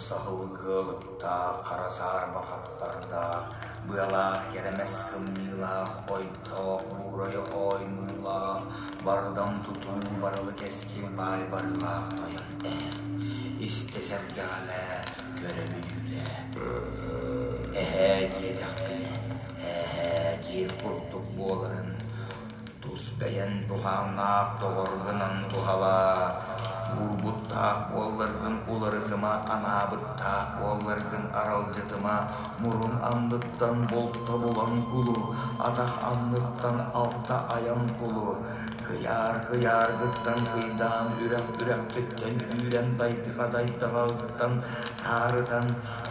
саһыл кыалыктаах, хара саарба хапсардаах, быалаах кэрэмэс кымньыылаах, ойтоох, буурайа ооймуулаах, бардам тутуу барылы кэскил баай барыылаах тойон эһэм, истэ сэргэҕэлээ, көрө бүдүүлээ. Эһээ диэтэхпинэ, эһээ диир курдук буоларын Тус бэйэн туһааннаах доҕоргунан туһалаа, уурбуттаах буолларгын уларытыма, анаабыттаах буолларгын аралдьытыма, мурун анныттан булта булан кулу, атах анныттан алта айан кулу, кыйаар кыйааргыттан кыйдаан үрэх үрэххиттэн үүрэн дайдыха дайдаҕаҕыттан таарытан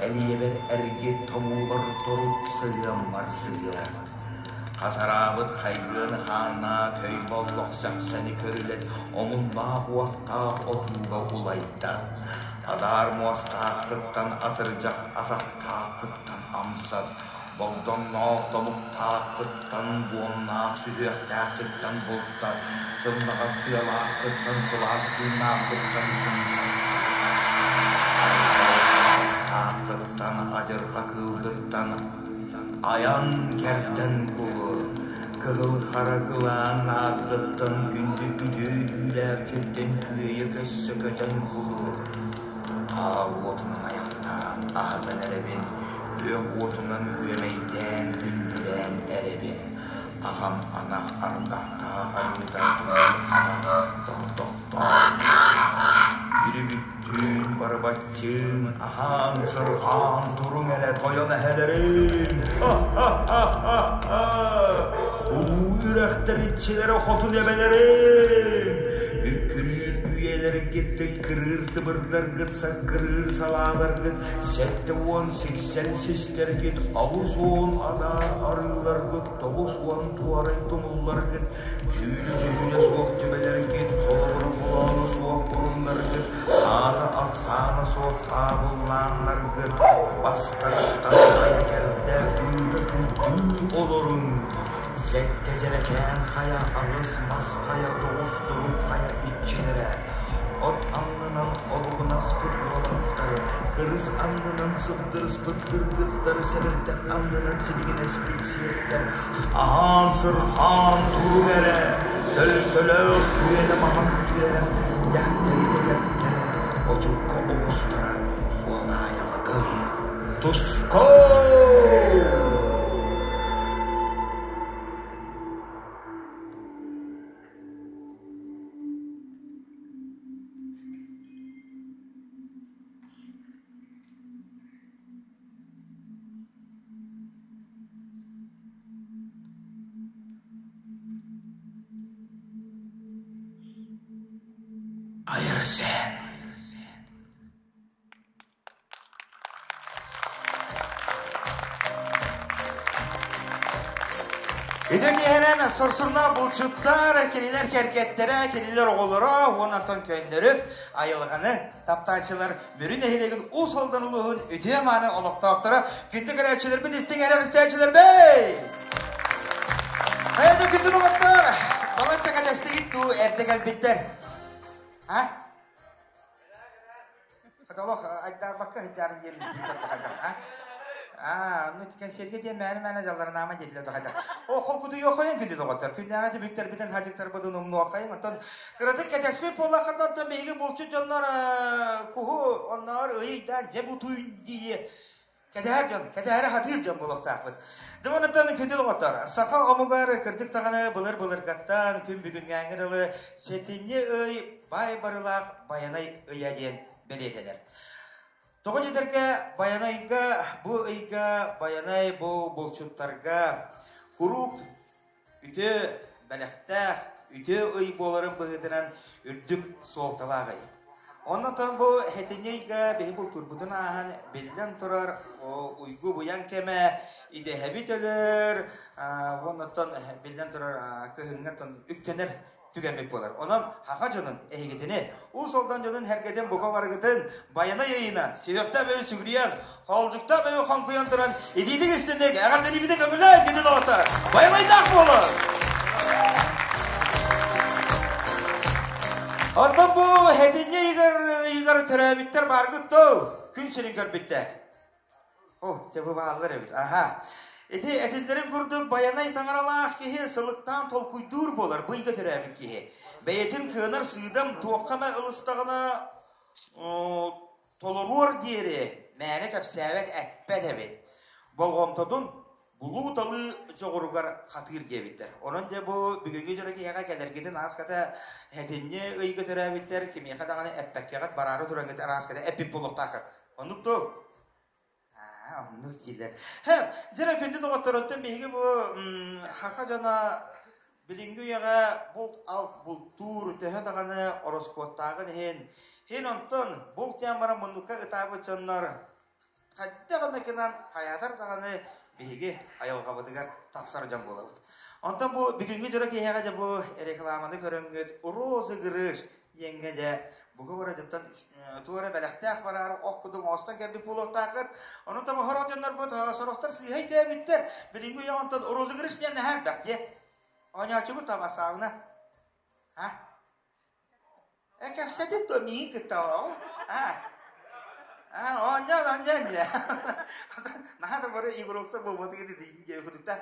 элиэбэр эргит томуулар торук сыһыаммар сыһыар. Хатараабыт хайгыан хааннаах көй боллох сэхсэни көрүлэт омуннаах уоттаах отууга улайда. Адаар муостааххыттан атырдьах атахтааххыттан амсат, богдоҥноох тобуктааххыттан буомнаах сүһүөхтээххиттэн бултат, сымнаҕас сыалааххыттан сылаас тыыннааххыттан сымсат. Астааххыттан адьырҕа кыылгыттан Айан кэрдэн кулу, кыһыл хара кылаан ааккыттан күндү үтүө түүлээххиттэн күөйэ көссө көтөн кулу. Аал уотунан айахтаан аһатан эрэбин, күөх уотунан күөмэйдээн күндүлээн эрэбин. Аҕам анах ардахтаах арыыта туйун анах тордохтоох Бүрүбүттүүн барыбаччыын аһаан сырҕаан туруҥ эрэ тойон эһэлэрим Улуу үрэхтэр иччилэрэ хотун эбэлэрим Үккүрүүр үйэлэргит тыккырыыр тыбырдаргыт саккырыыр салааларгыт 70 сиксэн систэргит 80 адаар арыыларгыт 90 туорай тумулларгыт Дьүүлэ-дьүһүнэ суох түбэлэргит, холобура холооно суох курумнаргыт, аата-ахсаана суох аабыллааннаргыт, бастарыттан хайа кэрдэ ыыта кыйдыы олоруҥ. Сэттэ дьэрэкээн хайа, аҕыс мас хайа, тоҕус турук хайа иччилэрэ. От аннынан олугунаспыт уолаттар, кырыс аннынан сыбдырыспыт кыргыттар, сэбирдэх аннынан сибигинэспит сиэттэр, Аһаан-сырхаан туруҥ эрэ, төлкөлөөх күөнэ маҥан түөрэх дэхтэритэ тэптэрэн, очукка оҕустарар буолаайаҕытый? Туску! Айарсен Үтүө киэһэнэн сорсуннаах булчуттар, кинилэр кэргэттэрэ, кинилэр оҕолоро уонна онтон көннөрү айылҕаны таптааччылар Мүрү нэһилиэгин Уус Алдан улууһун үтүө-мааны олохтоохторо, күндү көрөөччүлэрбит, истиҥ эрэ истээччилэрбит! Хайа күндү доҕоттор, балачча кэтэстигит дуу, эрдэ кэлбиттэр? А? Олох айдаарбакка сылдьарын диэн а? Аа, онно кэнсиэргэ диэн мээнэ-мээнэ дьалларынаама диэтилэр да О, холкутуйуоххайын күндү доҕоттор. Күннээҕи түбүктэрбитин, хадьыктарбытын умнуоххайын. Оттон кыратык кэтэспит буоллаххына, оттон биһиги булчут дьоннор куһу онноор ыйдаан дьэ бутуй дии кэтэһэр дьон, кэтэһэри хатыыр дьон буолуохтаахпыт. Дьон оттон күндү доҕоттор, саха омугар кырдьык даҕаны былыр-былыргаттан күн бүгүҥҥээҥҥи дылы сэтинньи ый баай барылаах Байанай ыйа диэн бэлиэтэнэр. Тоҕо диэтэргэ, Байанайга бу ыйга Байанай бу булчуттарга куруук үтүө бэлэхтээх, үтүө ый буоларын быһыытынан үрдүк суолталаах ый. Оннотон бу сэтинньи ыйга биһи бултуурбутун ааһан биллэн турар уйгу-буйаҥ кэмэ идэһэбит өлөр, уоннаттан биллэн турар кыһыҥҥа үктэнэр түгэммит буолар. Онон хаха дьонун эһигитини, Уус Алдан дьонун һэргэтин бука барыгытын Байанай ыйынан, сүһүөхтээх бэйи сүгүрүйэн, холдьуктаах бэйи хоҥкуйан туран итиитик истинник эҕэрдэлиибитин көҥүлээн күнүн оҕотор Байанайдаах буолун! Оттон бу сэтинньи ыйыгар, ыйыгар төрөөбүттэр бааргыт дуу? Күн сирин көрбүттэр. О, дьэ бу бааллар эбит. Аха. Ити этиллэрин курдук Байанай таҥаралаах киһи сылыктаан толкуйдуур буолар быйга төрөөбүт киһи. Бэйэтин кыанар сыыдам туохха эмэ ылыстаҕына толоруор диэри мээнэ кэпсээбэт эппэт эбит. Болҕомтотун булуу-талыы дьоҕуругар хатыыр диэбиттэр. Онон дьэ бу бүгүҥҥү дьоро киһиэхэ кэлэргитин ааската этинньи ыйга төрөөбүттэр кимиэхэ даҕаны эппэккэҕит бараары тураҥҥыт арааската эппит буолуохтааххыт. Оннук дуо? Аа, оннук дииллэр. Һэ, дьэ күндү доҕотторуттан биһиги бу хаха дьоно билиҥҥи үйэҕэ булт-алт бултуур төһө даҕаны ороскуоттааҕын иһин, иһин онтон булт диэн баран муннукка ытаабыт дьоннор хайдах эмэ гынан хайаатар даҕаны биһиги айылҕабытыгар тахсар дьон буолабыт. Онтон бу бүгүҥҥү дьоро киэһэҕэ дьэ бу рекламаны көрөҥҥүт розыгрыш диэҥҥэ дьэ бука барытыттан туора бэлэхтээх бараары ох кудуҥ оҥостон кэлбит буолуохтааххыт. Онон тобоһорох дьоннорбут сорохтор сыыһа өйдөөбүттэр. Билиҥҥи үйэ онтон розыгрыш диэн наһаа элбэх дьиэ. Оонньооччубут табасаабына. А? Э, кэпсэтин дуо миигин кытта оҕо? А? А, оонньоон, оонньоон дьэ. Наһаа да бары игроктар буолбатыгар диэн кутукта.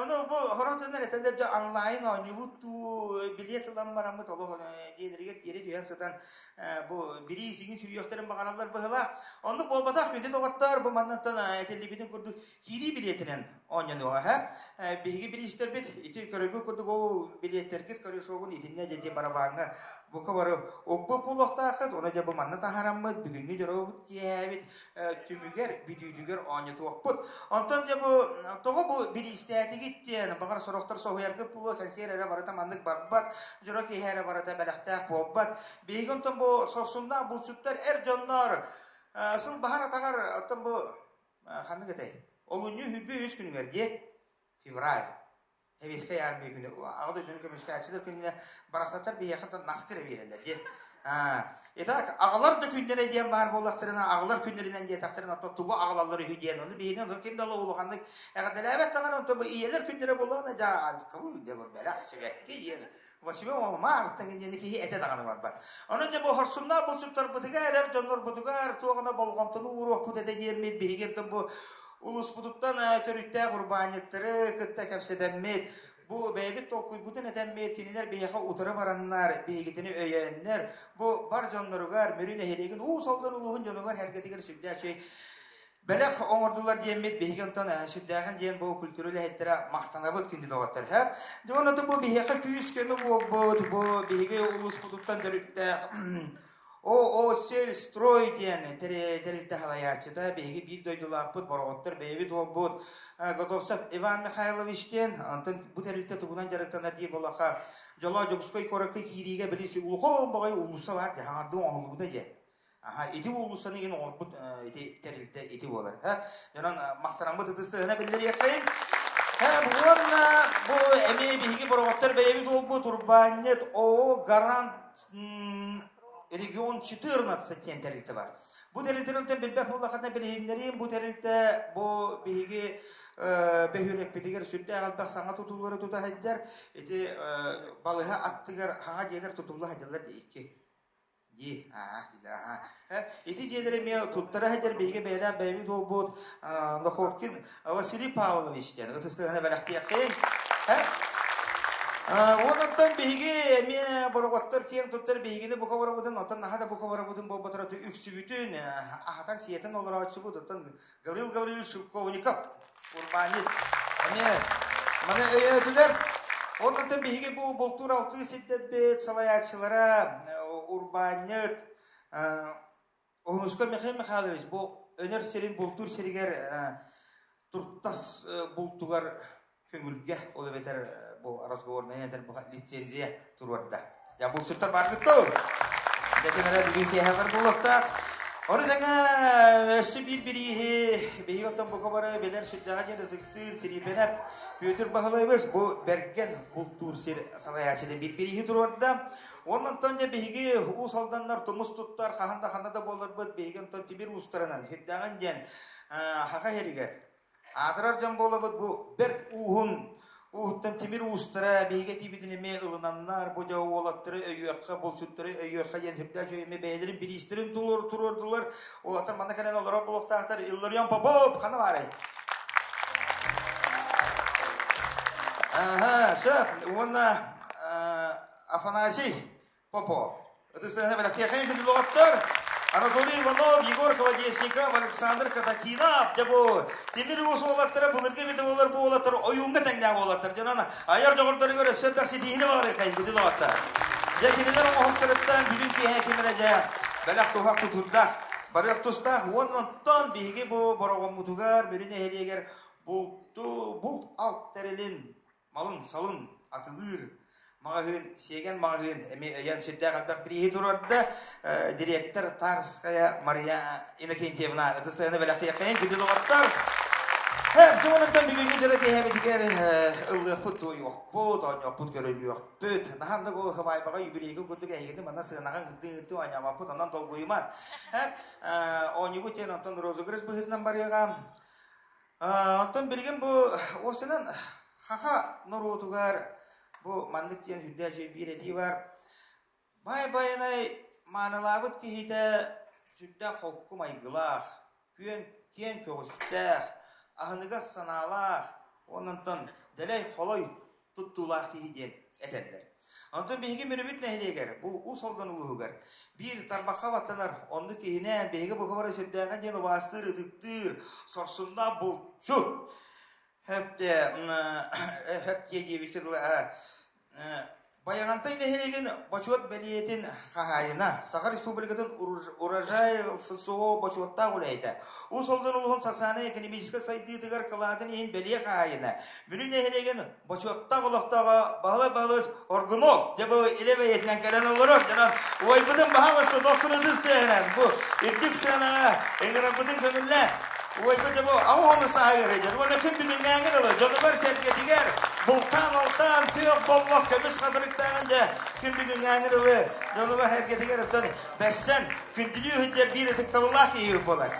Ону бу хоротуннар этэллэр дьэ онлайн оонньуубут дуу, билиэт ылан бараммыт олох дьиэлэригэр тиэрэ түһэн сытан бу бириисигин сүүйүөхтэрин баҕараллар быһыылаах. Оннук буолбатах, күндү доҕоттор, бу маннантан этиллибитин курдук киирии билиэтинэн оонньонуоҕа һэ. Биһиги бириистэрбит ити көрөргүт курдук ол билиэттэргит корешогун итиннэ дьэ барабааҥҥа бука бары укпут буолуохтааххыт. Ону дьэ бу манна таһаараммыт бүгүҥҥү дьоруобут киэһээбит түмүгэр бүтүүтүгэр оонньотуохпут. Онтон дьэ бу тоҕо бу бириистээтигит диэн баҕар сорохтор соһуйаргыт буолуо кэнсиэр эрэ барыта маннык барбат, дьоро киэһэ эрэ барыта бэлэхтээх буолбат. Биһиги онтон бу сорсуннаах булчуттар эр дьоннор сыл баһар атаҕар оттон бу ханнык этэй? Олунньу үһү үс күнүгэр диэ февраль Сэбиэскэй армия күнэ Аҕа дойдуну көмүскээччилэр күнүнэ барахсаттар биһиэхэ наскы эрэ биэрэллэр диэ. Итак, аҕалар да күннэрэ диэн баар буоллахтарына, аҕалар күннэринэн диэтэхтэринэ, оттон тугу аҕалаллар үһү диэн, ону биһини ону ким да улаханнык эҕэрдэлээбэт даҕаны, онтон бу ийэлэр күннэрэ буоллаҕына, дьэ, кыбыы диэн бэлэх сибэкки диэн восьмого марта диэн киһи этэ даҕаны барбат. Онон дьэ бу хорсуннаах булчуттарбытыгар, эрэр дьоннорбутугар туох эмэ болҕомтону ууруохпут этэ диэммит биһиги оттон бу улууспутуттан төрүттээх урбаанньыттары кытта кэпсэтэммит, бу бэйэбит толкуйбутун этэммит, кинилэр биһиэхэ утары бараннар, биһигитини өйөөннөр, бу бар дьонноругар, Мүрү нэһилиэгин Уус Алдан улууһун дьонугар-сэргэтигэр сүрдээх үчүгэй бэлэх оҥордулар диэммит биһиги онтон сүрдээҕин диэн бу культура үлэһиттэрэ махтанабыт күндү доҕоттор һэ дьэ уонна бу биһиэхэ күүс-көмө буолбут бу биһиги улууспутуттан төрүттээх ООО Сельстрой диэн тэрилтэ салайааччыта биһиги биир дойдулаахпыт бороҕоттор бэйэбит уолбут Готовцев Иван Михайлович диэн онтон бу тэрилтэ тугунан дьарыктанар диир буоллахха дьоло Дьокуускай куоракка киириигэ били улахан баҕайы уулусса баар дьэ хаҥардыы оҥоһуллубута дьэ Аха, ити уулуссаны иһин оҥорбут ити тэрилтэ ити буолар. Һэ, дьонон махтанаммыт ытыстыһына биллэриэххэйин. Һэ, уонна бу эмиэ биһиги бороҕоттор бэйэбит уолбут урбаанньыт ООО Гарант регион 14 диэн тэрилтэ бар. Бу тэрилтэлэртэн билбэт буоллаххытына билиһиннэриим, бу тэрилтэ бу биһиги бөһүөлэкпитигэр сүрдээх элбэх саҥа тутуулары тута сылдьар. Ити балыһа аттыгар хаҥа дьиэлэр тутулла сылдьаллар икки. Дии, аах дииллэр, аһаа. Ити дьиэлэри эмиэ туттара сылдьар биһиги бэйэлээх бэйэбит уолбут Находкин Василий Павлович диэн ытыстыгына бэлэхтиэххин. Онтон биһиги эмиэ бороҕоттор киэҥ туттар биһигини бука барабытын, оттон наһаа да бука барабытын буолбатар үксүбүтүн аһатан-сиэтэн олорооччубут, оттон Гаврил Гаврильевич Шелковников урбаанньыт эмиэ маны өйөөтүлэр. Онтон биһиги бу бултуур алтыы сирдэрбит салайааччылара урбаанньыт Уһунуска Михаил Михайлович бу Өнөр сирин бултуур сиригэр туртас бултугар көҥүлгэ, ол эбэтэр бу разговорная этэр бу лицензия туруорда. Я булчуттар бааргыт дуо? Дэтин эрэ бүгүн киэһэлэр буолуохтаах. Ону тэҥэ өссө биир бирииһи биһиги оттон бука бары билэр сүрдэҕэ диэн ытыктыыр Тирипэнэп Петр Баһылайбыс бу бэргэн бултуур сир салайааччыта биир бирииһи туруорда. Уонна онтон дьэ биһиги Уус Алданнар тумус туттар хаһан да ханна да буоларбыт биһиги онтон тимир уустарынан сүрдээҕин диэн Хаха сиригэр Аатырар дьон буолабыт бу бэрт ууһун Ууһуттан тимир уустара биһиги этиибитин эмиэ ылынаннар, бу дьэ уолаттары өйүөххэ, булчуттары өйүөххэ диэн сүрдээх үчүгэй эмиэ бэйэлэрин бириистэрин туруордулар. Уолаттар манна кэлэн олорор буолуохтаахтар. Илларион Попов ханна баарый? Аха, сөп. Уонна Афанасий Попов. Ытыстыһына бэлэхтиэхэйин күндү доҕоттор! Анатолий Иванов, Егор Колодезников, Александр Катакинов, дьэ бу тимир уус уолаттара былыргы эбит буолар бу уолаттар ойууҥҥа тэҥнээх уолаттар. Дьонон айар дьоҕурдарыгар өссө элбэх ситиһиини баҕарыаххайын күндү доҕоттор. Дьэ кинилэр оҥоһуктарыттан бүгүн киэһэ ким эрэ дьэ бэлэх туһах тутурдаах, барыах тустаах уонна онтон биһиги бу Бороҕоммутугар, Мүрү нэһилиэгэр булту булт алт тэрилин малын-салын атылыыр маҕаһыын, Сиэгэн маҕаһыын эмиэ өйөөн сүрдээх элбэх бирииһи туруорда. Директор Тарская Мария Иннокентьевна ытыс тыаһына бэлэхтиэххэйин күндү доҕоттор. Чугунуттан бүгүҥҥү дьоро киэһэбитигэр ыллыахпыт, туойуохпут, оонньуохпут, көрүлүөхпүт. Наһаа да хабаайбаҕа юбилейга курдук эһигини манна сыанаҕа ыҥыртыы-ыҥыртыы оонньообоппут, онон долгуйуман. Оонньуубут диэн онтон розыгрыш быһыытынан барыаҕа. Оттон билигин бу уопсайынан саха норуотугар бу маннык диэн сүрдээх үчүгэй биир этии баар. Баай Байанай маанылаабыт киһитэ сүрдээх холку майгылаах, күөн киэҥ көҕүстээх, аһыныгас санаалаах, уонна онтон дэлэй холой туттуулаах киһи диэн этэллэр. Онтон биһиги Мүрүбүт нэһилиэгэр, бу Уус Алдан улууһугар, биир тарбахха баттанар оннук киһинээн биһиги бука бары сүрдээҕин диэн убаастыыр, ытыктыыр, сорсуннаах булчут хөп хөп диэбиккэ дылы Байаҕантай нэһилиэгин бочуот бэлиэтин хаһаайына, Саха Республикатын Урожай ФСО бочуоттаах үлэһитэ, Уус Алдан улууһун социальнай-экономическай сайдыытыгар кылаатын иһин бэлиэ хаһаайына, Мүрү нэһилиэгин бочуоттаах олохтооҕо Баһылай Баһылыч Оргунов дьэ бу илэ бэйэтинэн кэлэн олорор. Дьонон уойбутун баһаҕыста дохсун ытыс тыаһынан бу үрдүк сыанаҕа ыҥырарбытын көҥүллээн уойбут дьэ бу аҕыс уон сааһыгар сылдьар уонна күн бүгүннээҥҥи дылы дьонугар-сэргэтигэр бултаан-алтаан күөх боллох көмүс хатырыктааҕын дьэ күн бүгүннээҥҥи дылы дьонугар-сэргэтигэр оттон бэссэн күндүлүү сылдьар биир ытыктабыллаах киһи буолар.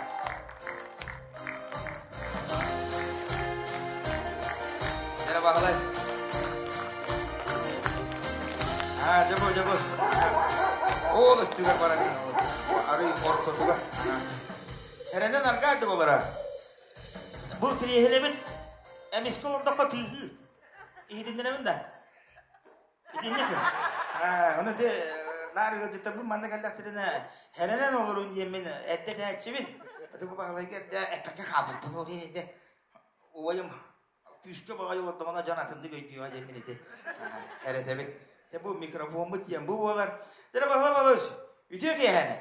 Эрэ Баһылай. Аа, дьэ бу, дьэ бу. Ол өттүгэр баран арый ортотугар. Эрэнэн аргаайды болара. Бу кириэһилэбит эмискэ олордоххо тыыһыы. Иһитиннэрэбин да. Итинник. Ону те наар ыалдьыттарбын манна кэллэхтэринэ эрэнэн олорун диэммин эрдэ этээччибин. Бу Баһылайга эрдэ эппэккэ хаалбыппын ол диэн ити убайым күүскэ баҕайы олордоҕуна дьон атыннык өйдүөҕэ диэммин ити эрэтэбин. Те бу микрофоммут диэн бу буолар. Дьэ Баһылай Павлович, үтүө киэһэни.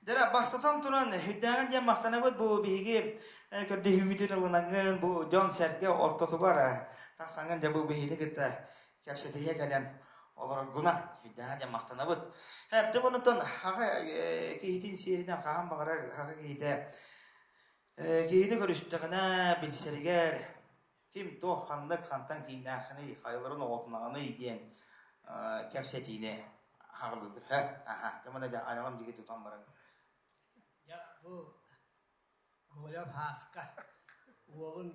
Дьэ бастатан туран үрдээҕин диэн махтанабыт бу биһиги көрдөһүүбүтүн ылынаҥҥын бу дьон-сэргэ ортотугар тахсаҥҥын дьэ бу биһигини кытта кэпсэтиһэ кэлэн олороргунан үрдээҕин диэн махтанабыт. Дьэ онтон хаха киһитин сиэринэн хаһан баҕарар хаха киһитэ киһини көрүстэҕинэ билсэригэр ким туох ханнык хантан кииннээххиний хайаларын оҕотунаҕыный диэн кэпсэтиини хаҕылыыр. Аха, дьэ маны дьэ айаҕым диги тутан баран. Дьэ бу Гоголев Һааска уолун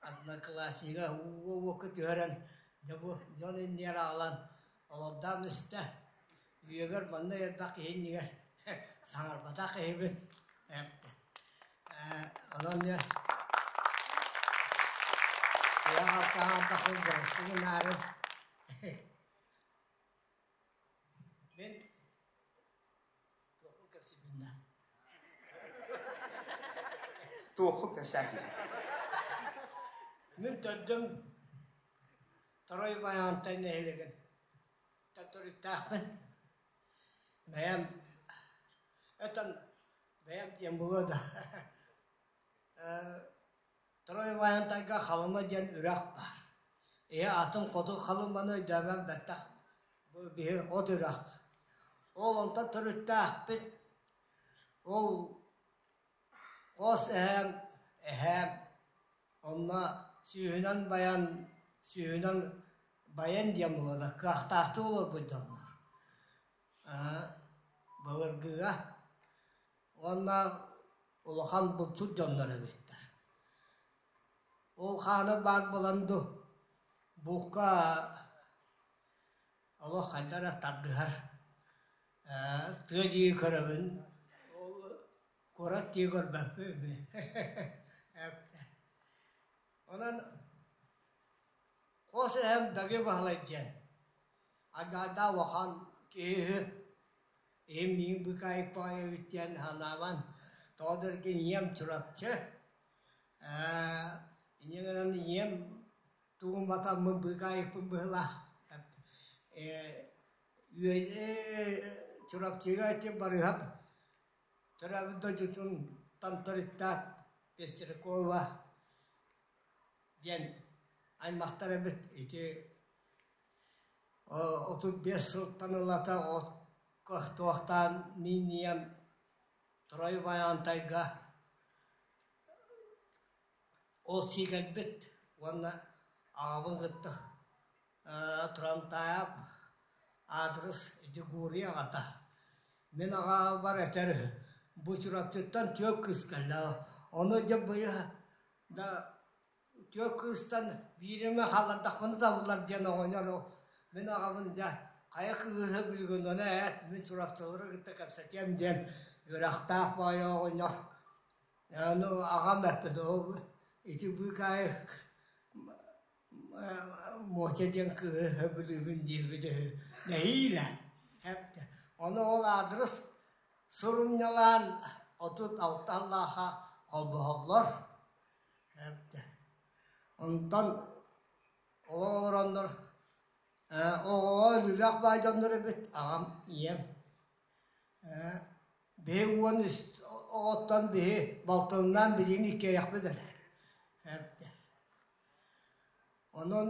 однокласснига ууга-уокка түһэрэн дьэ бу дьон иннигэр аҕалан олордоон истэ. Үйэбэр манна элбэх киһи иннигэр саҥарбатах киһибин. Онон дьэ сыа-халта бырастыы Мин туохпун кэпсиибин да Туоххун кэпсээн киирин. Мин төрдүм Торой Байаҕантай нэһилиэгин төрүттээхпин. Бэйэм өтөн бэйэм диэн буолуо да Торой Байаҕантайга Халыма диэн үрэх баар. Ийэ атын хоту Халыманы өйдөөмөн бэттэх бу биһи от үрэх. Ол онтон төрүттээхпит. Ол Хос эһээм, эһээм онно сүүһүнэн байан, сүүһүнэн байан диэн буолла кыахтаахтык олорбут дьоннор. Былыргыга уонна улахан булчут дьоннор эбиттэр. Ол хаана баар буолан дуу, Булка олох хайда эрэ тардыһар. Тыа диэки көрөбүн, ол куорат диэки көрбөппүн. Онон хос эһэм Дагы Баһылай диэн Ардаҕа улахан киһи үһү, ийэм миигин быыкаайык баҕайы эбит диэн санаабан, тоҕо да эргин ийэм Чурапчы, инньэ гынан ийэм тугун батаммын быыкаайыкпын быһыылаах Чурапчыга ити Барыһап төрөөбүт дойдутун Томторуттаах Пестрякова диэн аймахтар эбит ити 35 сылтан ылата окко туохтаан миинньийэн Трой Байаантайга ол сии кэлбит уонна аҕабын кытта Турантаайап аадырыс ити Гурий аҕата. Мин аҕабар этэр үһү, бу Чурапчыттан түөрт кыыс кэллэ, ону дьэ быйыл да Түөрт кыыстан биири эмэ хааллардахпына табыллар диэн оҕонньор ол мин аҕабын дьэ хайа кыыһы билигин ону ээт мин Чурапчылары кытта кэпсэтиэм диэн үөрэхтээх баайа оҕонньор ону аҕам эппит ол ити быыкаайык Муоча диэн кыыһы сөбүлүүбүн диэбит үһү нэһиилэ ону ол аадырыс сурунньалаан 36 сыллаахха холбоһоллор Онтон олох олороннор оҕоҕо өлүүлээх баай дьоннор эбит аҕам, ийэм. Биһи 13 оҕоттон биһи балтыбынаан билигин иккиэйэхпит эрэ. Онон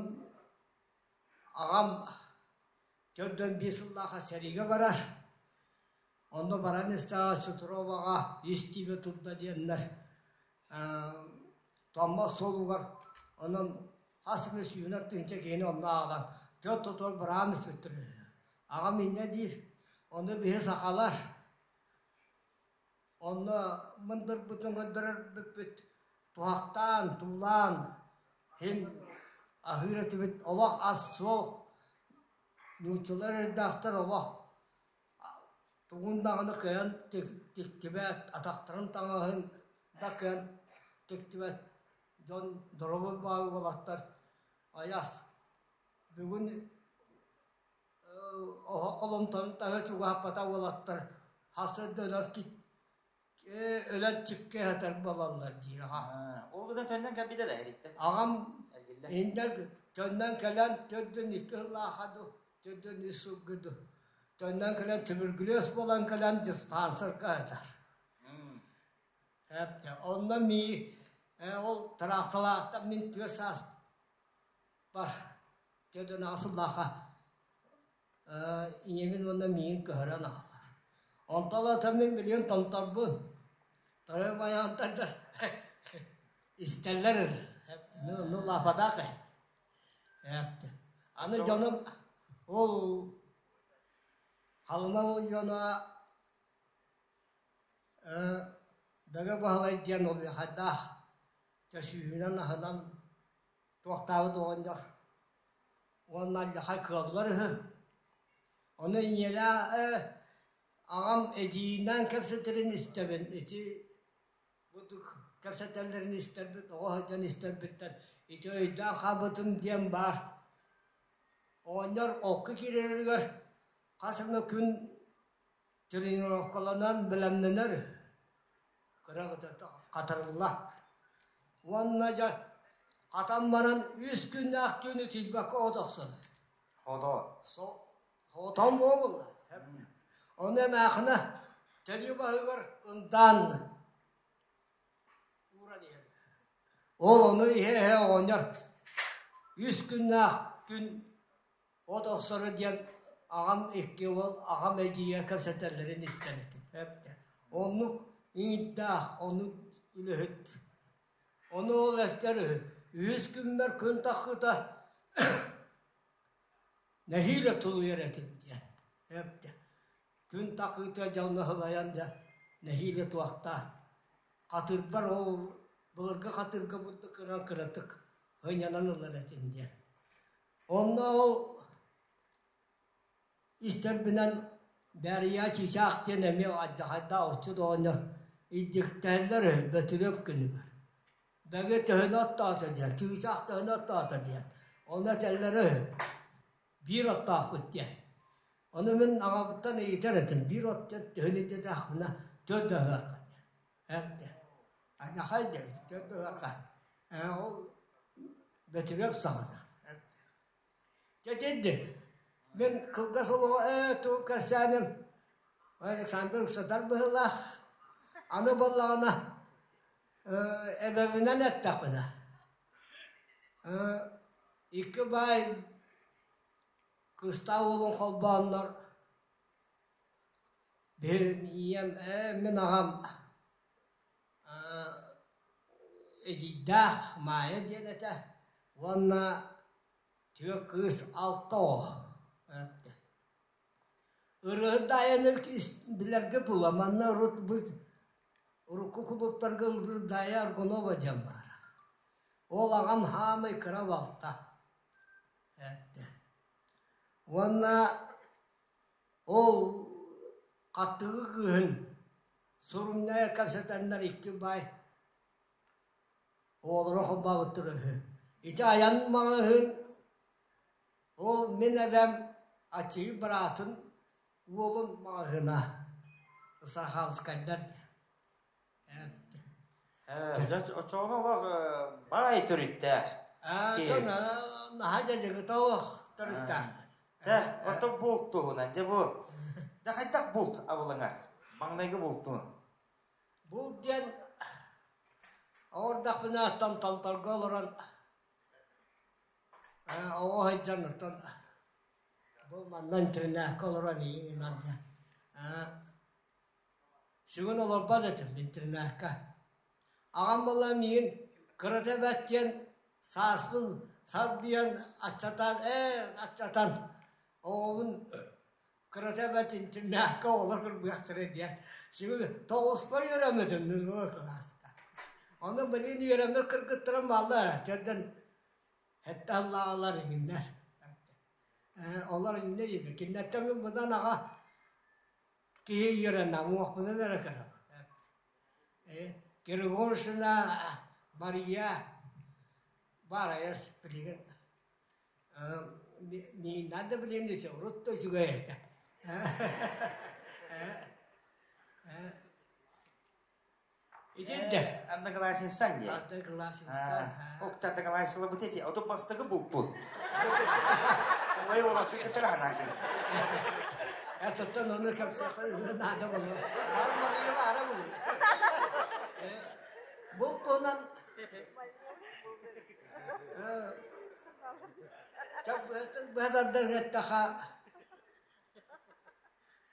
аҕам 45 сыллаахха сэриигэ барар. Онно баран истэҕэ Чутуроваҕа ис тиибэ турда диэннэр Томмот суолугар онон хас эмэ сүүнэн тыһыынча киһини онно ааҕан түөрт тотуор быраам испиттэр үһү. Аҕам инньэ диир, ону биһи сахалар онно мындырбытын көрдөрөр бүппүт туһахтаан, туулаан иһин аһыыр этибит олох ас суох, нууччалар эрдээхтэр олох Тугун даҕаны кыайан тиктибэт, атахтарын таҥаһын да кыайан тиктибэт дьон доруобай баҕайы уолаттар айас бүгүн оһох холумтанын таһа чугаһаппатах уолаттар хас да өлөн өлөн чиккэ сытар буолаллар диир аҕам. Ол гынан төннөн кэлбитэ да эриттэн. Аҕам иннэр төннөн кэлэн төрдүн икки сыллаахха дуу, төрдүн үс сылга дуу төннөн кэлэн түбүргүлүөс буолан кэлэн диспансерга сытар. Онно мии ол тыраахталаахтан мин түөрт сааспар төрдүн аҕыс сыллаахха ийэбин уонна миигин көһөрөн аҕалар. Онтон ылата мин билигин томторбун. Торуй байаантар да истэллэр ну лаапатаах Аны дьонум ол Халыма дьоно Бөҕө Баһылай диэн олуйахайдаах төсүүһүнэн аһынан туохтаабыт оҕонньор уонна алдьархай кыаллар үһү. Ону ийэлээх аҕам эдьиийинээн кэпсэтэрин истэбин ити курдук кэпсэтэллэрин истэрбит оҕо сылдьан истэрбиттэн ити өйдөөн хаалбытым диэн баар. Оҕонньор окко киирэригэр хас эмэ күн тренировкаланан бэлэмнэнэр кыра хатарылла уонна дьэ хатан баран үс күннээх түүнү тиийбэккэ от охсор Ходо. Хотон буолла. Ону эмээхинэ тэлүү баһыгар ындаан ууран иһэр. Ол ону иһэ-иһэ оҕонньор үс күннээх күн От охсоро диэн аҕам икки уол аҕам эдьиийэ кэпсэтэллэрин истэр этим. Оннук иҥирдээх, оннук үлэһит. Ону ол этэр үһү. Үһүс күммэр күн таххыта нэһиилэ тулуйар этим диэн. Күн тахыыта дьону сылайан дьэ нэһиилэ туохтаан. Хатырбар ол былыргы хатырга курдук кыратык сынньанан ылар этим диэн. Онно ол истэрбинэн Бээрийэ чыычаах диэн эмиэ алдьархайдаах отчут оҕонньор илдьиктэһэллэр үһү Бөтүрүөп күнүгэр. Бэгэ төһөнү оттоото диэн, чыычаах төһөнү оттоото диэн. Ону этэллэрэ үһү, биир оттоохпут диэн. Ону мин аҕабыттан ыйытар этим, биир от диэн төһөнү диэтэхпинэ, төрт ыһыахха диэн. Эр диэн. Аньахай диэн, төрт ыһыахха. Ол Бөтүрүөп саҕана. Дьэ итинник. Мин кылгас олоҕу ээ тугу кэпсээним Александр ыксатар быһыылаах. Аны буоллаҕына эбэбинэн эттэхпинэ икки баай кыыстаах уолун холбооннор биһиги ийэм ээ мин аҕам Эдьиийдээх Маайа диэн этэ уонна түөрт кыыс алта оҕо Ырыаһыт Даайаны билэргэ була манна урут бу урукку кулууптарга ыллыыр Даайа Аргунова диэн баара. Ол аҕам хаамай кыра балта Уонна ол хаттыгы кыыһын сурунньайа кэпсэтэннэр икки баай оҕолоро холбообуттар үһү. Ити айан маҕаһыын ол мин эбэм аччыгый быраатын уолун маҕаһыына Сахалскайдар Оччоҕуна олох баай төрүттээх. Наһаа дьадьыгыта олох төрүттээх. Дьэ, оттон булт туһунан, дьэ бу, дьэ хайдах булт абылаҥа? Маҥнайгы бултун. Булт диэн оҕордохпуна томтолторго олорон оҕо сылдьан оттон бу манна интернакка олорон иҥин Сүгүн олорбот этим интернакка. Аҕам буолла миигин кырата эбэт диэн сааспын сарбыйан аччатан ээ аччатан оҕобун кырата эбэт интернакка оҕолор кырбыахтара диэн сүгүн тоҕуспар үөрэммитим нөҥүө кылааска. Ону билигин үөрэммит кыргыттарым бааллар ээ төрдөн сэттэ сыллааҕылар иҥиннэр. Олор иннэ диэтэ кинилэртэн мин быдан аҕа Киһи үөрэнэ уҥуохпунан эрэ көрөбүн. Григорьевна Мария баарайас билигин мииннээн да билигин дече урут да үчүгэй этэ. Итиннэ. Одноклассницаҥ дии. Одноклассница. Укта одноклассницалабыт эти, ото бастакы булпут. Ой, уолаттар кытары ханаакын. Эсэттэн ону кэпсэххэ наада буолуо. Бар Мария баара буолуо. Бул туһунан быһа эттэхэ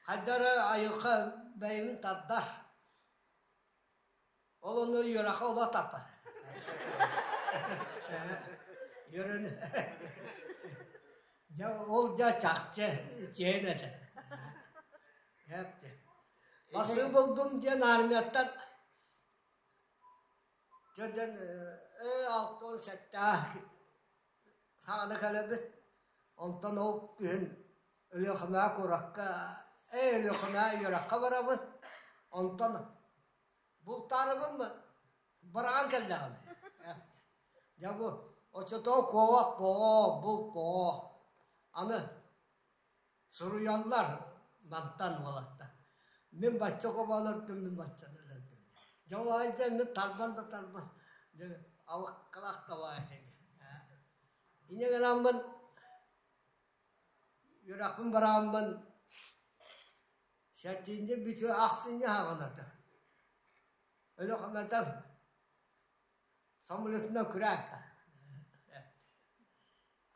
хайдары айылҕа бэйэбин тардар. Ол онно үөрэххэ олох таппат. Үөрэн дьэ ол дьэ чахчы чиэн этэ. Басыы булдум диэн армияттан дьэ ээ 67 саҕана кэлэбит. Онтон ол күһүн Өлүөхүмэ куоракка ээ Өлүөхүмэ үөрэххэ барабын. Онтон бултаарыбын быраҕан кэллэҕим. Дьэ бу оччотугар куобах боҕоо, булт боҕоо. Аны суруйаллар мантан уолаттар. Мин бачча куобалардым, мин баччаны өлөрдүм. Дьэ ол аайы мин тарбан да тарбан дьэ алыккалаах да баай Инньэ гынаммын Үөрэхпин барааммын сэтинньи бүтүө ахсынньы аҕыната Өлөхөмөтөр самолетунан күрээн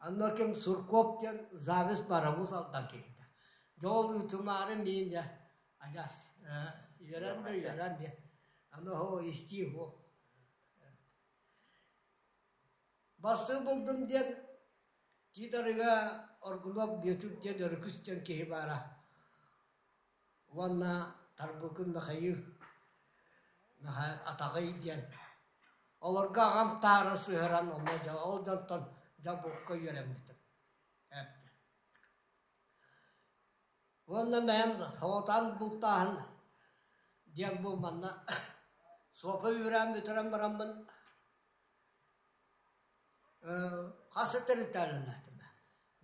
Онно ким Сурков диэн завис паровоз алдан киһитэ. Дьэ ол ыытымаары миин дьэ адьас үөрэн да үөрэн диэн аны оһо истии суох. Бастыы булдум диэн Тиит Арыыга Оргунов Бүөтүр диэн өрүкүс диэн киһи баара уонна Тарбыкын Михаил Атаҕый диэн. Олорго аҕам таара сыһыран онно дьэ ол дьонтон дьэ булка үөрэммитим. Уонна бэйэм соҕотоон бултааһын диэн бу манна суопа үүрээн бүтэрэн бараммын хас да тэрилтэлэнээтим.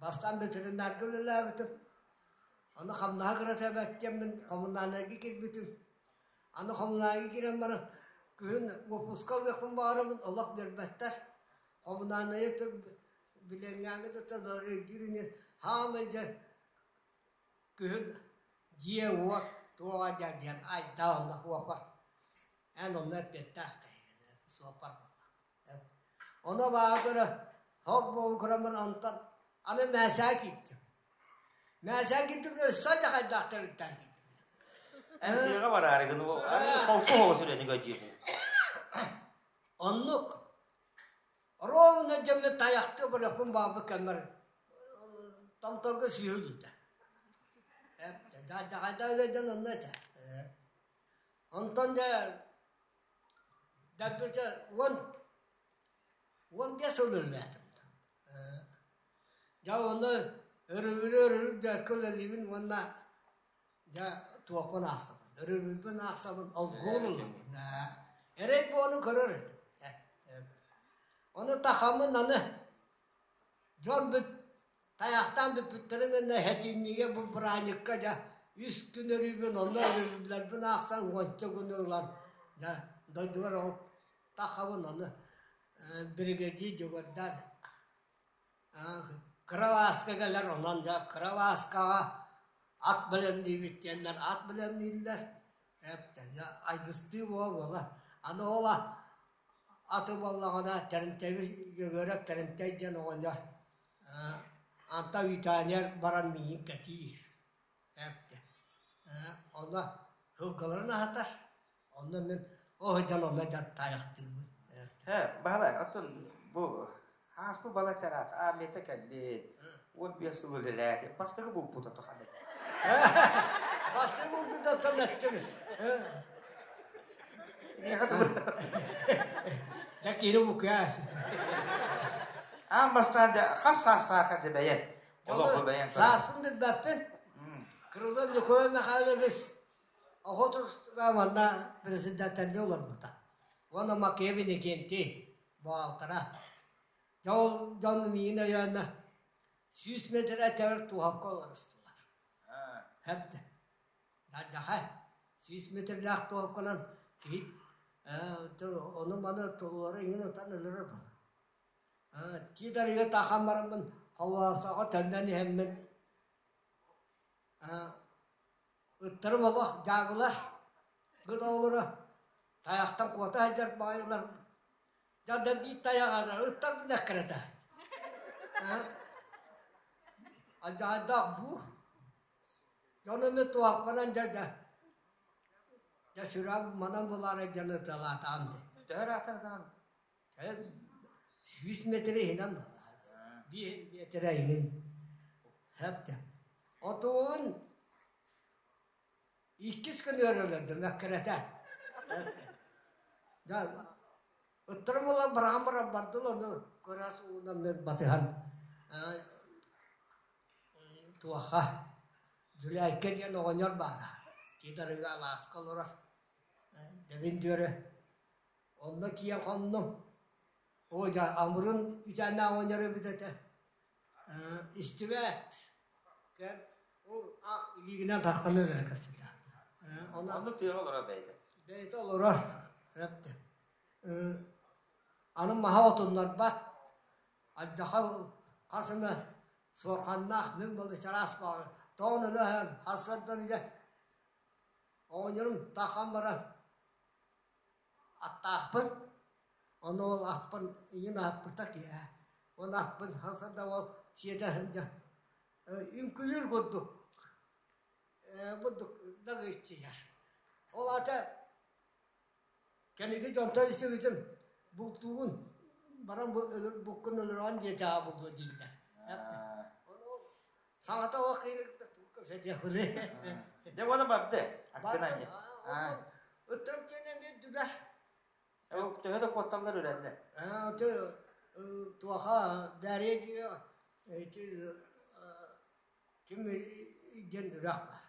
Бастаан ветеринарга үлэлээбитим. Аны хамнаһа кырата эбээт диэммин коммунальнайга киирбитим. Аны коммунальнайга киирэн баран күһүн уоппуска ылыахпын баҕарабын, олох биэрбэттэр. Коммунальнайы билиҥҥээҥи да өйдүүр ини хаамай дьэ күһүн дьиэ-уот туоҕа дьэ диэн айдаа онно суоппар эн онно эппиэттээх киһигин суоппар буоллах ону баҕа көрө хор буолан көрөммүн онтон аны мээсээ киирдим мээсээ киирдим өссө да хайдах тэрилтээн киирдим Эн тыаҕа бараары гын холку оҕус үлэни көрдүүр. Оннук Ровно дьэммит тайахтыы бөлөхпүн баалбыт кэммэр томторго сүүһүлүүтэ. Даҕайда үлэдэн онно этэ. Онтон дьэ дэлбитэ 15 сыл үлэлээтим. Дьэ онно өрөбүлү өрөбүл дьэккэ үлэлиибин уонна дьэ туохпун аахсабын, өрөбүлбүн аахсабын, олгуун ылабын. Эрэй буону көрөр этим. Ону тахаммын аны дьон бүт тайахтаан бүппүттэрин гына хэтинньигэ бу бырааһынньыкка дьэ үс күн өрүүбүн онно өрөбүллэрбин аахсан уонча күнү ылан дьэ дойдубар ол тахабын аны биригэдьиир дьөгүөрдээн Кыра Бааска кэлэр, онон дьэ Кыра Бааскаҕа ат бэлэмниибит диэннэр ат бэлэмнииллэр. Айгыстыы буола-буола. Аны ол аты буоллаҕына Тэринтэйбит Дьөгүөрэп Тэринтэй диэн оҕонньор Антон Үүтээнигэр баран миигин кэтиир. Онно сылгыларын аһатар. Онно мин ол сылдьан онно дьэ таайахтыыбын. Ээ, Баһылай, оттон бу ааспыт балачча армията кэллин, 15 сыл үлэлээтин, бастакы булпута ханнык? Бастакы булпута оттон эттим. Дьэ киһи букуйаас. Аан бастаан дьэ хас саастаахха дьэ бэйэн? Олоху бэйэн Сааспын билбэппин. Кырылан Николай Михайлович Охотурга манна председателлии олорбута. Уонна Макеев Иннокентий буҕаалтара. Дьэ ол дьон миигин өйөөннөр 100 метр этэрэр туоһапка олорустулар. Хэптэ. Дардахай 100 метрлээх туоһапканан киһи ону-маны туллары иҥин ытан өлөрөр буолар. Тиит арыыга тахан бараммын холуосаҕа төннөн иһэммин Ыттарым олох дьаабылар, гын оҕолоро тайахтан куота сылдьар баҕайылар. Дьэ да биир тайах ыттарбын эккирэтэ. Алдьархайдаах буу. Дьон эмиэ туһахпынан дьэ дьэ дьэ сүрэҕим манан булаарай диэн ыталаатаҕым дии. Төһө ыраатан ытаҕын? 100 метрэ иһинэн биир метрэ иһин. Хэптэ. Отуун иккис күн үөрэлэрдим эккирэтэ. Ыттарым буолан быраҕан баран бардылар ону көрөөс уунан мен батыһан туоха Дүлээйкэ диэн оҕонньор баара. Кидарыга алааска олорор. Дэбин дүөрэ Онно тиийэн хоннум. Оо дьэ, амырын үтээннээх оҕонньор эбит этэ. Истибээт. Кэл, ол ах илиигинэн тарханан эрэ кэпсэтэ. Онно Оннук тыаҕа олорор бэйэтэ. Бэйэтэ олорор. Эптэ. Аны маһа отуннарбат. Алдьархай хас эмэ суорҕаннаах мин былы чараас баҕа тоҕон өлөһөн хасардан дьэ оҕонньорум тахан баран Аттаахпын, ону ол аппын иҥин аһаппыта киһи Ол аппын хас да ол сиэтэ сылдьан үҥкүүлүүр курдук курдук дагыыччыйар. Ол аата кэнники дьонтон истибитим бултуубун баран булкун өлөрөҕүн диэтэҕэ буолуо дииллэр. Саҥата ол кэпсэтиэхпиний. Дьэ уонна барды. Аккын анньа. Ыттарым диэн эмиэ дүлэр. Төһө да куотталлар үрэллэр. Туоха бээрийэ диye ити ким диэн үрэх баар.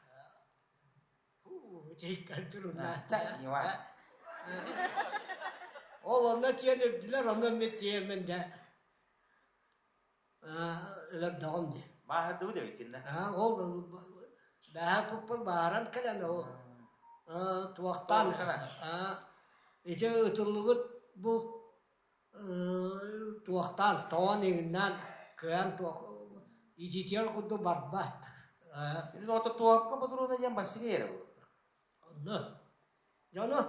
Ол онно тиийэн үрдүлэр, онно эмиэ тиийэммин дьэ өлөрдөҕүм дии. Бааһырдыбыт эбиккин да? Ол бээһэ пуппун бааһыран кэлэн ол туохтаан ити ытыллыбыт бу туохтаан тоҕон иҥиннээн кыайан туох ититиэр курдук барбат. Ото туохка ботуруона диэн бассыга эрэ бу. Онно дьону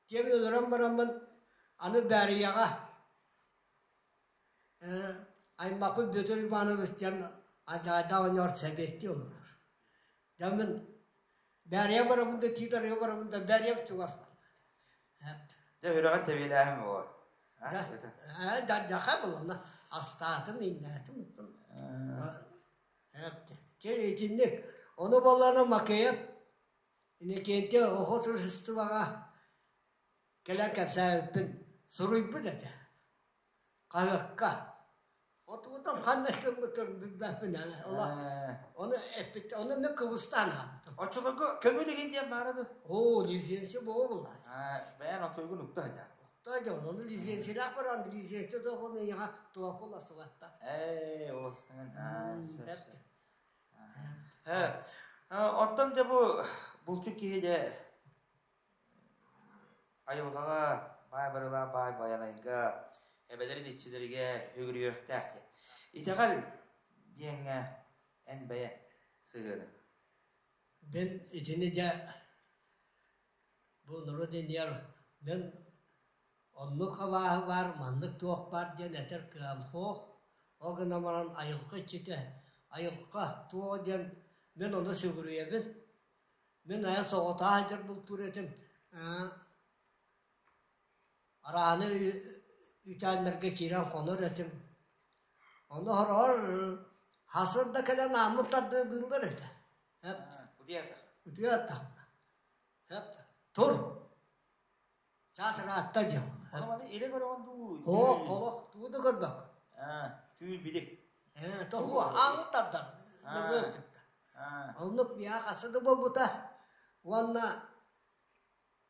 тиэм өлөрөн бараммын аны Бээрийэҕэ аймахпыт Бүөтүр Иванович диэн Айдаайдаах оҕонньор сэбиэттии олорор. Дьэ мин Бээрийэ барабын да Тиит Арыыга барабын да Бээрийэм чугас Дьэ үрэҕин тэбиэлээһин буолар. Дьаха булана астаатым, иҥнээтим оттон Чэ итинник. Ону буоллаҕына Макеев Иннокентий охотсуществоҕа кэлэн кэпсээбиппин суруйбут этэ. Хаһыакка. Отуутан ханна гыммытын билбэппин аны. Ону эппит, ону мен кыбыстаан хаалбытым. Оччолорго көҥүл игин диэн баара дуо? Оо, лицензия буола буллаат. Бэйэн отуйгун укта сылдьар. Укта дьон, ону лицензиялаах баран, лицензия доҕун ыйаҕа туоку уласыбаттар. Ээ, ол саҥан Оттон дьэ бу булчут киһи дьэ Айылҕаҕа баай барылаах баай Байанайга, эбэлэрин иччилэригэр үгүрүйүөхтээх диэн. Итэҕэл диэҥҥэ эн бэйэ сыһыаныҥ. Мин итини дьэ бу норуот иннигэр мин оннук абааһы баар, маннык туох баар диэн этэр кыам суох. Ол гынан баран айылҕа иччитэ, айылҕа туоҕа диэн мин ону сүгүрүйэбин. Мин айа соҕотоо сылдьар бултуур этим. Арааны үтээннэргэ киирэн хонор этим. Ону сороҕор хасыр да кэлэн ааммын тардыалыыллар этэ. Утуйа аттахпына. Тур! Чаас ыраатта диэн. Ону маны илэ көрөҕүн дуу? Суох, олох тугу да көрбөккүн. Түүл билик. Тоһуо, ааҥҥын тардар. Оннук миэхэ хаса да буолбута. Уонна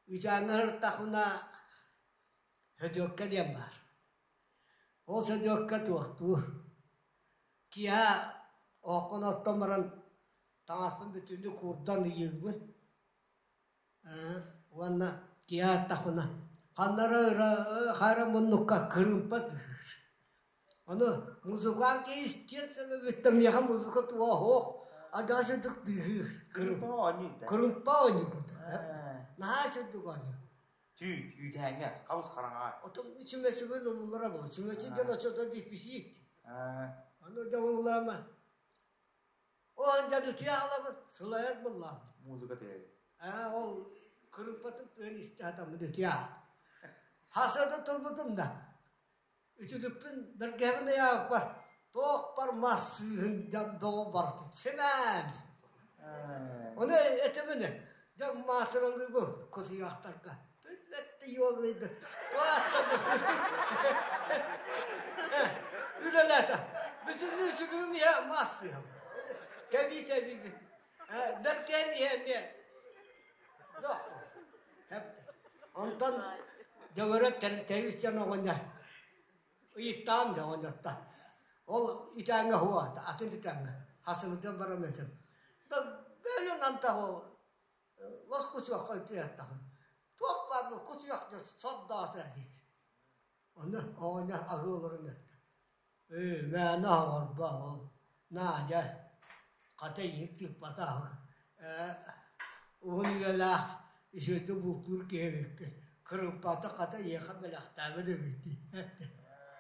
үтээҥҥэ сырыттахпына Сөдүөккэ диэн баар. Ол Сөдүөккэ туохтуур. Киэһэ оһохпун оттон баран таҥаспын бүтүннүү куурдан ыйыыбын. Уонна киэһэ аттахпына ханна эрэ хара муннукка кырыымпа тыаһыыр. Ону музыкант киһи истиэн сөбүттэн миэхэ музыка туһа суох, адьас үрдүк тыаһыыр. Кырыымпа оонньуур да? Кырыымпа оонньуур курдук. Наһаа үчүгдүк оонньуур. Түү, үүтээҥҥэ, хабыс хараҥаҕа. Отон чүмэчибин умуллара буолуо. Чүмэчи дьон оччото дипписиит. Ону дьон умулларама Ол дьон утуйа хаалабыт, сылайар буоллаҕым. Музыка тыаһа. Аа, ол кырыымпатын тыаһын истэ сатаммыт утуйа Хасыата турбутум да, үтүлүкпүн бэргэһэбин ыйаабыппар, туох бар мас сыыһын бөҕө барытын симээн. Ону этэмин дьэ маатыралыыбын кутуйахтарга. Бүллэтти ёлыйды. Үлэлээтэ. Бүтүннүү үтүлүгүм иһэ мас сыыһа. Кэбии кэбиибин. Бэркээн иһэ эмиэ. Онтон дьөгөрө тэрилтэбис диэн оҕонньор ыйыттаан дьэ оҕонньоттон. Ол үтээҥҥэ уһуата, атын үтээҥҥэ хасыбытын баран этим. Бөлүн антах ол лоскучуохха үтүөттаҕын. Туох баар бу кутуйах дьэ сордоото дии. Онно оҕонньор аһыы олорон эттэ. Ээ, мээнэ оҥорбо ол. Надя, хата эйигин тыыппатах. Ээ, уһун үйэлээх үчүгэйдик бултуур киһи эбиккин. Кырыымпата хата эйиэхэ бэлэхтээбит эбит дии эттэ.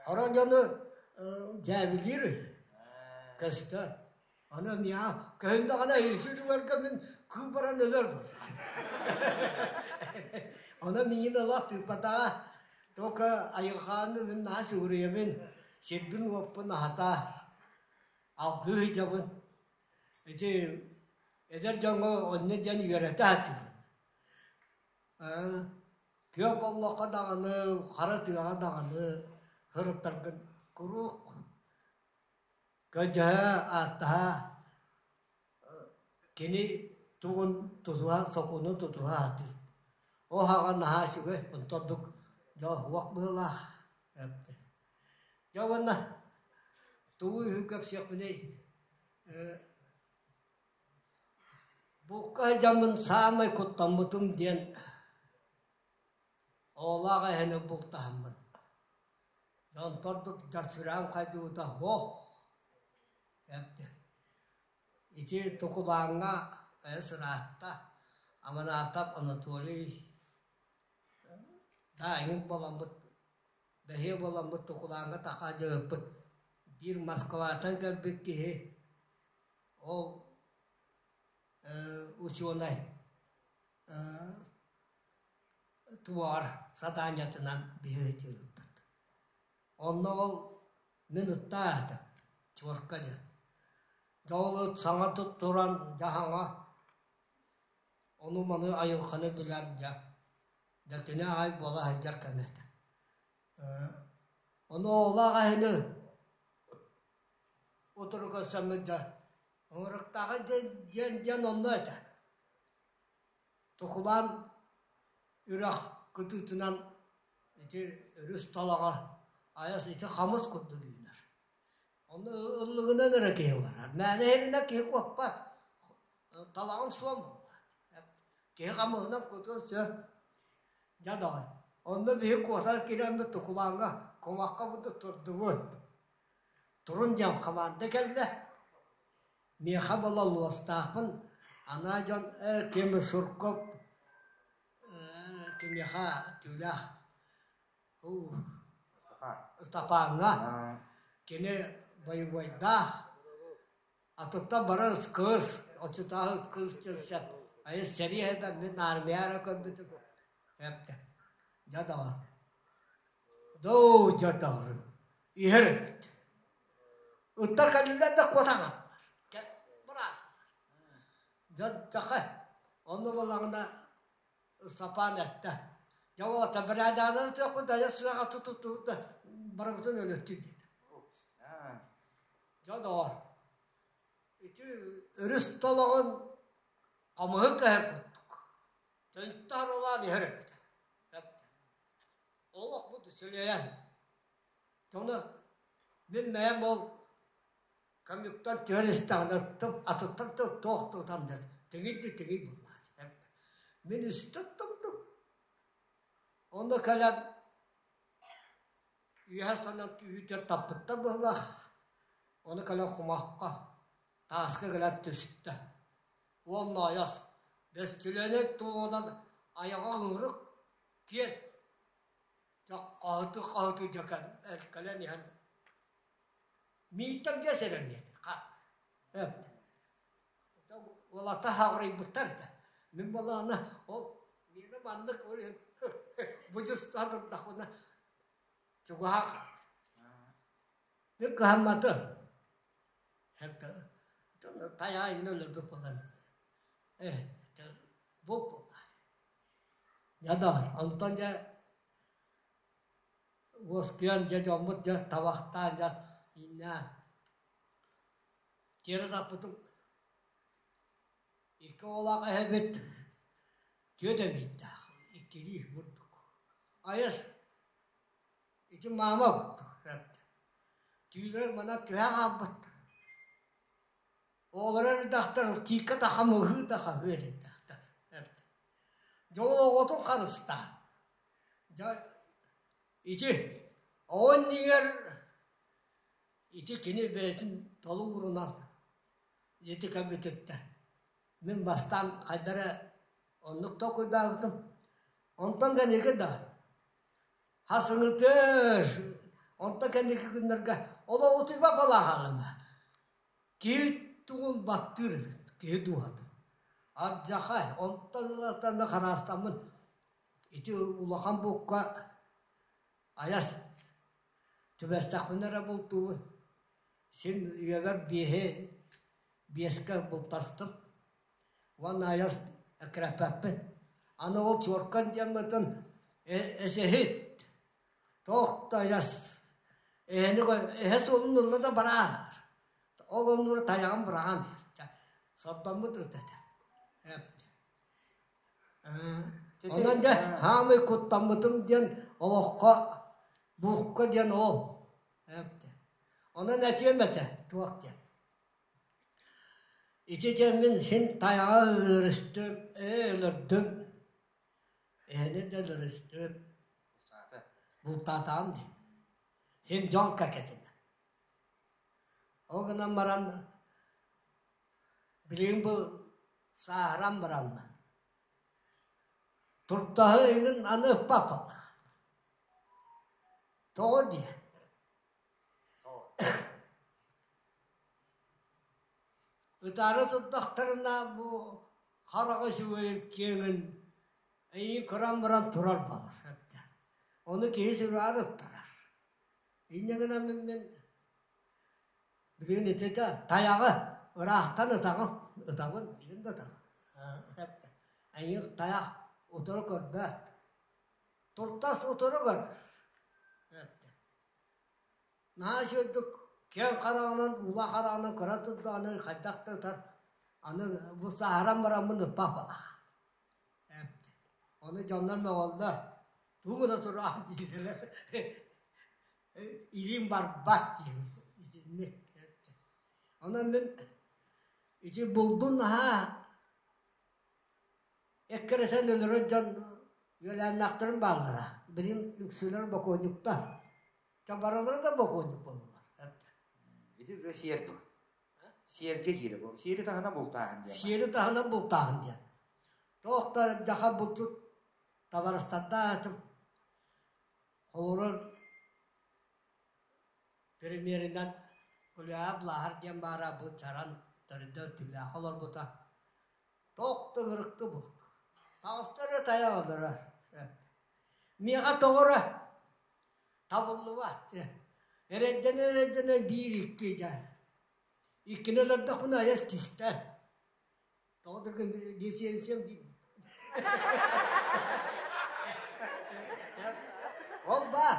Хорон дьону дьээбилиир үһү. Көстө. Аны миэхэ көһүннэҕинэ сүрүгэргэ мин кыы баран өлөр буоллаҕым. Ону миигин олох тыыппатаҕа. Только айылҕаны мин наһаа сүгүрүйэбин, сирбин-уоппун аһата, алгыы сылдьабын. Ити эдэр дьоҥҥо онно диэн үөрэтэ сатыыбын. Тыа боллоххо даҕаны, хара тыаҕа даҕаны сырыттаргын куруук Көрдөһө, ааттаһа, Кини тугун тутуһа, сокуонун тутуһа сатыыр. Ол саҕа наһаа үчүгэй, онто ордук дьэ уох быһыылаах. Дьэ уонна тугу үһү кэпсиэхпиний Булка сылдьаммын саамай куттаммытым диэн оҕолоох эһэни бултаһаммын. Онтон ордук сүрэҕим хайдыбыта суох. Ити Тукулааҥҥа ыраатта Аманаатап Анатолий да эҥин буоламмыт бэһиэ буоламмыт Тукулааҥҥа тахаадьыһыппыт биир Москваттан кэлбит киһи ол учуонай туар садаанньатынан биһиги ыыппыт. Онно ол мин ыттаа этим, Чуорка диэн. Дьэ ол ыт саҥа туттуран дьаһаҥа ону-маны айылҕаны билэн дьэ, дьэ кини аҕай буола сылдьар кэмэ этэ. Ону оҕолоох эһэни утары көрсөммүт дьэ ыҥырыктааҕы диэн диэн онно этэ. Тукулаан үрэх кытыытынан ити өрүс талаҕа айас ити хамыс курдук үүнэр. Онно ыллыгынан эрэ киһи барар. Мээнэ иһэринэ киһи куоппат. Талаҕын суон буолбат. Киһи хамыһынан кутуон сөп. Дьэ доҕор, онно биһи куотан киирэммит Тукулааҥҥа кумахха курдук турдубут. Турун диэн хамаанда кэллэ. Миэхэ буола луостаахпын, анаа дьон ээ ким Сурков кимиэхэ түүлээх Ыстапааҥҥа кини бойобуойдаах атыттан бары кыыс оччотооҕу кыыс дьылсэ айы сэрии эбэн мин армия эрэ көрбүтүм эптэ дьэ доҕор доо дьэ доҕор иһэр эбит Ыттар кэллилэр да куотаҕын. Дьон саха онно буоллаҕына Ыстапаан эттэ: «Дьэ уолаттар бирээдээнэн ытыахпыт дайа сыаҕа тутуттубут да барыбытын өлөттүү» диэтэ. Дьэ доҕор, ити өрүс толоҕун хамыһы кэһэр курдук төнтө харалаан иһэр эбит. Олохпут үчүгэйэн Ону мин бэйэм ол коньюктан түһэн истэҕинэ ыттым, атыттан да туох да ытан да тигий да тигий буоллаҕа. Мин үстэ ыттым дуу. Онно кэлэн үөһэ санан түһүүтүгэр таппыттар быһыылаах. Ону кэлэн кумахха, тааска кэлэн түстэ. Уонна айас бэстилиэнэй туоҕунан айаҕа ыҥырык киэн Хаһыты-хаһыты дьэ кэлэн иһэн мииттэн биэс эрэн диэтэ уолаттар хаҕырыйбыттар этэ мин буоллаҕына ол миэнэ маннык будьустаан турдахпына чугаһаах мин кыһамматым тайаайын өлөрбүт буолан бу Дьэ да, онтон дьэ уоскуйан дьэ дьоммут дьэ табахтаан дьэ ииннээн тиэрэ таппытым икки оҕолоох эһэбит түөрт эмиийдээх иккилии курдук айас ити маама курдук түүлэрэ манан түһэ хаалбыт Оҕолоро эрдэхтэр тииккэ да хамыһыы да хаһыы эрдэхтэр. Дьэ ол оҕотун харыстаан. Дьэ ити оҕо иннигэр ити кини бэйэтин толугурунан ити кэлбититтэн мин бастаан хайда эрэ оннук толкуйдаабытым. Онтон кэнники да хасыҥытыр онтон кэнники күннэргэ олох утуйбат балааһалана Киһи тугун баттыыр эбит, киһи дууһатын. Алдьархай, онтон ылартан да хараастаммын ити улахан булка айас түбэстэхпинэ эрэ бултуубун. Син үйэбэр биэһи биэскэ бултастым уонна айас эккирэппэппин. Аны ол чуоркан диэммитин эсэһит Туох да айас эһэни эһэ суолун ылла да бараар. Ол оннугар тайаҕын быраҕан иһэр. Сордоммут ыт этэ. Онон дьэ хаамый куттаммытым диэн олоххо булка диэн ол. Онон этиэм этэ туох диэн. Ити диэммин син тайаҕа өлөрүстүм, ээ өлөрдүм. Эһэни да өлөрүстүм. Бултаатаҕым дии. Син дьон кэкэтинэ. Ол гынан баран билигин бу сааһыран баранна. Туртаһы иҥин аны ыппаппын. Тоҕо диэ? Ытаары турдахтарына бу хараҕа үчүгэй киэҥин эйиин көрөн баран турар буолар Ону киһи сүрэҕэр ыттарар. Инньэ гынан мин билигин ититэ тайаҕы ыраахтан ытаҕын, ытабын, билигин да ытабын. Эйиин тайах утары көрбөт. Туртас утары көрөр. Наһаа үчүгэйдик киэҥ хараҕынан, уулаах хараҕынан көрөн турдаҕына хайдах да ытар, аны бу сааһыран бараммын ыппаппын. Ону дьоннор мөҕөллөр, тугу гына тураҕын дииллэр, илиим барбат диэн итинник. Онон мин ити булдун наһаа Эккирэтэн өлөрөр дьон үөлээннээхтэрим бааллара. Билигин үксүлэр бокуонньуктар. Дьэ барылара да бокуонньук буоллулар. Ити уже сиэр бу. Сиэргэ киирэ бу. Сиэри таһынан бултааһын диэн. Сиэри таһынан бултааһын диэн. Туох да дьаха булчут табарыстардаах холобур Премьеринэн Куляб Лааһар диэн баара бу чаран төрдө түлээх олорбута. Туох да ырыкты булт. Таҕыста эрэ тайах олорор. Миэхэ тоҕо эрэ табыллыбат. Эрэйдэнэ-эрэйдэнэ биир-икки дьэ. Иккини өлөрдөхпүнэ айас кистэн. Тоҕо дыргын диэсиэнсиэм диир. Ол баар.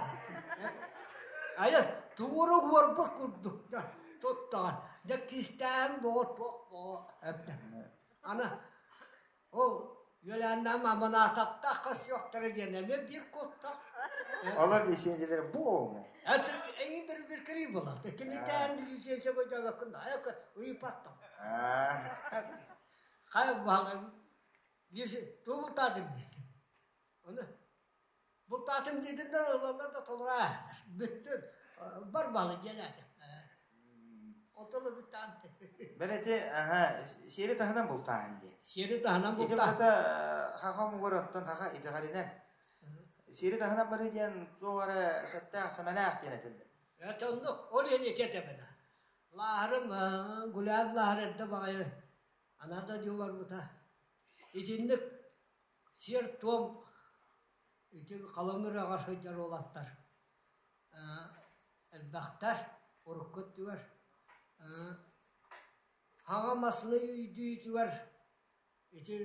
Айас тугу уорбут курдук да туттаҕа. Дьэ кистээһин боҕо туох боҕо Аны ол үөлээннээх аманаатаптаах хасыахтара диэн эмиэ биир куттал. Олор лицензиялары полный. Это эйин бір бір кири буолар. Кинитээн лицензия бойдообоккун да ыйыпаттым. Хай баҕа тугу бултаатым диэн. Оны бултаатым диэтин да ылаллар да толораа. Бүттүн бар балы диэн этим. Отолу бүттаан. Бэлэти аха сиэри таһынан бултааһын диye. Сиэри таһынан Ити бултаа. барыта хаха омугар оттон хаха итэҕэлинэн сиэри таһынан барыы диэн туох эрэ сэттээх сэмэлээх диэн этиллэр. Это оннук ол иһин ити этэбинэ. Лааһарым гуляр лааһар эрдэ баҕайы анарда дуу барбыта. Итинник сиэр-туом ити халыҥ үрэҕэр сылдьар уолаттар элбэхтэр урукку өттүгэр хаҥа массыына үүрдүүтүгэр ити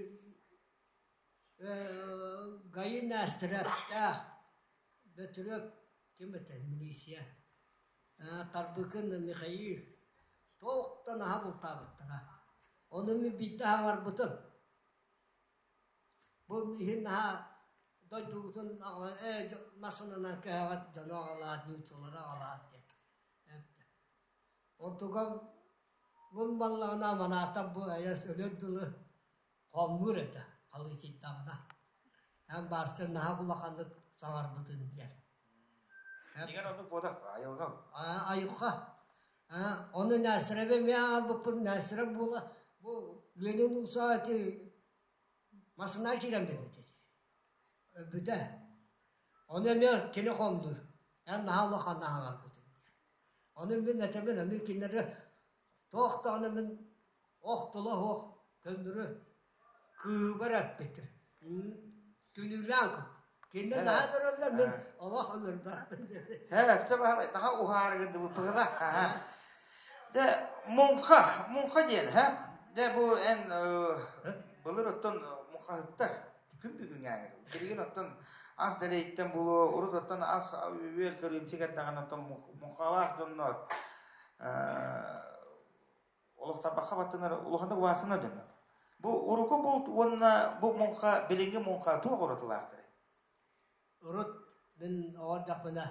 ГАИ Нээстэрэптээх Бөтүрүөп ким этэй милиция Тарбыкын Михаил туох да наһаа бултаабыттара ону мин биирдэ хаҥарбытым Бу иһин наһаа дойдубутун массыынанан кэһэҕит дьону аҕалаат, нууччалары аҕалаат диэн эттэ. Онтугам бу баллаҕына аманаатап бу айас өлөр дылы хомнуур этэ халыытыйдаҕына. Эн Бааска наһаа улаханнык саҥарбытын диэн. Дигэн оннук буота айылҕа. Айылҕа. Ону Нээстэрэбэ эмиэ ааҕарбыппын Нээстэрэ буола бу Ленин уулусса ити Массыына киирэн биэрбит этэ. Өлбүтэ. Ону эмиэ кини хоннуур. Эн наһаа улаханна аһаҕарбытын диэн. Ону мин этэбин, эмиэ кинилэри туох даҕаны мин ох тыла суох көннөрү кыыбар эппитим. Күнүүлээн курдук. Кинилэр наһаа көрөллөр, мин олох өлөрбөппүн диэн. Һэ, өссө наһаа уһаарыгын дыбыппыгына. Дьэ, муҥха, муҥха диэн, һэ? Дьэ, бу эн былыр оттон муҥхаһыттар күн бүгүҥҥээҥи билигин оттон ас дэлэйиттэн буолуо, урут оттон ас үөл кырыымчык эрдэҕинэ оттон муҥхалаах дьоннор. Олох тарбахха баттанар улаханнык убаастанар дьоннор. Бу уруку булт уонна бу муҥха билиҥҥи муҥха туох уратылаахтарый? Урут мин оҕо эрдэхпинэ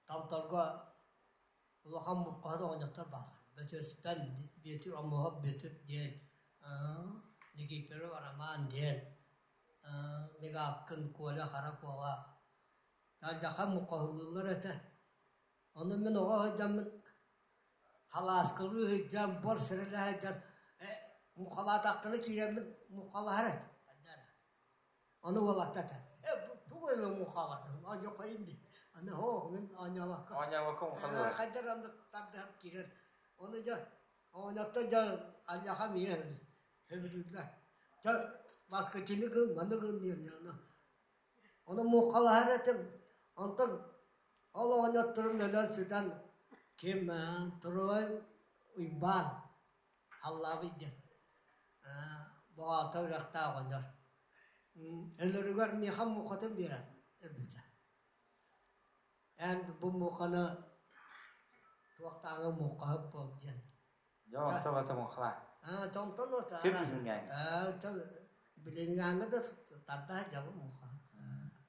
Томторго улахан муҥхаһыт оҕонньоттор бааллар. Бөтүөстэн Бүөтүр Омуоһап Бүөтүр диэн, Никифоров Роман диэн, Мигалкин Коля Хара Куола алдьархай муҥхаһылыыллар этэ. Ону мин оҕо сылдьаммын халааскалыы сылдьан, бор сирэлэһэ сылдьан муҥхалаатахтарына киирэммин муҥхалаһар этим. Ону уолаттар этэ, «Э, тугу эмэ муҥхалаатыҥ, оонньуоххайын дии». Аны һоо, мин оонньообокко. Оонньообокко муҥхалыыллар. Хайдах оннук тардыһан киирэр. Ону дьэ, оҕонньоттор дьэ альяха миэ сөбүлүүллэр. Дьэ, баскычыны гын, маны гын диэн ону. Ону муҥхалаһар этим. Онтон ол оҕонньотторум өлөн сүтэн ким Туруой Уйбаан Халлаабый диэн Боҕоото үрэхтээх оҕонньор өлөрүгэр миэхэ муҥхатын биэрэн өлбүтэ. Эн бу муҥханы туохтааҥы муҥхаһыт буол диэн. Дьэ, онто бата муҥхалаа. Онтон Ким билиҥҥээҥи? Билиҥҥээҥи да тарда сылдьабын муҥха.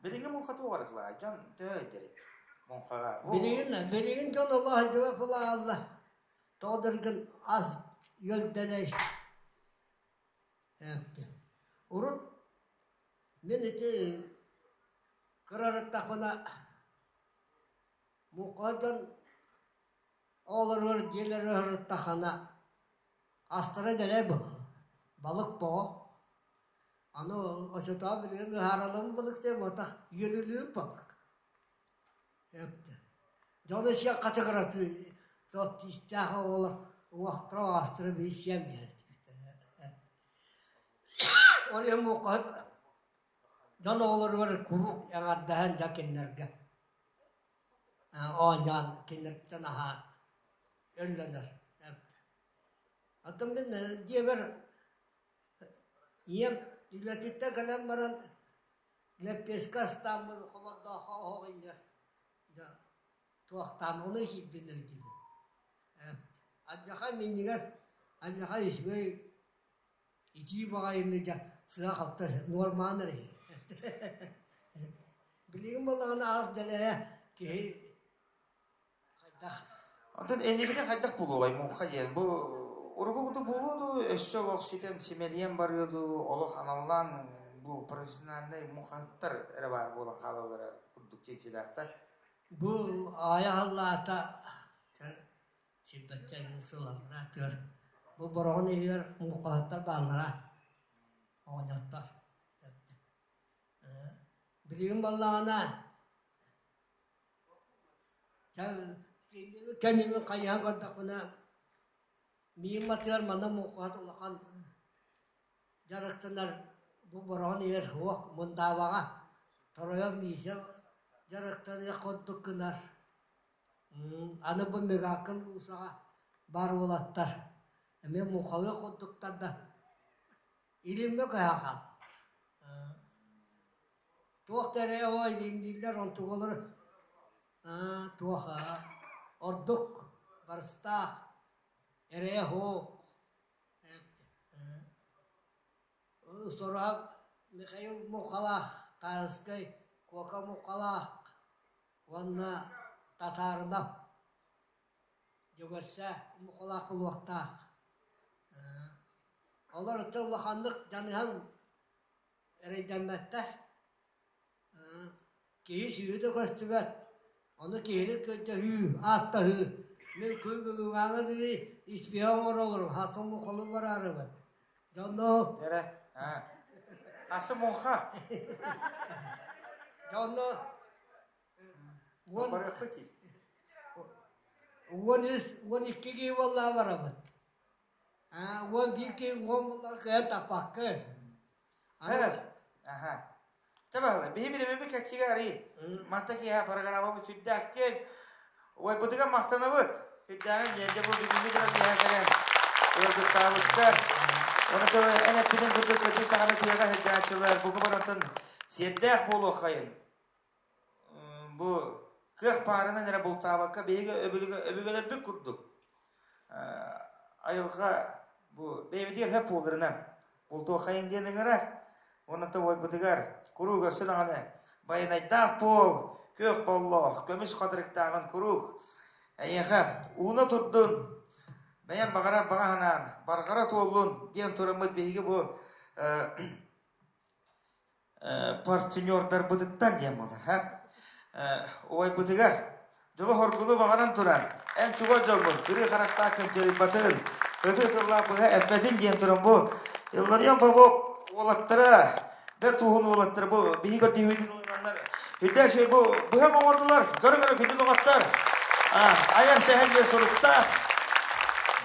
Билиҥҥи муҥха туох арытылаа? Дьон төһө өйдөрүй муҥхаҕа? Билигин, билигин дьон олох сылдьыбат буолаалла. Тоҕо дыргын ас үөлдэлэй Урут мин ити кырарыттахпына муҥха дьон оҕолоругар дьиэлэрэ ыһырыттаххына астара дэлэй буолар балык боҕо аны оччотооҕу билигин ыһаарылым балык диэн буолбатах үөлүлүүр балык Дьону сиэн хачыгыратыы туох тиистээх оҕолор уҥуохтара аастара биир сиэн биэрэр Ол иһин муҥхаһыт дьон оҕолоругар куруук эҥэрдэһэн дьэ кинилэргэ оонньоон кинилэртэн аһаан өллөнөр. Оттон мин дьиэбэр ийэм үлэтиттэн кэлэн баран лэппиэскэ астааммын хобордооххо оһох инньэ туохтаан ону иһиирбин өйдүүбүн. Алдьархай минньигэс, алдьархай үчүгэй итии баҕайыны дьэ сыа-халты нуормаан эрэ Билигин буоллаҕына аас дэлэйэ киһи хайдах Онтон эйигини хайдах булуоҕай муҥха диэн бу урукку курдук буолуо дуу, өссө олох ситэн симэлийэн барыа дуу, олох аналлаан бу профессиональнай муҥхаһыттар эрэ баар буолан хаалаллара курдук чинчилээхтэр. Бу аайа аһыллаата сирбэччэ сылалара түөр. Бу бороҕон иһигэр муҥхаһыттар бааллара оҕонньоттор. Билигин буоллаҕына Кэннибин хайыһан көрдөхпүнэ, миим атыгар манна муҥхаһыт улахан дьарыктанар бу бороҕон иһэр суох Мындаабаҕа Торойон Миисэ дьарыктаныах курдук гынар. Аны бу Мегаакын уулуссаҕа баар уолаттар эмиэ муҥхалыах курдуктар да илимҥэ көһөн хааллылар. Туох да эрэ оо илиҥнииллэр онтугалары туох ордук барыстаах эрэйэ суох Сорох Михаил Мухалаах, Тарскай Куока Мухалаах уонна Татаринов Дьөгүөрсэ Мухалаах буолуохтаах. Олор өттө улаханнык дьаныһан эрэйдэммэттэр. Киһи сүөһү да көстүбэт, ону киһини көрдөһүү, ааттаһыы. Мин күн бүгүҥҥээҥи диэри испиэһэ оҥоро олорум, хасым муҥхалыы бараарыбын. Дьонно Эрэ, Асы муҥха. Дьонно уон Барыахпыт дии. 13, 12 киһи буоллаҕа барабыт. 11 киһи уон буоллар кыайан таппаккын. Аха. Табаһыла, биһи биримэбит кэччигэ арый. Манта киһи программабыт сүрдээх киэҥ. Уойбутугар махтанабыт. Сүрдээҕин дьиэдэ бу бүгүҥҥү дьон киэһэ кэлэн ыалдьыттаабыттар. Оны эн эппитин курдук кырдьык даҕаны тыаҕа сылдьааччылар бука барантан сиэрдээх буолуоххайын. Бу кыах баарынан эрэ бултаабакка биһиги өбүгэлэрбит курдук. Айылҕа бу бэйэбитигэр сөп буоларынан бултуоххайын диэн ыҥырар. Уонна тобойбутугар куруук өссө даҕаны байанайдаах буол, күөх боллоох, көмүс хатырыктааҕын куруук эйиэхэ ууна турдун, бэйэм баҕарар баҕа санаан барҕара туоллун диэн тураммыт биһиги бу партнердарбытыттан диэн буолар. Убайбытыгар дьолу-хоргуну баҕаран туран, эн чугас дьоҥҥун кырыы харахтаах кынчарыйбатын, ытыы тыллаах быһа эппэтин диэн туран бу Илларион Попов уолаттара, бэрт уһун уолаттара бу биһиги көрдүүбүтүн ылынаннар үрдээх үчүгэй бу быһа оҥордулар, көрө-көрө күндү доҕоттор, айар сэһэн диэн суруктаах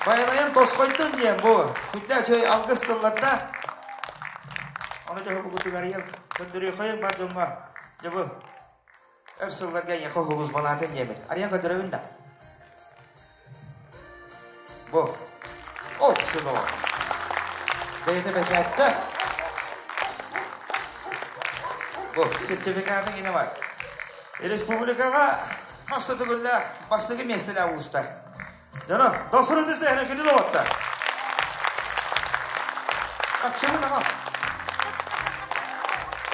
байанайын тосхойдун диэн бу үрдээх үчүгэй алгыс тылларда. Ону дьоһу бугутугарыйан көрдөрүөхөйүн бар дьоҥҥо дьэ бу өр сылларга эйиэхэ уһулус балаатын диэмит. Арыйан көрдөрөбүн да. Бу. Ол сыноо. Бэйэтэ бэчээттэ. Бу сертификатын ине бар. Республикаҕа хас да төгүллээх бастакы миэстэлээх уустар. Дьоно, дохсун ытыс күнү доҕоттор. Хаччыбын аҕал.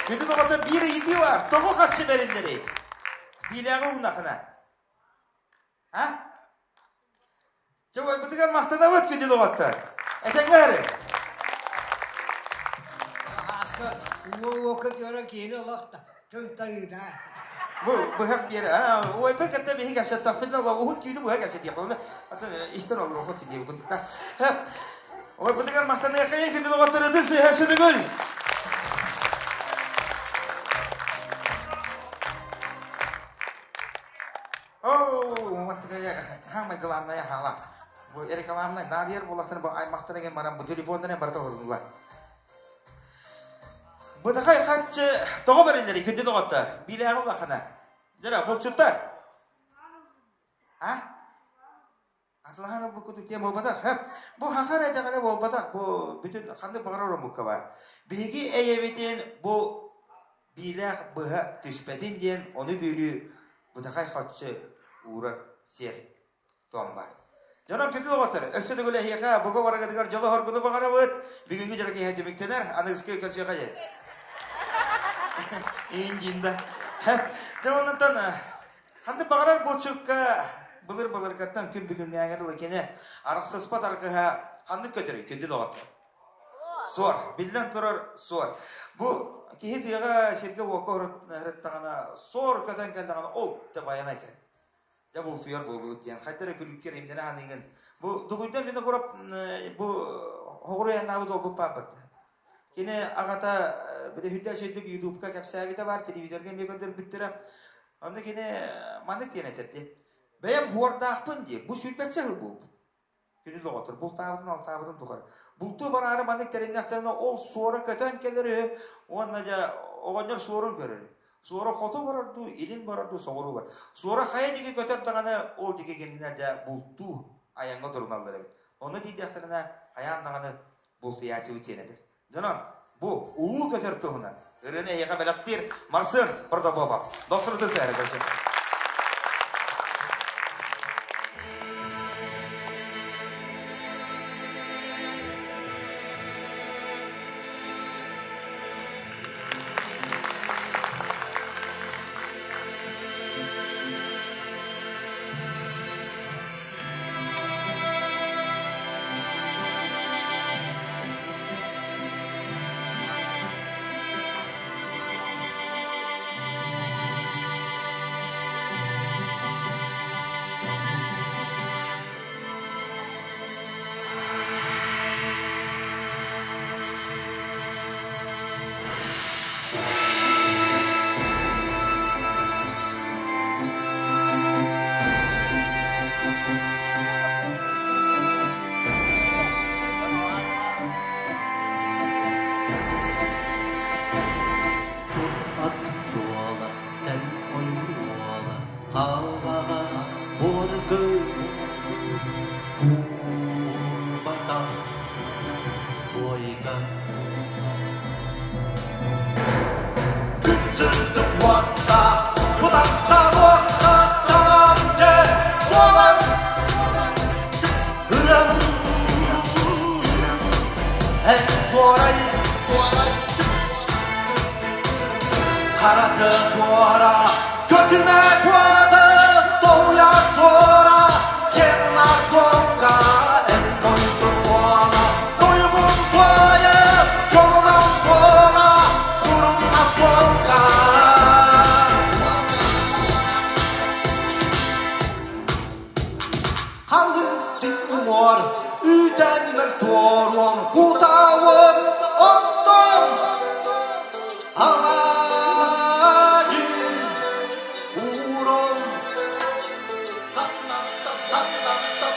Күнү доҕоттор биир ыйытыы бар. Тоҕо хаччы бэриллэрий? Биилээҕи уунахына. А? Дьэ, ойбутугар махтанабыт күнү доҕоттор. Этэҥҥэ эрэ. Ааска уо-уокка түөрэн киһини олох да тымтайыыда. Бу быһах биэр уойбар кытта биһи кэпсэттахпытына уһун түүнү быһа кэпсэтиэх буолла. Атын истэн олоруоххут диэбит курдук. Ойбутугар махтаныаххайын күндү доҕоттор ытыс тыаһа сүтүгүл. Оо, самое главное хала. Бу рекламнай наадыйар буоллахтара бу аймахтара ген баран бу телефоннарын барыта оһордулар. Бытахай хаччы тоҕо бэриллэри күндү доҕоттор? Биилээҕи улахана. Дьара, булчуттар. А? Атылаһан ылбыккытык диэн буолбатах. Бу хахар этэҕэлэ буолбатах. Бу бүтүн ханнык баҕарар омукка бар. Биһиги эйэбитин бу биилээх быһа түспэтин диэн ону бүлүү бытахай хоччу уурар сиэр туом бар. Дьонум күндү доҕоттор, өссө төгүл эһиэхэ буга барыгытыгар дьолу-хоргуну баҕарабыт. Бүгүҥҥү дьоро киэһэ түмүктэнэр. Аныгыскы көрсүөхэ диэн. Индинда. Дьэ онтон ханнык баҕарар булчукка былыр-былыргаттан күн бүгүҥҥээҥэр дылы кини арахсыспат аргыһа ханнык көтөрүй күндү доҕоттор? Суор. Биллэн турар суор. Бу киһи тыаҕа сиргэ-уокка ырыттаҕына суор көтөн кэллэҕинэ ол да байанай кэл. Дьэ бултуйар буолуут диэн хайда эрэ күлүккэр имнэнэ ханыыгын. Бу дугуйдан Винокуров бу хоҕуруйаннаабыт уолбут паапат. Кини аҕата били үрдээх үчүгэйдик ютубка кэпсээбитэ баар, телевизорга эмиэ көрдөрбүттэрэ. Онно кини маннык диэн этэр дии. Бэйэм буордаахпын дии, бу сүүрбэччэ сыл буолбут. Күнү доҕоттор, бултаабытын алтаабытын тухары. Бултуу бараары маннык тэриннэхтэринэ ол суора көтөн кэлэр үһү уонна дьэ оҕонньор суорун көрөр. Суора хоту барар дуу, илин барар дуу, соҕуруу бар. Суора хайа диэки көтөр даҕаны ол диэки кинилэр дьэ бултуу айаҥҥа туруналлар эбит. Онно тиийдэхтэринэ хайаан даҕаны бултуйааччыбыт диэн этэр. Дьонон, бу улуу көтөр туһунан ырыаны эһиэхэ бэлэхтиир Марсен Протопопов. Дохсурутун сэһэрэ көрсө. Хараты суора, көтүмэ куоты, тоһуйар туора, киэҥ долга эн дойдуҥ уола, тойугун туойа, дьолунан туола, турунна суолга. Халыҥ сис уҥуор үүтэннэр туоруон кутауын оттон алаадьы уурун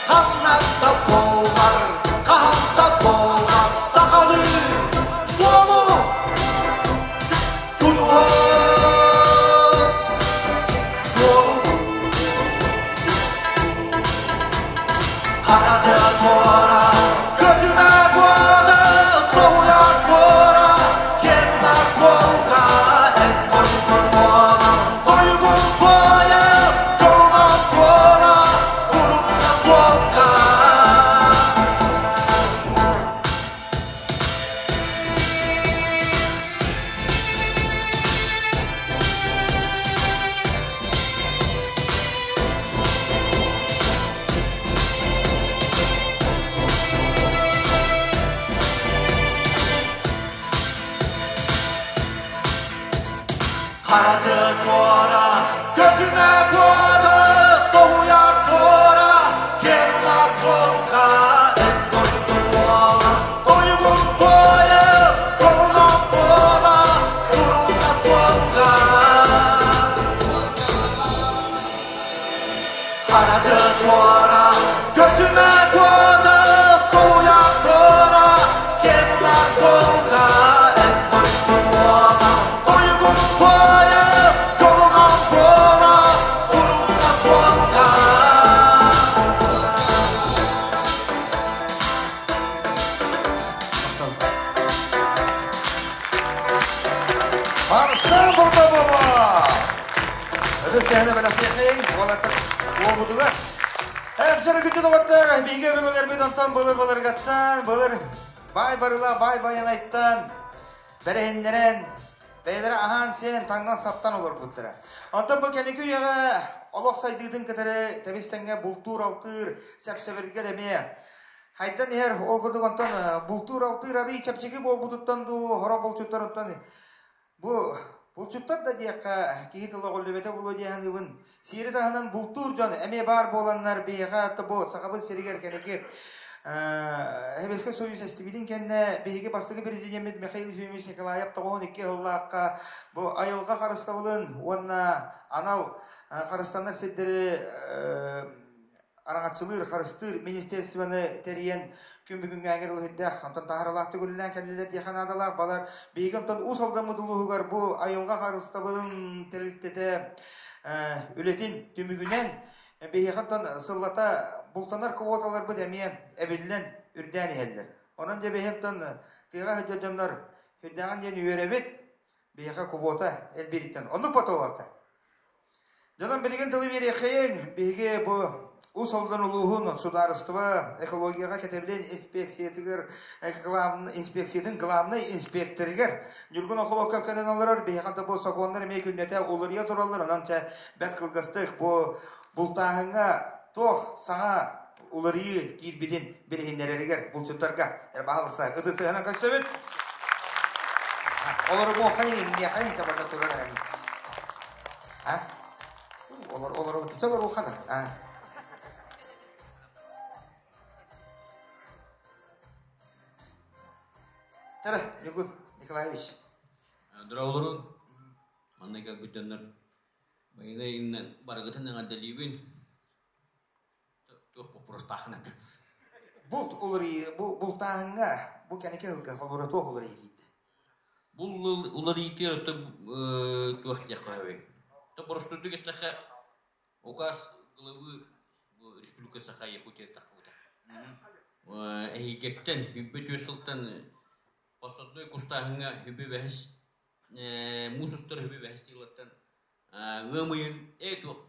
ханна да буолар, хаһан да буолар сахалыы суолу тутуһар суолу Харата суора, көтүмэ куода, тоһуйар туора, киэҥ буолга эн дойдуҥ буола, тойугун туойа, дьолунан туола, турунна суолга. Хараты суора, көтүмэ куода, тоһуйар туора, киэҥ туолга эн дойдуҥ уола, тойугун туойа, дьолунан туола, турунна суолга. Хараты суора, көтүмэ куода, тоһуйар туора, киэҥ туолга эн дойдуҥ уола, тойугун туойа, дьолунан туола, турунна суолга. Барса баба Ытыс тэһэнэ бэлэхтиэхин, уолаттар уолбутугар. Эпчэр күндү доҕоттор, биһиги өбүгэлэрбит онтон былыр-былыргаттан, былыр баай барыла баай байанайттан, бэрэһиннэрэн, бэйэлэрэ аһаан-сиэн, таҥнан-саптан олорбуттара. Онтон бу кэнники үйэҕэ олох сайдыытын кытары тэбис-тэҥҥэ бултуур-алтыыр сэп-сэбиргэл эмиэ хайдан иһэр. Ол курдук онтон бултуур-алтыыр арыый чэпчэки буолбутуттан дуу, сорох булчуттар Бу булчуттар да диэххэ киһи тыла оҕоллубэтэ буолуо дии саныыбын. Сиэри таһынан бултуур дьон эмиэ баар буоланнар биһиэхэ бу Сахабыт сиригэр кэнники Сэбиэскэй Союз эстибитин кэннэ биһиги бастакы президеммит Михаил Ефимович Николаев 92 сыллаахха бу айылҕа харыстабылын уонна анал харыстанар сирдэри араҥаччылыыр, харыстыыр министерствоны тэрийэн күн бүгүҥҥээҥҥэ дылы сүрдээх онтон таһааралаах төгүллээн кэллилэр диэххэ наадалаах. Балар биһиги онтон Уус Алдаммыт улууһугар бу айылҕа харыстабылын тэрилтэтэ үлэтин түмүгүнэн биһиэхэ онтон сыллата бултанар квоталарбыт эмиэ эбиллэн үрдээн иһэллэр. Онон дьэ биһиги онтон тыаҕа сылдьар дьоннор сүрдээҕин диэн үөрэбит, биһиэхэ квота элбиириттэн. Оннук потолокта. Дьонум билигин тылы биэриэххэйиҥ. Биһиги бу Уус Алдан улууһун судаарыстыба экологияҕа кэтэбилин инспекциятыгар инспекциятын главнай инспекторыгар Ньургун Охлопков кэлэн олорор. Биһиэхэ да бу сокуоннар эмиэ күннэтэ уларыйа тураллар. Онон чэ бэрт кылгастык бу бултааһыҥҥа туох саҥа уларыйыы киирбитин билиһиннэрэригэр булчуттарга баһылыста ытыс тыаһынан көрсөбүт. Олору хайын табарда турар А? Олор олору олору хана. А. Тара, Ньургун Николаевич. Дороолорун, манна кэлбит дьоннор Байына иннен барыгытын эҕэрдэлиибин. Туох боппуруостааххын эт. Булт уларыйыы, бу бултааһыҥҥа, бу кэнники сылга холобура туох уларыйыы киирдэ? Бул уларыйыытыгар оттон туох диэххэ сөбүй? Боростуойдук эттэххэ, указ главы Республика Саха Якутия таххыбыта. Эһигэттэн, хүббэ түөрт сылтан посадной кустааһыҥҥа хүбү бэһис муус устар хүбү бэһис тыылаттан ыам ыйын туох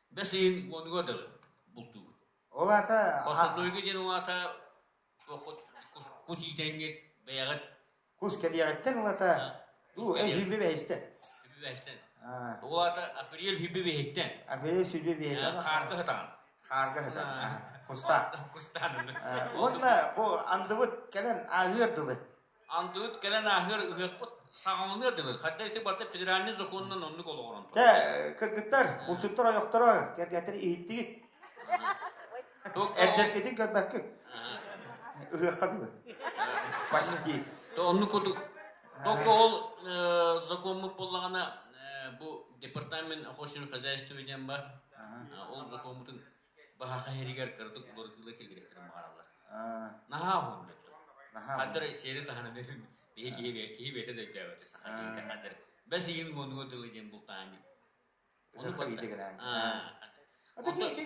бэс ыйын уонугар дылы бултуубут. Ол аата Посаднойга диэн ол аата туоххут кус иитэҥҥит бэйэҕит кус кэлиэҕиттэн ылата дуу кэлиэҕиттэн. хүбү бэһистэн. Сүүрбэһистэн. Ол аата апрель хүбү биһиттэн. Апрель сүрбэ биһиттэн. Хаарга хатаан. Хаарга хатаан. Куста. Кустаан. Уонна бу андыбыт кэлэн ааһыар дылы. Андыбыт кэлэн ааһыар ыһыахпыт саҕаланыар дылы. Хадда ити барыта федеральный законунан оннук олоҕуран. Тэ кыргыттар, булчуттар ойохторо кэргэттэр иһиттигит. Эрдэргитин көрбөккүт. Ыһыахха дылы. Почти. То оннук курдук Только ол закоммут буоллаҕына бу департамент охотничьего хозяйства диэн бар. Ол закоммутун баһаха иһигэр кыратык уларытыыла киллэриэхтэрин баҕараллар. Наһаа уһун бөттө. Хаддар сиэри таһынан биһи киһи киһи бэйэтэ да өйдөөбөтө саха киһитэ хаддар бэс ыйын уонуга дылы диэн бултаан Ону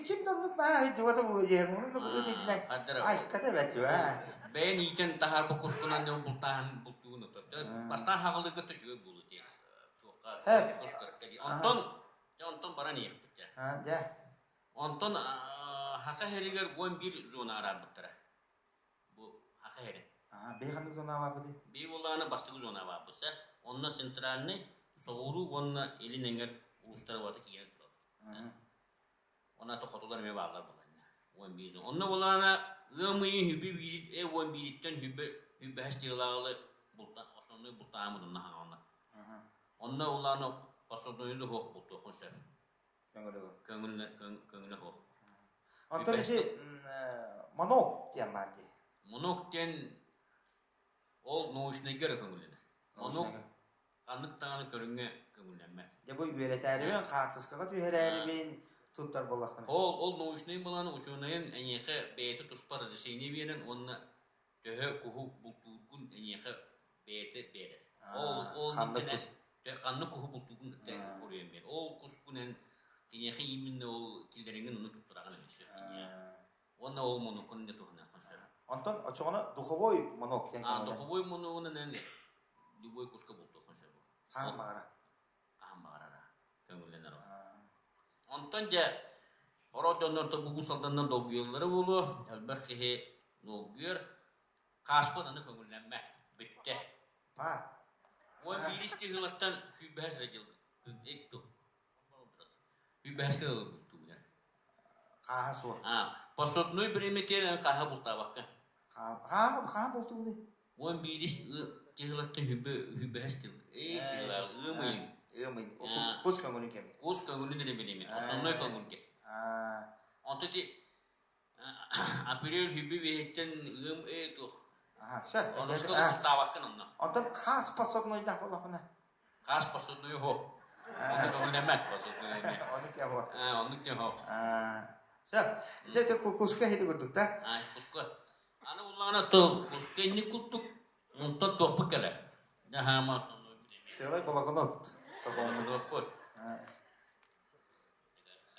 Ким да оннук наһаа сылдьыбата буолуо диэн оннук ытыллан айката бэтү Бэйэн иитэн таһаарбыт кускунан бултааһын бултуугун отор. Бастаан хаҕылыыга төчүгэй буолуо диэн туохха Онтон онтон баран иһиэхпит дьэ. Онтон Хака иһэригэр 11 зона араарбыттара. Бу Хака иһэрин. Бэйэ ханнык зона баарбытый? Бии буоллаҕына бастакы зона баарбыт. Онно центральный, соҕуруу уонна илин эҥэр улуустара барыта киирэн тураллар. Онно хотулар эмиэ бааллар буоланна. 11 зона. Онно буоллаҕына ыам ыйын хүбү биир 11-иттэн хүбү хүбэһэс дьыалаалы булта основной бултаамын онно хаҥална. Онно улаана посадной да суох бултуоххун сөп. Көҥүлү. Көҥүлэ көҥүлэ суох. Онтон ити монок диэн баар дии. Монок диэн ол научнайга эрэ көҥүллэнэр. Монок ханнык даҕаны көрүҥҥэ көҥүллэммэт. Дьэ бу үөрэтээрибин, хаартыскаҕа түһэрээрибин туттар буоллахпына. Ол научнай былааны учуонайын эйиэхэ бэйэтэ туспа разрешение биэрэн уонна төһө куһу бултуургун эйиэхэ бэйэтэ биэрэр. Ол ол Ханнык кус? Ханнык куһу бултуургун куруйан биэр. Ол кускунан киниэхэ именно ол киллэриҥин ону туттараҕын эбит сөп. Уонна ол монокун да туһаныаххын сөп. Онтон очоҕуна духовой монок диэн А духовой моногунан любой куска бултуоххун сөп. Хаһан баҕара. Хаһан баҕарара. Көҥүллэнэр ол. Онтон дьэ ороо дьоннор бу салданнан долгуйаллара буолуо. Элбэх киһи долгуйар. Хааспыт аны көҥүллэммэт. Бүттэ. Па. Уон биирис тыһыылаттан сүүрбэһэс эрэ дьыл Сүүрбэһэскэ дылы бултуубун. Хааһа суох. Посадной бириэмэтигэр эн хааһа бултаабакка. Хааһа хааһа бултуугунуй? 11 тыһыылаттан сүүрбэһэс тыл. Ээ тыла ыам ыйын. Ыам ыйын. Кус көҥүлүн кэми. Кус көҥүлүн эрэ бириэмэ. Основной көҥүлгэ. Онто ити апрель хүбү биэһиттэн ыам ээ туох. Сөп. Онуска бултаабаккын онно. Онтон хаас посаднойдаах буоллаххына? Хаас посадной суох. Ону көҥүллэммэт посадной. Ону тиэ суох. Оннук тиэ суох. Сөп. Дьэ ити куска иһити курдук да? Куска. Аны буллаҕына то куска инник курдук онтон туохпут кэлэр. Дьэ хаама основной. Сыалай балагонот. Собоҥнуоппут.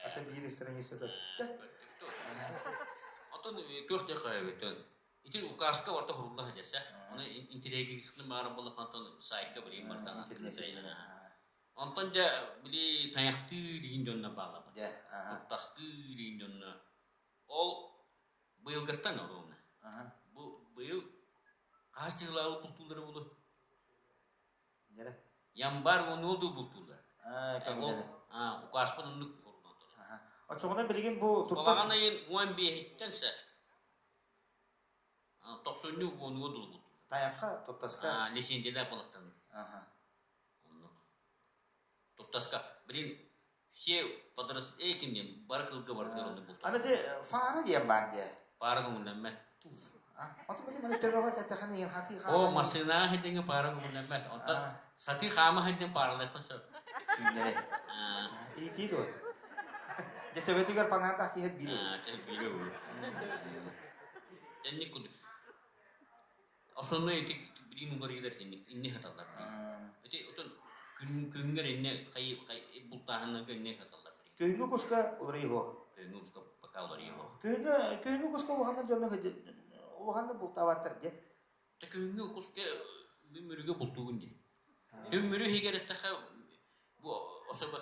Ата биир страница бөттө. Отон күөх диэххэ эбит. Ити указка барта хурулла сылдьар. Оны интеллигентный баар буоллахтан сайтка билигин бартан. Онтон дьэ били тайахтыы диин дьонно бааллар. Туттастыы диин дьонно. Ол быйылгаттан ровно. Бу быйыл хас дьылаалы бултууллара буолуо? Январь уонуолду бултууллар. Ол укааспын оннук хорунан Оччоҕуна билигин бу туттас Балаҕан ыйын 15-иттэн сэ тохсунньу уонуга дылы бултууллар. Тайахха туттаска Лицензиялаах балыктан. Оннук. Туттаска. Блин, все подрос этим диэн бары кылга барытыгар оннук бултууллар. Аны ти фара диэн баар диэ. Паара көҥүллэммэт. Аты били маны төбөҕөр кэттэххинэ иһин хатыы О, массыынаҕа сылдьаҥҥа паара көҥүллэммэт. Онтон сатыы хаама сылдьан пааралыаххын сөп. Түүннэри. Иитии дуо? Дьэ төбөтүгэр панаардаах киһи биир Чэ, биир өлөр. Тэнник курдук. Основной ити билигин уларыйыылар итинник инни саталлар. Ити отон күҥҥэр инне хай бултааһыннарга инне саталлар. Күһүҥҥү куска уларыйыһо. Күһүҥҥү куска пока уларыйыһо. Күһүҥҥү күһүҥҥү куска улаханнар дьонно улаханнык бултаабаттар дии. Та күһүҥҥү куска мүрүгэ бултуугун дии. Мүрү иһигэр эттэххэ бу особо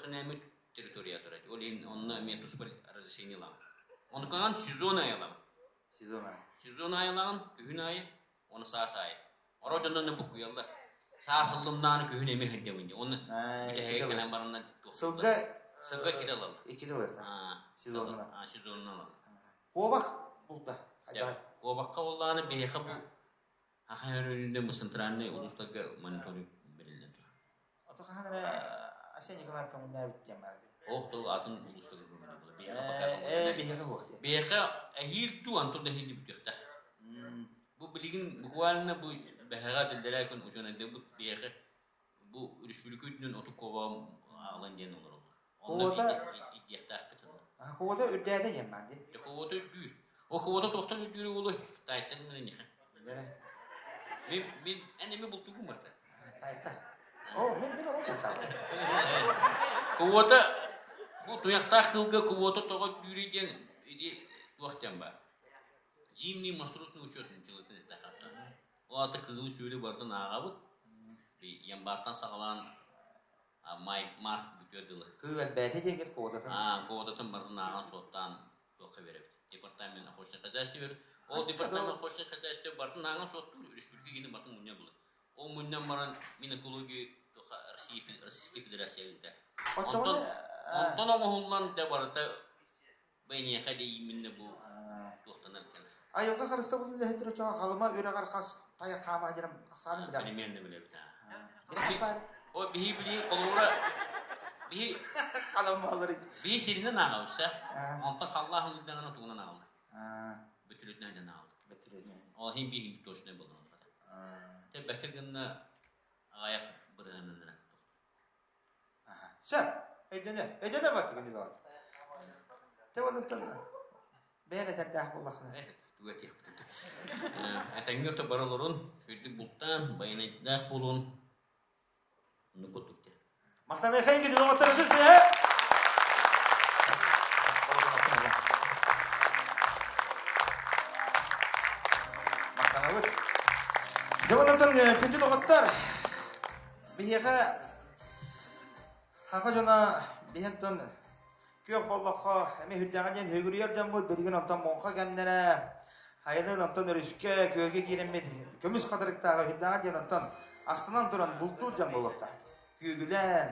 территория турар. Ол иһин онно эмиэ туспа разрешение ылаҕын. Онукаҕын сезон аайы ылаҕын. Сезон аайы. Сезон аайы ылаҕын, күһүн аайы, уонна саас аайы. Орой дьоннор буккуйаллар. Саас ыллымнааны күһүн эмиэ сылдьабын дии. Оны бүтэһигэ кэлэн баранна Сылга Сылга иккитэ ылаллар. Иккитэ ылаллар. Сезонунан. Сезонунан ылаллар. Куобах булда. Куобахха буоллаҕына биһиэхэ бу Ахан өрүүнүндэ бу центральный улуустарга мониторинг бэриллэн турар. Ото хаһан эрэ Асен Николаев көҥүллээбит диэн баар дии. Ох тыл атын улуустарга көҥүллээбит. Биһиэхэ пока Биһиэхэ суох дии. Биһиэхэ эһиил туу Антон да эһиил бүтүөхтээх. Бу билигин буквально бу бэһэҕэ дэллэрээ күн учуонайдарбыт биһиэхэ бу республика үрдүнэн оту куоба аҕалан диэн олороллор. Онно ирдиэхтээхпит онно. Куота үрдээтэ диэн баар дии. Куота үрдүүр. Ол куота туохтан үрдүүрэ буолуой? Таайтан мин Мин мин эн эми бултугум барда. Таайтар. О, мин мин олох бултаабын. Куота бу туйахтаах кылга куота тоҕо үрдүүрүй диэн ити туох диэн баар. Зимний маршрутный учет дьылытын этэ Ол аата кыылы-сүөлү барытын ааҕабыт. Январтан саҕалаан май, март бүтүөр дылы. Кыыл элбээтэ диэҥҥит квотатын? Аа, квотатын барытын ааҕан суоттаан туохха биэрэбит. Департамент охотничьего хозяйства биэрэбит. Ол департамент охотничьего хозяйства барытын ааҕан суоттуур, республика киинин барытын мунньар булар. Ол мунньан баран Минэкология России, Российской Федерация ыыта. Онтон, онтон оҥоһуллан да барыта Бэйиэхэ дииминнэ бу туохтанар кэлэр. Айылҕа харыстабылын үлэһиттэрэ чоҕо Халыма үрэҕэр хас тайах хаама дьэрим ахсаанын билэҕин. Примерно билэбит аа. О биһи били холуура биһи Халымалары. Биһи сиринэн ааҕабыт сэ. Онтон халлааһын үрдэҕинэ тугунан ааҕаллар. Бөтүлүтүнэн дьэн ааҕаллар. Бөтүлүтүнэн. Ол иһин биһи точнай болор. Те бэкэ гынна аҕайах бырыһаннара. Сөп. Өйдөнө. Өйдөнө бат күнү баҕат. Те онуттан бэйэн этэрдээх буоллахына. Туга этиэхпит. Этэҥҥэ ото бара олорун, сүрдүк бултаан, байанайдаах буолуон ну курдук те. Махтаныахайын күнү доҕоттор ытыс сыһа. Махтанабыт. Дьэ онтон күндү доҕоттор, биһиэхэ Саха дьоно биһин тон күөх болбоххо эмиэ үрдэҕэ диэн хөгүрүйэр дьоммут билигин онтон муҥха кэмнэрэ хайанын онтон өрүскэ күөлгэ киирэммит көмүс хатырыктааҕы үрдэҕэ диэн онтон астынан туран бултуур дьон буолуохтаах күөгүлээн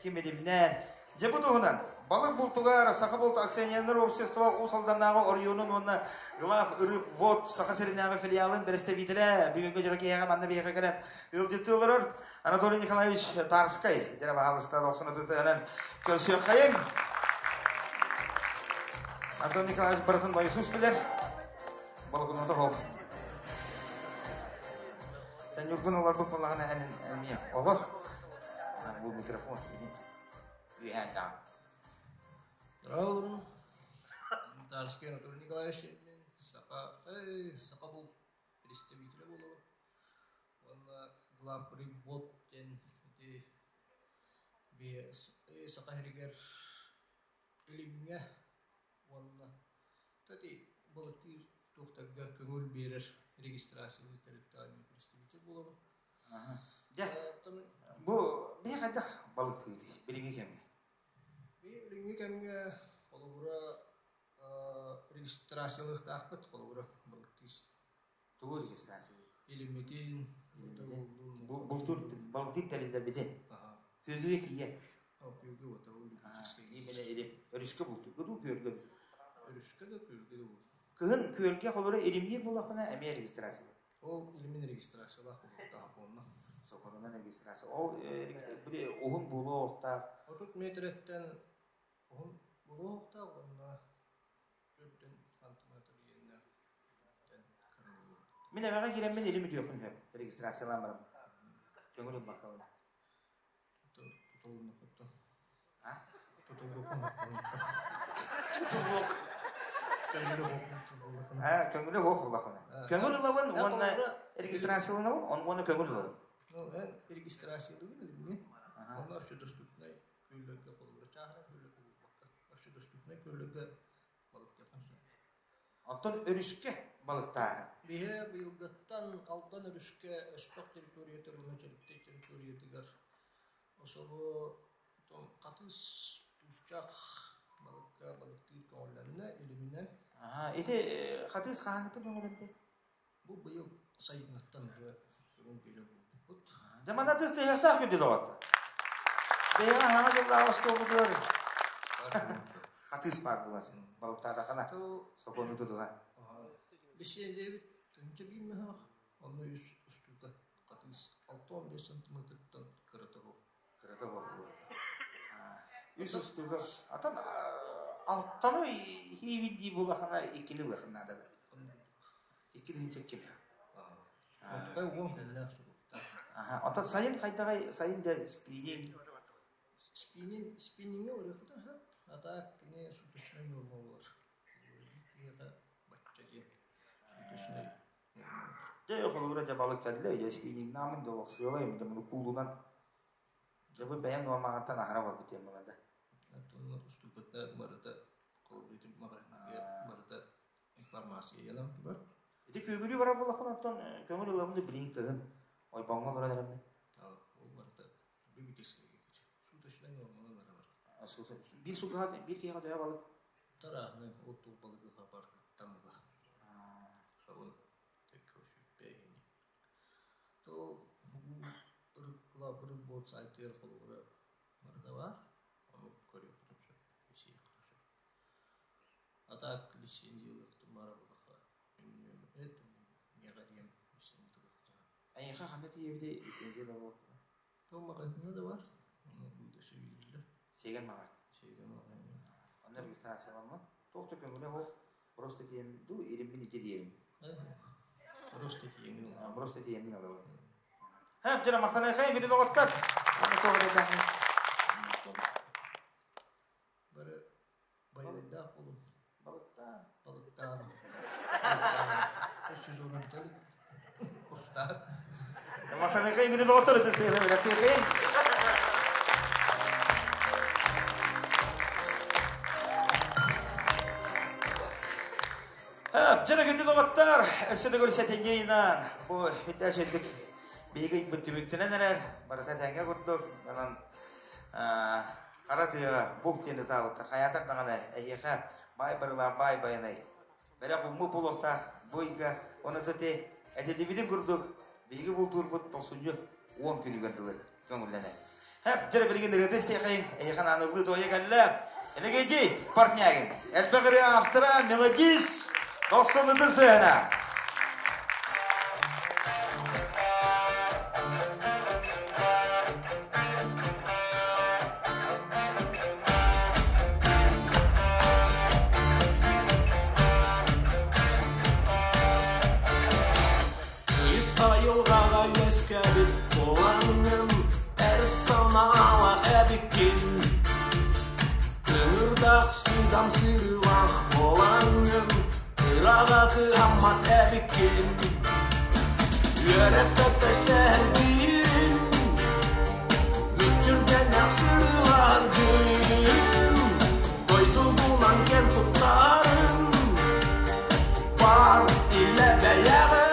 кимиримнээн дьэ бу туһунан балык бултугар Саха булт акционернай общество Уус Алданнааҕы оройуонун уонна Глав рыбвод Саха сиринээҕи филиалын бэрэстэбиитэлэ бүгүҥҥү дьоро киэһэҕэ манна биһиэхэ кэлэн ыалдьыттыы олорор Анатолий Николаевич Тарскай дьэрэ баһаалыста дохсун ытыстыһынан көрсүөххэйиҥ. Антон Николаевич барытын Иисус билэр. Балыкунута хоп. Сен ньургун олорбут буоллаҕына эн эмиэ олор. Бу микрофон үөһээн даҕан. Здравствуйте. Тарский Анатолий Николаевич Саха, Саха был представителя буолабын. Уонна главприбот диэн ити Саха сиригэр илимҥэ уонна ити балыктыыр туохтарга көҥүл биэрэр регистрациялыыр тэрилтэҕэ представитель буолабын. Дьэ, бу биһи хайдах балыктыыбытый билиҥҥи кэмҥэ? Билиҥҥи кэмҥэ холобура регистрациялыахтаахпыт холобура балыктыыр Тугу регистрация? Илиммитин, Бултуур балыктыыр тэриллэрбитин. Күөгүгэ тиийэ. Күөгү уота Именно или өрүскэ бултуурга дуу, күөлгэ дуу? Өрүскэ да, күөлгэ да бултуур. Кыһын күөлгэ холоро илимниир буоллахпына эмиэ регистрация. Ол илимин регистрациялаах буолуохтаах буолна. Сокуонунан регистрация. Ол регистрация уһун буолуохтаах. 30 метрэттэн уһун буолуохтаах уонна Төрдүн сантиметр иэннээх Мин эбэҕэ киирэммин илим үтүөхпүн сөп. Регистрациялаан барам. Көҥүл ылбаккабын. Тутулуннукутту. А? Тутуллукун Тутуллук. А, көҥүлү суох буллахына. Көҥүл ылабын уонна регистрацияланабын, уонна көҥүл ылабын. Ну, эн регистрациялыгын илимҥи. Онно общедоступнай күөллэргэ холобура чааһынай күөллэргэ буолбакка, общедоступнай күөллэргэ балыктыаххын сөп. Оттон өрүскэ балыктааһын. Биһи быйылгыттан Алдан өрүскэ Өспөх территориятыгар уонна Чэриктэй территориятыгар особо хатыыс тууччах балыкка балыктыыр көҕүллэннэ илиминэн. Аха, ити хатыыс хаһааҥҥыттан көҥүллэннэ? Бу быйыл сайыҥҥыттан уже көҥүл биэрэр буолбуппут. Дьэ манна тыс тыһыахтаах күндү доҕотто. Бэйэҕэ хаҥа дьыллаах остуолбутугар хатыыс баар буоласын балыктаатаххына сокуону тутуһа. Лиссиэнзийэбит тыһыынча биир мөһөөх, онно үс устуука хатыыс 65 сантиметртан кырата суох. Кырата суох буолар. Үс устуука атын алтаны хиибит дии буоллахына иккини ылыахын наада. Икки тыһыынча икки мөһөөх. Онтукай уон күннээх суруктаах. Аха, онтон сайын хайдаҕай сайын дэ спиннинг Спиннинг спиннингэ ырыакытын сөп, а так кини суточнай норма буолар. Киһиэхэ бачча диэн суточнай норма. Дьэ холобура дьэ балык кэллэ, дьэ спиннингнаамын да охсуолайым да муну куулунан дьэ бу бэйэҥ нуормаҕыттан аһара барбыт диэн буолар да. Оттон уступата барыта холобура маҕаһыыныгар барыта информациянан турар. Ити күөгүлүү барар буоллаххына оттон көҥүл ылабын да билигин кыһын ойбоҥҥо олорон эрэммин. Ол барыта любительскай суточнай норманан эрэ бар. Биир сутаҕа биир киһиэхэ төһө балык? Тарааһынай ол тул балыгы хапарыттан ыла. Собун тэккэл сүппэйини. Тол ырык бот сайтыгар холобура барыта бар. Ону көрүөххүтүн сөп, исиэххитин сөп. А так лицензиялыахтын баара буоллахха эт миэхэ диэн лицензиялыахтаах. Эйиэхэ ханна тиийэбитий лицензия буолуохтуна? Ол маҕаһыыҥҥа да бар. Ону выдача биэрэллэр. Сиэгэн маҕаһыын. Сиэгэн маҕаһыыҥҥа. Онно регистрацияламмын. Туох да көҥүлэ суох. Просто тиийэм дуу, ириммин икки тиийэбин. Просто тиийэҥҥин ылаҕын. Просто тиийэммин ылабын. Хэп, дьэ, махтаныахайын били доҕоттор. Онно туох эрэйдээххин? Бары Байылайдаах буолун. Балыктаан. Балыктаан. Үс сезонун кустаан. Махтаныахайын били доҕоттор ытыс Дьэ күндү доҕоттор, өссө да көрсэтинньэ ыйынан бу үрдээх үрдүк биһиги ыйбыт түмүктэнэн эрэр, барыта тэҥҥэ курдук, онон хара тыаҕа булт диэн ытаабыттар. Хайаатар даҕаны эһиэхэ баай барылаах баай байанай. Бэлэх уммут буолуохтаах бу ыйга ону ити этиллибитин курдук биһиги бултуурбут тохсунньу 10 күнүгэр дылы көҥүллэнэр. Хэп, дьэ билигин ырыата истиэхэйин, эһиэхэ ааныллыы туойа кэллэ. Элэгейдий Портнягин, элбэх ырыа автора, мелодист, дохсун ытыс тыаһына. Кыыс айылҕаҕа үөскээбит буолаҥҥын, эр санаала эбиккин. Кыҥырдах сыыдам сырыылаах буолаҥҥын, кыраҕа кыһаммат эбиккин. Үөрэппэккэ сэһэргиин, мүччүргэннэх сырыыларгын, дойдубунан кэн туттарын, Бар илэ бэйэҕэр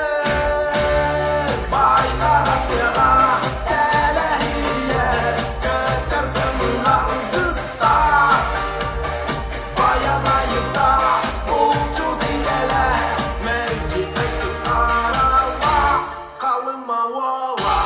баай хара тыаҕа тэлэһийэ көтөр көҥүл аргыстаах байанайыта булчут идэлээх мэлдьи өттүк харалаах халыма уола.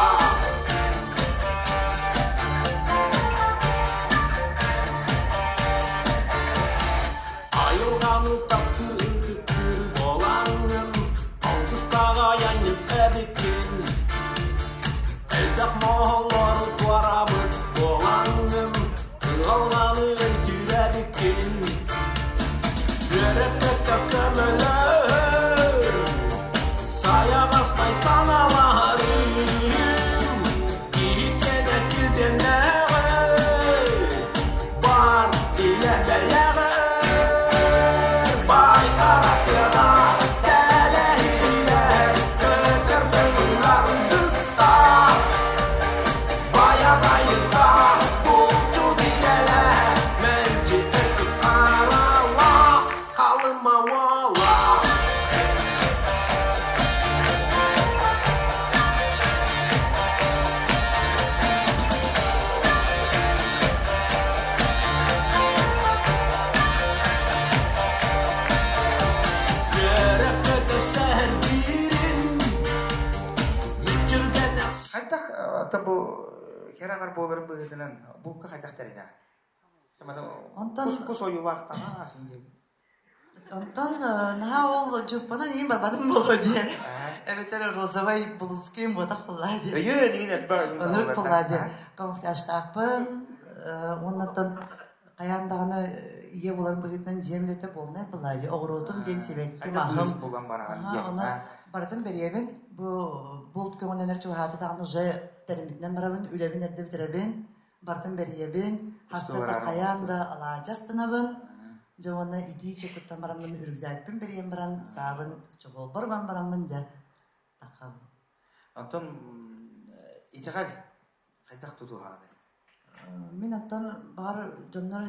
аҥар буоларын быһыытынан булка хайдах тэринэҕин? Онтон Кус ойуулаах таҥаас диэбит. Онтон наһаа ол дьуппанан иин барбатым буолуо диэн. Эбэтэр розовай блузкин буотах буоллаа диэн. Өйөө диин элбэх Оннук буоллаа диэн. Камуфляжтаахпын уоннаттан хайаан даҕаны ийэ буоларын быһыытынан дьиэм үлэтэ буолнай буоллаа дии. Оҕуруотум диэн сибэкки маһым. Булан бараҕын диэн. Ону барытын бэриэбин. Бу булт көҥүллэнэр чугаһаата даҕаны уже тэриммитинэн барабын, үлэбин эрдэ бүтэрэбин. Бартын бэрийэбин, хаста хайаан да алаадьы астанабын. Дьэ уонна итии чекуттан бараммын үрүкзээкпин бэрийэн баран, саабын чохуолбар уган бараммын дьэ тахабын. Онтон итэҕэл хайдах тутуһаҕыный? Мин оттон баҕар дьоннор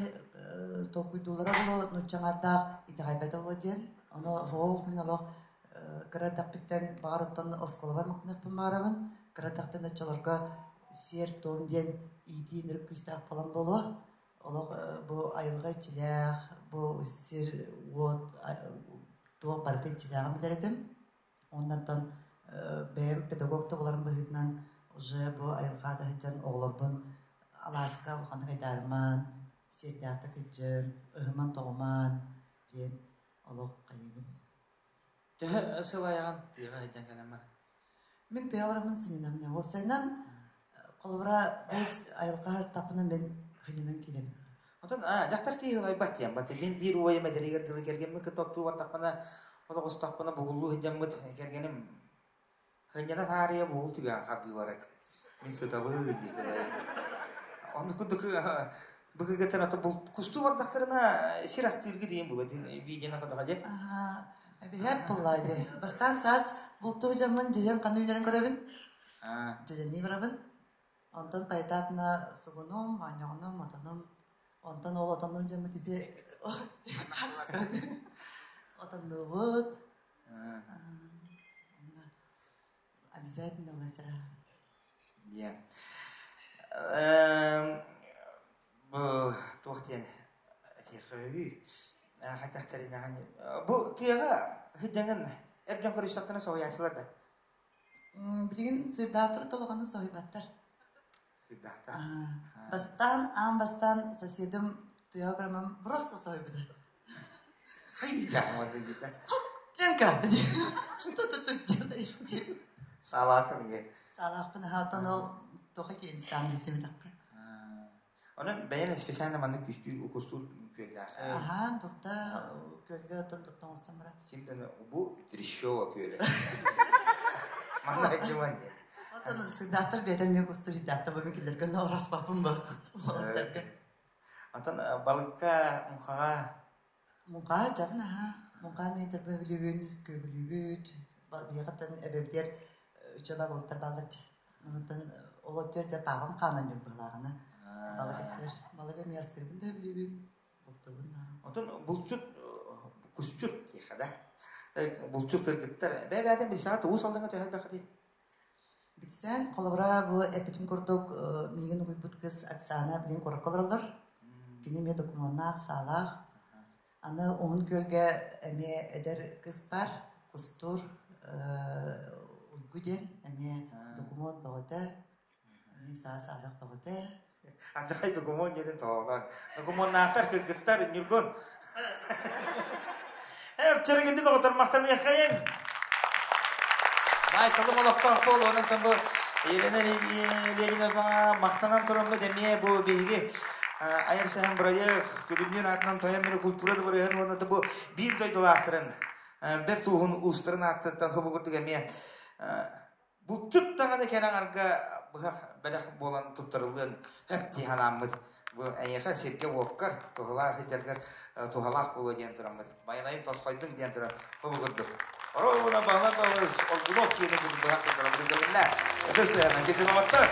толкуйдууллара буолуо нууччаҥардаах итэҕэйбэтэ буолуо диэн. Ону оһох мин олох кыра эрдэхпиттэн баҕар оттон оскуолабар махтаныахпын баҕарабын. Кыра эрдэхтэн оччолорго сиэр-туом диэн иитии ынырык күүстээх буолан буолуо. Олох бу айылҕа иччилээх, бу сир-уот туох барыта иччилээҕин билэр этим. Уонна оттон бэйэм педагог да буоларым быһыытынан уже бу айылҕа да сылдьан оҕолорбун алааска улаханнык айдаарымаан, сиэрдээхтик сылдьын, ыһыман-тоҕумаан диэн олох хайыыбын. Төһө сылайаҕын тыаҕа сылдьан кэлэн баран? Мин тыа бараммын сынньанаммын. Уопсайынан, холобура, бу айылҕа ыртахпына мин сынньанан киирэбин. Отон дьахтар киһи ылайбат диэн бат. Мин биир убайым эдэригэр дылы кэргэммин кытта оттуу бардахпына, олоҕустахпына бугуллуу сылдьаммыт кэргэним сынньана таарыйа бугул түгэҕин харбыы барар. Мин сытабын дии Оннук курдук быгыгытын ото кустуу бардахтарына сир астыыргы диэн була видеоны кытаҕа дьэ. Эбиһээт буоллаа дии. Бастаан саас бултуу дьоммун дьиһэн ханна үүнэрин көрөбүн. Дьэдьэннии барабын. Онтон поэтапно сугунум, моонньоҕонум, отонум. Онтон ол отоннур дьоммут ити отоннуубут. Обязательно озеро. Диэн. Бу туох диэн этиэххэ хайдахтарынаҕын бу тыаҕа сылдьаҥын эр дьон көрүстэхтэринэ соһуйааччылар да Билигин сырдаатар толоҕону соһуйбаттар. Сырдаахтар. Бастаан, аан бастаан соседым тыаҕа бараммын просто соһуйбута. Хайдах диэбитэ. Ленка, что ты тут делаешь? Саалаахын ийэ. Саалаахпын аха, оттон ол тоҕо киирин саам десемитахха. Онон бэйэн специально маннык күстүүр укустуур күөллээх. Аха, турда күөлгэ оттон турда оҥостон баран. Кимтэн бу Трещева күөлэ. Манна дьиман диэн. Оттон сыдаатар бэйэтэн мен кустуур идаатта бу киллэргэ нораспаппын ба. Онтон балыкка, муҥхаҕа Муҥха дьабын аһаа. Муҥха эмиэ бөһүлүүбүн, күөгүлүүбүт. Биһиэхэттэн эбэбитигэр үчүгэй балыктар бааллар дии. Онтон ол өттүгэр дьэ паапам хаанан ньурбалааҕына балык өттүгэр балык эмиэ астыырбын да сөбүлүүбүн, бултуубун да. Онтон булчут кусчут диэххэ да. Булчут кыргыттар бэйэ-бэйэтин билсэҕит уус алдаҥҥа төһө элбэххитий? Билсэн, холобура, бу эппитим курдук, миигин угуйбут кыыс Оксана билигин куоракка олороллор. Кини эмиэ докумуоннаах, саалаах. Аны Уһун Күөлгэ эмиэ эдэр кыыс баар, Кустуур Уйгу диэн эмиэ докумуон бөҕөтө, эмиэ саа саадах бөҕөтө. Алдьархай докумуон диэтин тоҕолоон. Докумуоннаахтар кыргыттар Ньургун. Эп чэрэгитин оҕотор махтаныаххайыҥ. Баай талым олохтоох буол, онон бу Елена Лениноваҕа махтанан тураммыт эмиэ бу биһиги айар сэһэн бырайыак Күлүмнүүр аатынан Тойон мири культура дыбарыаһын уонна да бу биир дойдулаахтарын бэрт ууһун уустарын ааттыттан хобу курдук эмиэ Булчут даҕаны кэрэ аҥарга быһах бэлэх буолан туттарыллыан сөп дии санааммыт. Бу эйиэхэ сиргэ-уоккар, туһалаах сирдэргэр туһалаах буолуо диэн тураммыт. Байанайын тосхойдун диэн туран бу курдук. Оруобуна Баһылай Павлович Олгунов киэнэ курдук быһах туттарабытын көҥүллээ. Ытыс тыаһынан кисин оҕоттор.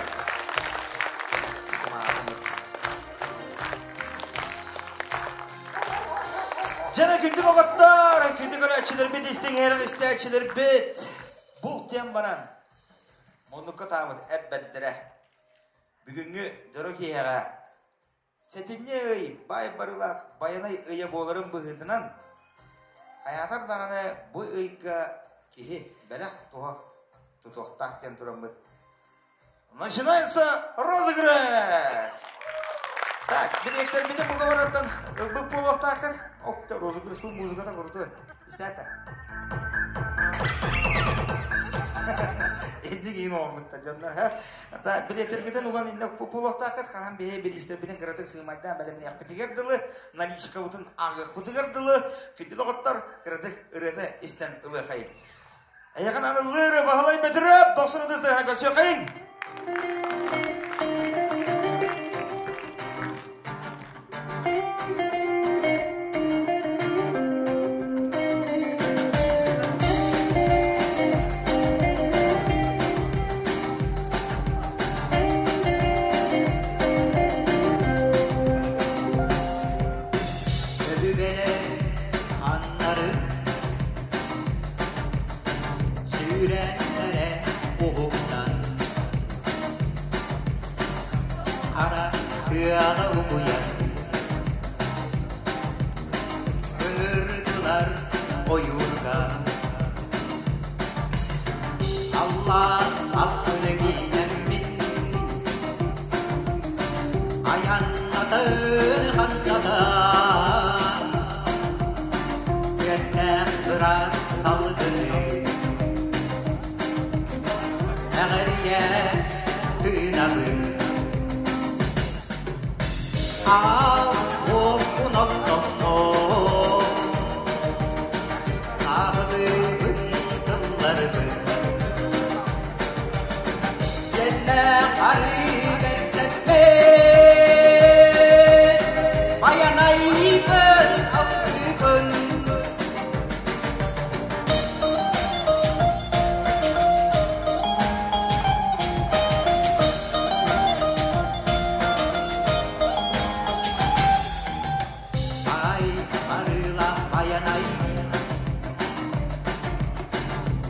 Дьэ, күндү оҕоттор, күндү көрөөччүлэрбит, истиҥ иһэрэх истээччилэрбит. Булт диэн баран, муннукка таабыт эр бэрдэрэ бүгүҥҥү дьоро киэһэҕэ сэтинньи ый баай барыылаах байанай ыйа буоларын быһыытынан хайаатар даҕаны бу ыйга киһи бэлэх туһах тутуохтаах диэн тураммыт. Начинается розыгрыш! Так, дириэктэрбитин бука ылбыт буолуохтааххыт. Ок, розыгрыш музыката крутой. Истээт Инник иин оҕоммутта дьоннор ха. Билиэтэргитин уган инне буолуохтааххыт. Хаһан биһи бириистэрбитин кыратык сыымайдаан бэлэмниэхпитигэр дылы, наличкабытын ааҕыахпытыгар дылы, күндү доҕоттор, кыратык ырыата истэн ылыахайын. Эйэҕин аныллыыр Баһылай Бөтүрүөп, дохсун ытыс тыаһа көрсүөххэйиҥ! Өбүгэлэр аннары Сүүрээннэрэ уһуктан, хара тыаҕа угуйан, ыҥырдылар ойуурга. Аллаан аттыны миинэммит, айаннатын хантатан, Күөннээх ыраас салгыны эҕэрийэ тыынабын. Аал уоппун оттоммо, сааһылыыбын тылларбын. Сэллээх арыы бэрсэппин, байанайбын алтыыбын. Ай, арыылаах байанай,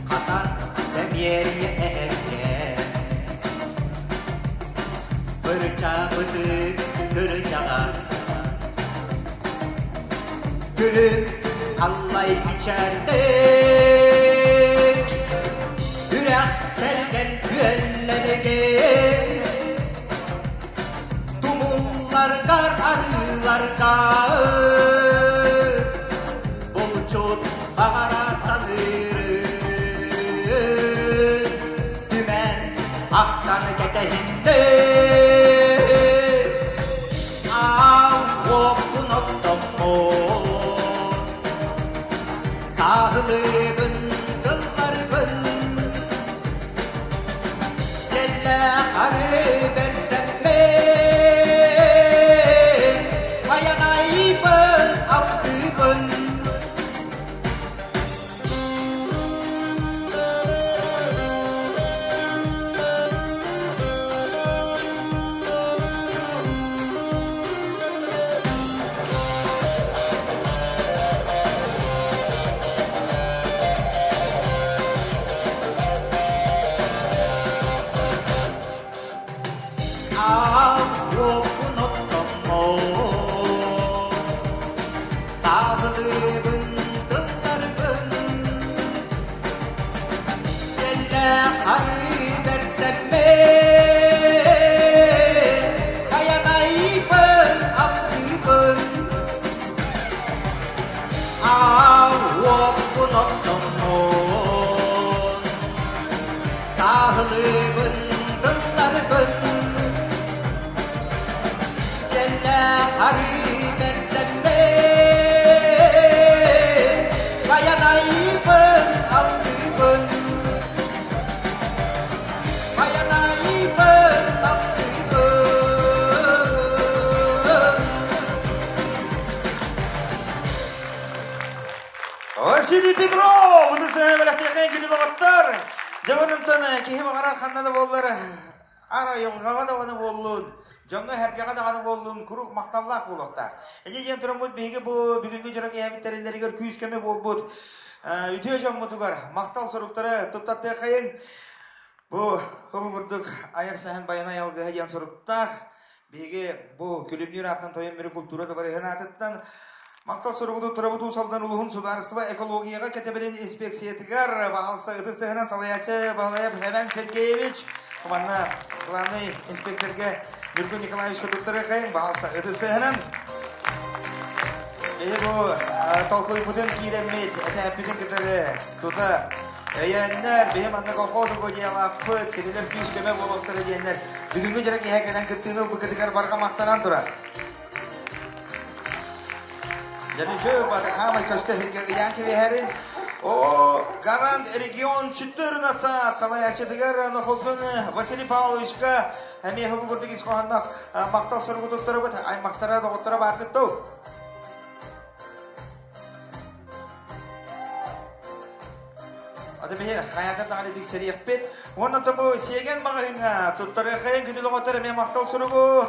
хатан сэмиэрийэ эһэргэ Бырчаабыты кырдьаҕас Күлүм аллай мичээрдик Үрэхтэргэр күөллэргэ Тумулларгар арыыларга Булчут баҕара саныыры Түмэн ахтан кэтэһиннэ Аал уоппун оттоммут Сааһылыыбын тылларбын Сэллээх арыы бэрсэммин, Байанайбын алтыыбын. Аал уоппун оттоммут, сааһылыыбын тылларбын, сэллээх арыы бэрсэммин, хайанайбын алтыыбын. Аал уоппун оттоммут, сааһылыыбын тылларбын, сэллээх арыы бэрсэммин, байанайбын алтыыбын, байанайбын алтыыбын. Василий Петров! Ытыс бэлэхтиэхэ күнү доҕоттор! Дьабарынтан киһи баҕарар ханна да буоллар, ара йоҕаҕа даҕаны буоллун, дьоҥҥо сэргэҕэ даҕаны буоллун, куруук махталлаах буолуохтаах. Ини диэн тураммыт биһиги бу бүгүҥҥү дьоро киэһэбит тэриллэригэр күүс-көмө буолбут үтүө дьоммутугар махтал суруктары туттартыаххайыҥ. Бу бу курдук айар сэһэн байанай алгыһа диэн суруктаах биһиги бу Күлүмнүүр аатынан Тойон Мүрү култуура дыбарыһын аатыттан махтал суругу туттарабыт Уус Алдан улууһун судаарыстыба экологияҕа кэтэбилин инспекциятыгар баһаалыста ытыс тыаһынан салайааччы Баһылайап Хэмэн Сергеевич. Манна главный инспекторга Нюргун Николаевичка туттарыахайын, баҕалса ытыстыһынан. Биһи бу толкуйбутун киирэммит, этээппитин кытары тута өйөөннөр, биһи манна колхоз угодьялаахпыт, кинилэр күүс-көмө буолуохтара диэннэр бүгүҥҥү дьоро киэһэ кэлэн кыттыыны ылбыккытыгар барҕа махтанан турар. Дьэ, хаамай көстө сиргэ ыйаан кэбиһэрин О, Гарант регион 14 салайааччытыгар Нохолтун Василий Павловичка эмиэ бу курдук ис хоһоонноох махтал суругу туттарабыт аймахтара, доҕотторо бааргыт дуу? Аты биһи хайаатар даҕаны тиксэриэхпит. Уонна бу Сиэгэн маҕаһыыҥҥа туттарыахайын күнү доҕоттор эмиэ махтал суругу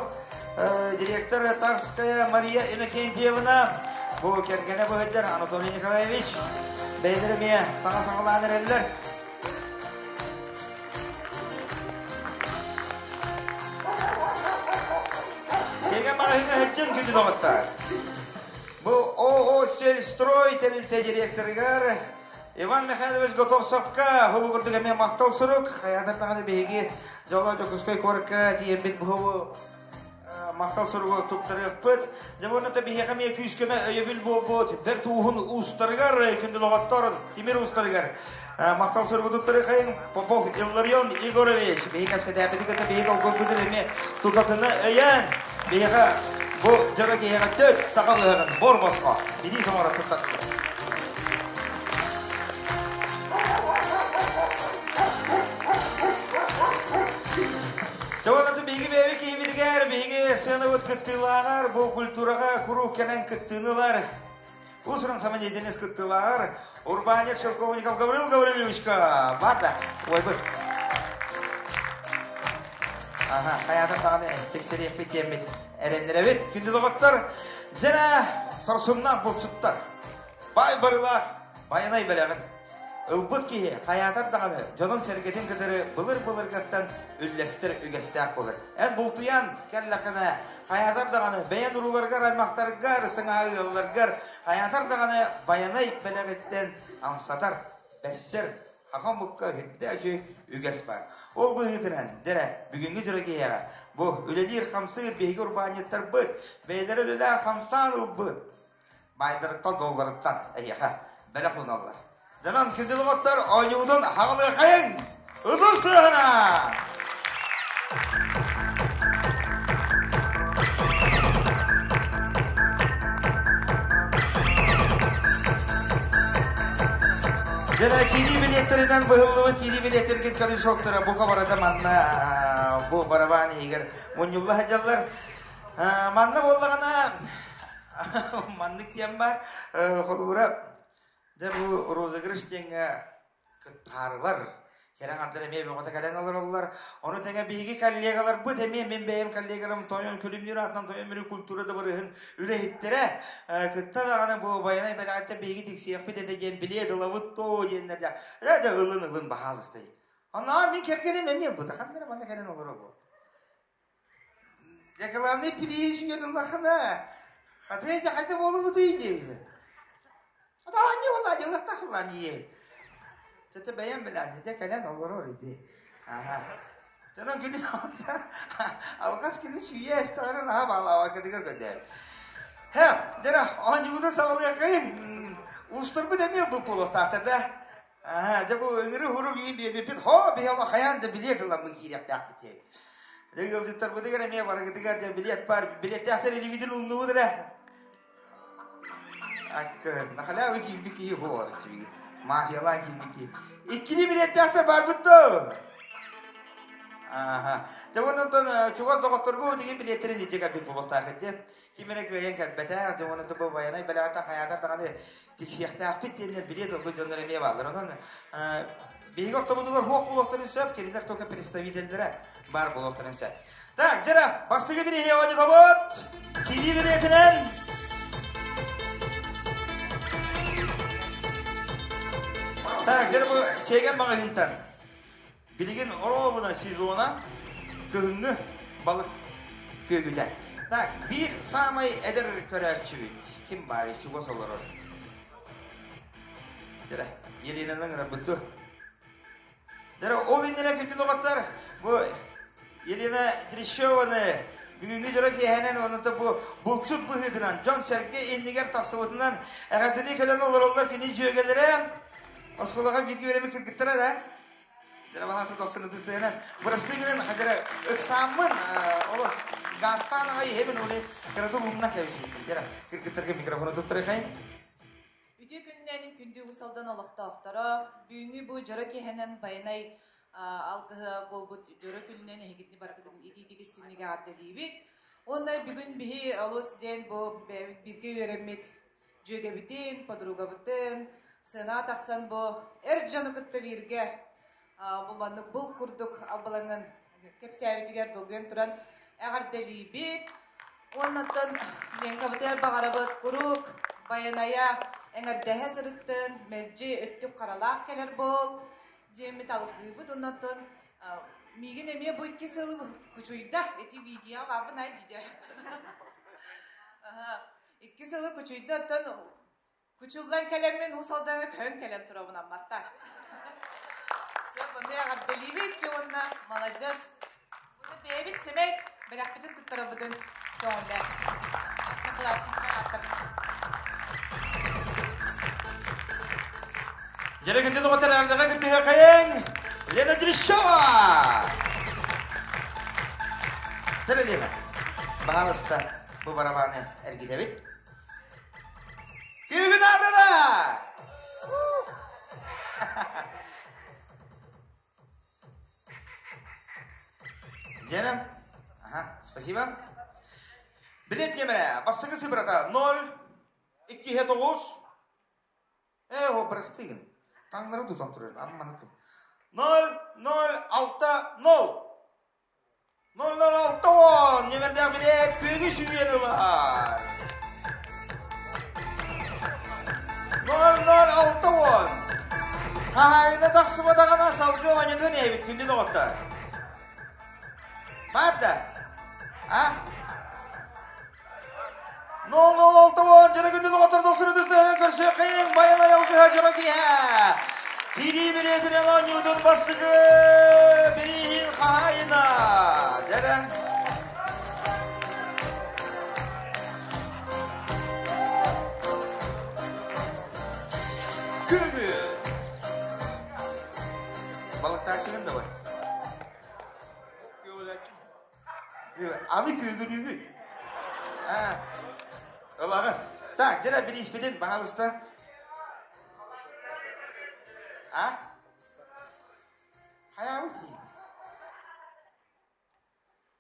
директор Тарская Мария Иннокентьевна бу кэргэнэ быһыддар Анатолий Николаевич бэйэлэрэ эмиэ саҥа саҕалаан эрэллэр. Сиэгэн маҕаһыыҥҥа сылдьан күнү доҕоттор. Бу ООО «Сельстрой» тэрилтэ директорыгар Иван Михайлович Готовцевка бу курдук эмиэ махтал сурук. Хайаатар даҕаны биһиги дьоло Дьокуускай куоракка тиийэммит бу махтал суругу туттарыахпыт. Дьэ уонна да биһиэхэ эмиэ күүс-көмө өйөбүл буолбут бэрт ууһун уустарыгар, күндү доҕоттор, тимир уустарыгар махтал суругу туттарыахайын Попов Илларион Егорович биһи кэпсэтээппити кытта биһи толкуйбутун эмиэ тутатына өйөөн биһиэхэ бу дьоро киһиэхэ төрт саха ыһыаҕын бор босхо билии соҥоро туттардылар. Дьэ биһиги бэйэбит киһибитигэр, биһиги сыанабыт кыттыылааҕар, бу культураҕа куруук кэлэн кыттыыны ылар Уус-уран самодеятельность кыттыылааҕар урбаанньыт Шелковников Гаврил Гаврильевичка баар да? Уойбут. Аха, хайаатар даҕаны тиксэриэхпит диэммит эрэннэрэбит. Күндү доҕоттор, дьэрэ сорсуннаах булчуттар, баай барылаах байанай бэлэҕин Ылбыт киһи хайаатар даҕаны дьонун-сэргэтин кытары былыр-былыргаттан үллэстэр үгэстээх буолар. Эн бултуйан кэллэххинэ, хайаатар даҕаны бэйэн урууларгар, аймахтаргар, сыҥаһа ыалларгар хайаатар даҕаны байанай бэлэҕиттэн амсатар, бэссэр, хаха омукка үрдээх үчүгэй үгэс баар. Ол быһыытынан, дэрэ, бүгүҥҥү дьоро киһиэхэ бу үлэлиир-хамсыыр биһиги урбаанньыттарбыт бэйэлэрэ үлэлээн-хамсаан ылбыт баайдарыттан, долларыттан эһиэхэ бэлэх ууналлар. Дьонон күндү доҕоттор, оонньуубутун хаҕылыахайыҥ! Ытыс тыаһына! Дьэ, киирии билиэттэринэн быһыллыбыт киирии билиэттэргит көрүн бука барыта манна бу барабан иһигэр мунньулла сылдьаллар. Манна буоллаҕына Маннык диэн баар. Холобура, дьэ бу розыгрыш диэҥҥэ кыттаарылар. Кэрэ аҥардар эмиэ бөҕөтө кэлэн олороллор. Ону тэҥэ биһиги коллегаларбыт эмиэ мин бэйэм коллегаларым Тойон Күлүмнүүр аатынан Тойон Мүрү культура дыбарыһын үлэһиттэрэ кытта даҕаны бу байанай бэлэҕиттэн биһиги тиксиэхпит этэ диэн билиэт ылабыт доо диэннэр дьэ дьэ ылын ылын баһаалыста. Оннооҕор мин кэргэним эмиэ ылбыта. Ханна эрэ манна кэлэн олоро буолт. Я главный приезжий ыллахына, хатыай да хайда буолубутуй диэбитэ. Таанньы буолла дьыллахтаах улаан ийэ. Тete бэйэм билэн, дэ кэлэн олорор иди. Аха. Дьонон күнү алҕас күнү сүүйэ эстэҕинэ наһаа баалаабаккытыгар көрдөөбүт. Хэ, дьэ, оонньуубутун саҕалыаххайын. Уустарбыт эмиэ ылбыт буолуохтаахтар да. Аа, дьэ бу ыҥырыы-уһуруу киһи биэрбиппит, хоо, биһи олох хайаан да билиэт ыламмыт киириэхтээхпит диэбит. Дьэ ыалдьыттарбытыгар эмиэ барыгытыгар дьэ билиэт баар, билиэттээхтэр илиибитин ууннубут эрэ. Акка, на халяву киирбит киһи буо, мафиялаан киирбит киһи. Иккилии билиэттээхтэр барбыт дуо? Ааха. Дьэ уонна онтон чугас доҕотторгу тигин билиэттэрин илдьэ кэлбит буолуохтаах дьэ. Ким эрэ кыайан кэлбэтэх, дьэ уонна бу байанай бэлэҕиттэн хайаатар даҕаны тиксиэхтээхпит диэннэр билиэт ылбыт дьоннор эмиэ бааллар. Онон биһиги ортобутугар хуох буолуохтарын сөп, кинилэр только представителлэрэ баар буолуохтарын сөп. Так, дьэ, бастакы бирииһи оонньотобут. Киирии билиэтинэн Так, дьэ бу Сиэгэн маҕаһыынтан Билигин оруобуна сезона кыһыҥҥы балык күөгүтэ. Так, биир саамай эдэр көрөөччүбүт ким баарый чугас олорор? Дьэрэ, Еленаны ыҥырабыт дуо? Ол иннинэ күндү доҕоттор, бу Елена Дрещеваны бүгүҥҥү дьоро киэһэнэн уонна бу булчут быһыытынан дьон-сэргэ иннигэр тахсыбытынан эҕэрдэлии кэлэн олороллор кини дьүөгэлэрэ оскуолаҕа бииргэ үөрэммит кыргыттара да Дьэ, тохсун ытыстыгынан бырастыы гынан хадара ыксааммын олох газтаан аҕай иһэбин уоли кыратык уһуннах кэбиспиппин. Дьэ, кыргыттарга микрофону туттарыхайын. Үтүө күнүнэн күндү Уус Алдан олохтоохторо, бүгүҥҥү бу дьоро киэһэнэн байанай алгыһа буолбут дьоро күнүнэн эһигитини барытыгын итиитик истинник эҕэрдэлиибит. Уонна бүгүн биһи олус диэн бу бэйэбит бииргэ үөрэммит дьүөгэбитин, подругабытын сыанаҕа тахсан бу эр дьону кытта бииргэ бу маннык булт курдук абылаҥын кэпсээбитигэр долгуйан туран эҕэрдэлиибит. Уонна оттон Ленкабытыгар баҕарабыт куруук байанайа эҥэрдэһэ сырыттын, мэлдьи өттүк харалаах кэлэр буол диэммит алгыыбыт. Уонна оттон миигин эмиэ бу икки сыл кучуйда ити видео баабын ай диде. Икки сылы кучуйда оттон Кучуллан кэлэммин Уус Алдаҥҥа көһөн кэлэн турабын Амматтан. Все, бұны эҕэрдэлиибит уонна маладьыас. Буну бэйэбит сэмэй бэлэхпитин туттарабытын көҥүллээн. Одноклассниктар ааттарынан. Дьэрэ күндү доҕоттор ардыга кыттыһыахайыҥ Лена Дрещева! Сэрэ Лена, баһаалыста бу барабаны эргитэбит. Күүгүн аатана! Лена, ага, спасибо. Билет нөмірі бастакы сыбырата 0 2 9 Э, о, простыгын. Таңнары тутан турар, амманы ту. 0 0 6 0 006 он нөмірден билет күгү сүүйэн ылар. 006 он. Хаһаайына тахсыбатаҕына салгыы оонньотон иһэбит күндү доҕоттор. Баар да? А? 006 он дьоро күндү доҕоттор дохсун ытыстыһынан көрсүөххэйиҥ байанай алгыһа дьоро киэһэ. Киирии билиэтинэн оонньуутун бастакы бирииһин хаһаайына. Дьэрэ. Күбү. Балыктааччыгын да бар. Аны күүгүнүүгүн. Ылаҕын. Так, дьэ бирииспитин, баһаалыста. А? Хайаабыт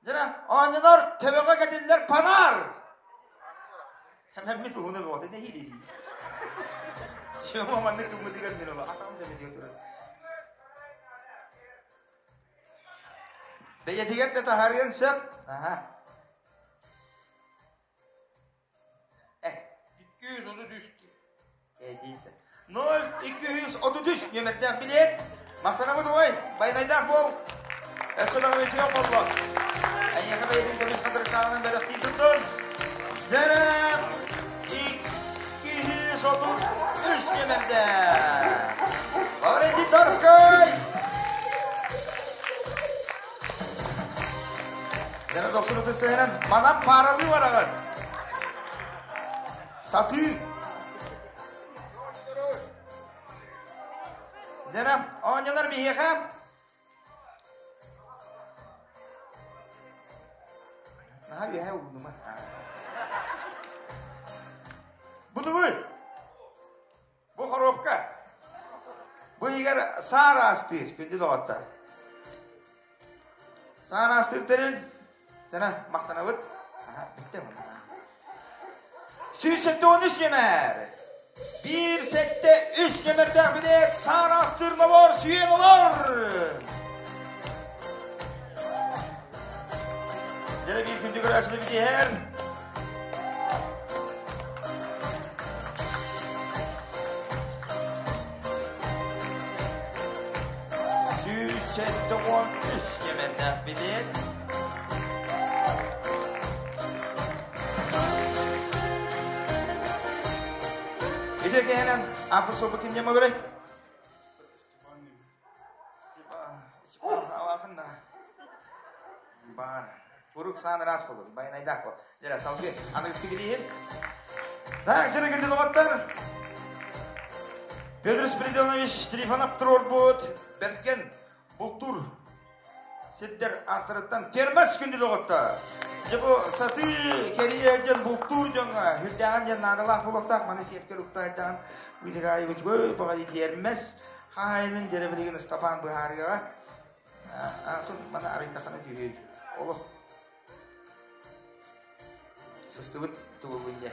Дьэ, оонньонор төбөҕө кэтиллэр панаар. Хэмэммит уһуна бөҕөтө нэһиилии. Чөмө маннык гыммытыгар мин ону атаҕым дэмэтигэр турар. Бэйэтигэр да таһаарыан сөп. Аха. Э. 233. Э, 0 233 нөмердээх билиэт. Махтанабыт ой, байанайдаах буол. Өссө даҕаны үтүө болло. Эйиэхэ бэйэтин көмүс хатырыктааҕынан бэлэхтии турдун. Дьэрэ 233 нөмердээх. Лаврентий Тарскай! Дьэрэ дохсун ытыстыһынан манан пааралыы бараҕын. Сатыы. Дьэрэ, оонньонор биһиэхэ Наһаа үөһэ угунума. Бутугуй! Бу хоруопка. Бу иһигэр саар аастыыр, күндү доҕоттор. Саар аастыыр тэрил. Тана, махтанабыт. Аха, бүттэ 173 нөмер. 173 нөмердээх билет саар аастыыр нобор сүйэн олор. Дьэ биир күндү көрөөччүнү бүтүһэр. 173 нөмердээх билет. Ити кэһэнэн аты суолу ким ньамагырай? Степан. Куруук саан ыраас буолун, байанайдаах буол. Дьэ, салгыы аныгыскы бирииһин. Так, дьэ, күндү доҕоттор. Петр Спиридонович Трифонов туруорбут Бэргэн бултуур сирдэр ааттарыттан термос күндү доҕоттор. Дьэ бу сатыы кэрийэ сылдьан бултуур дьоҥҥо сүрдээҕин диэн наадалаах буолуохтаах маны сиэпкэр уктаайдаҕын Витягаевич баҕайы термес хаһаайынын дьэрэ билигин Ыстапаан быһаарыаҕа. Атын маны арыйдаххына түһүүй. Олох сыстыбыт тугуллун дьэ.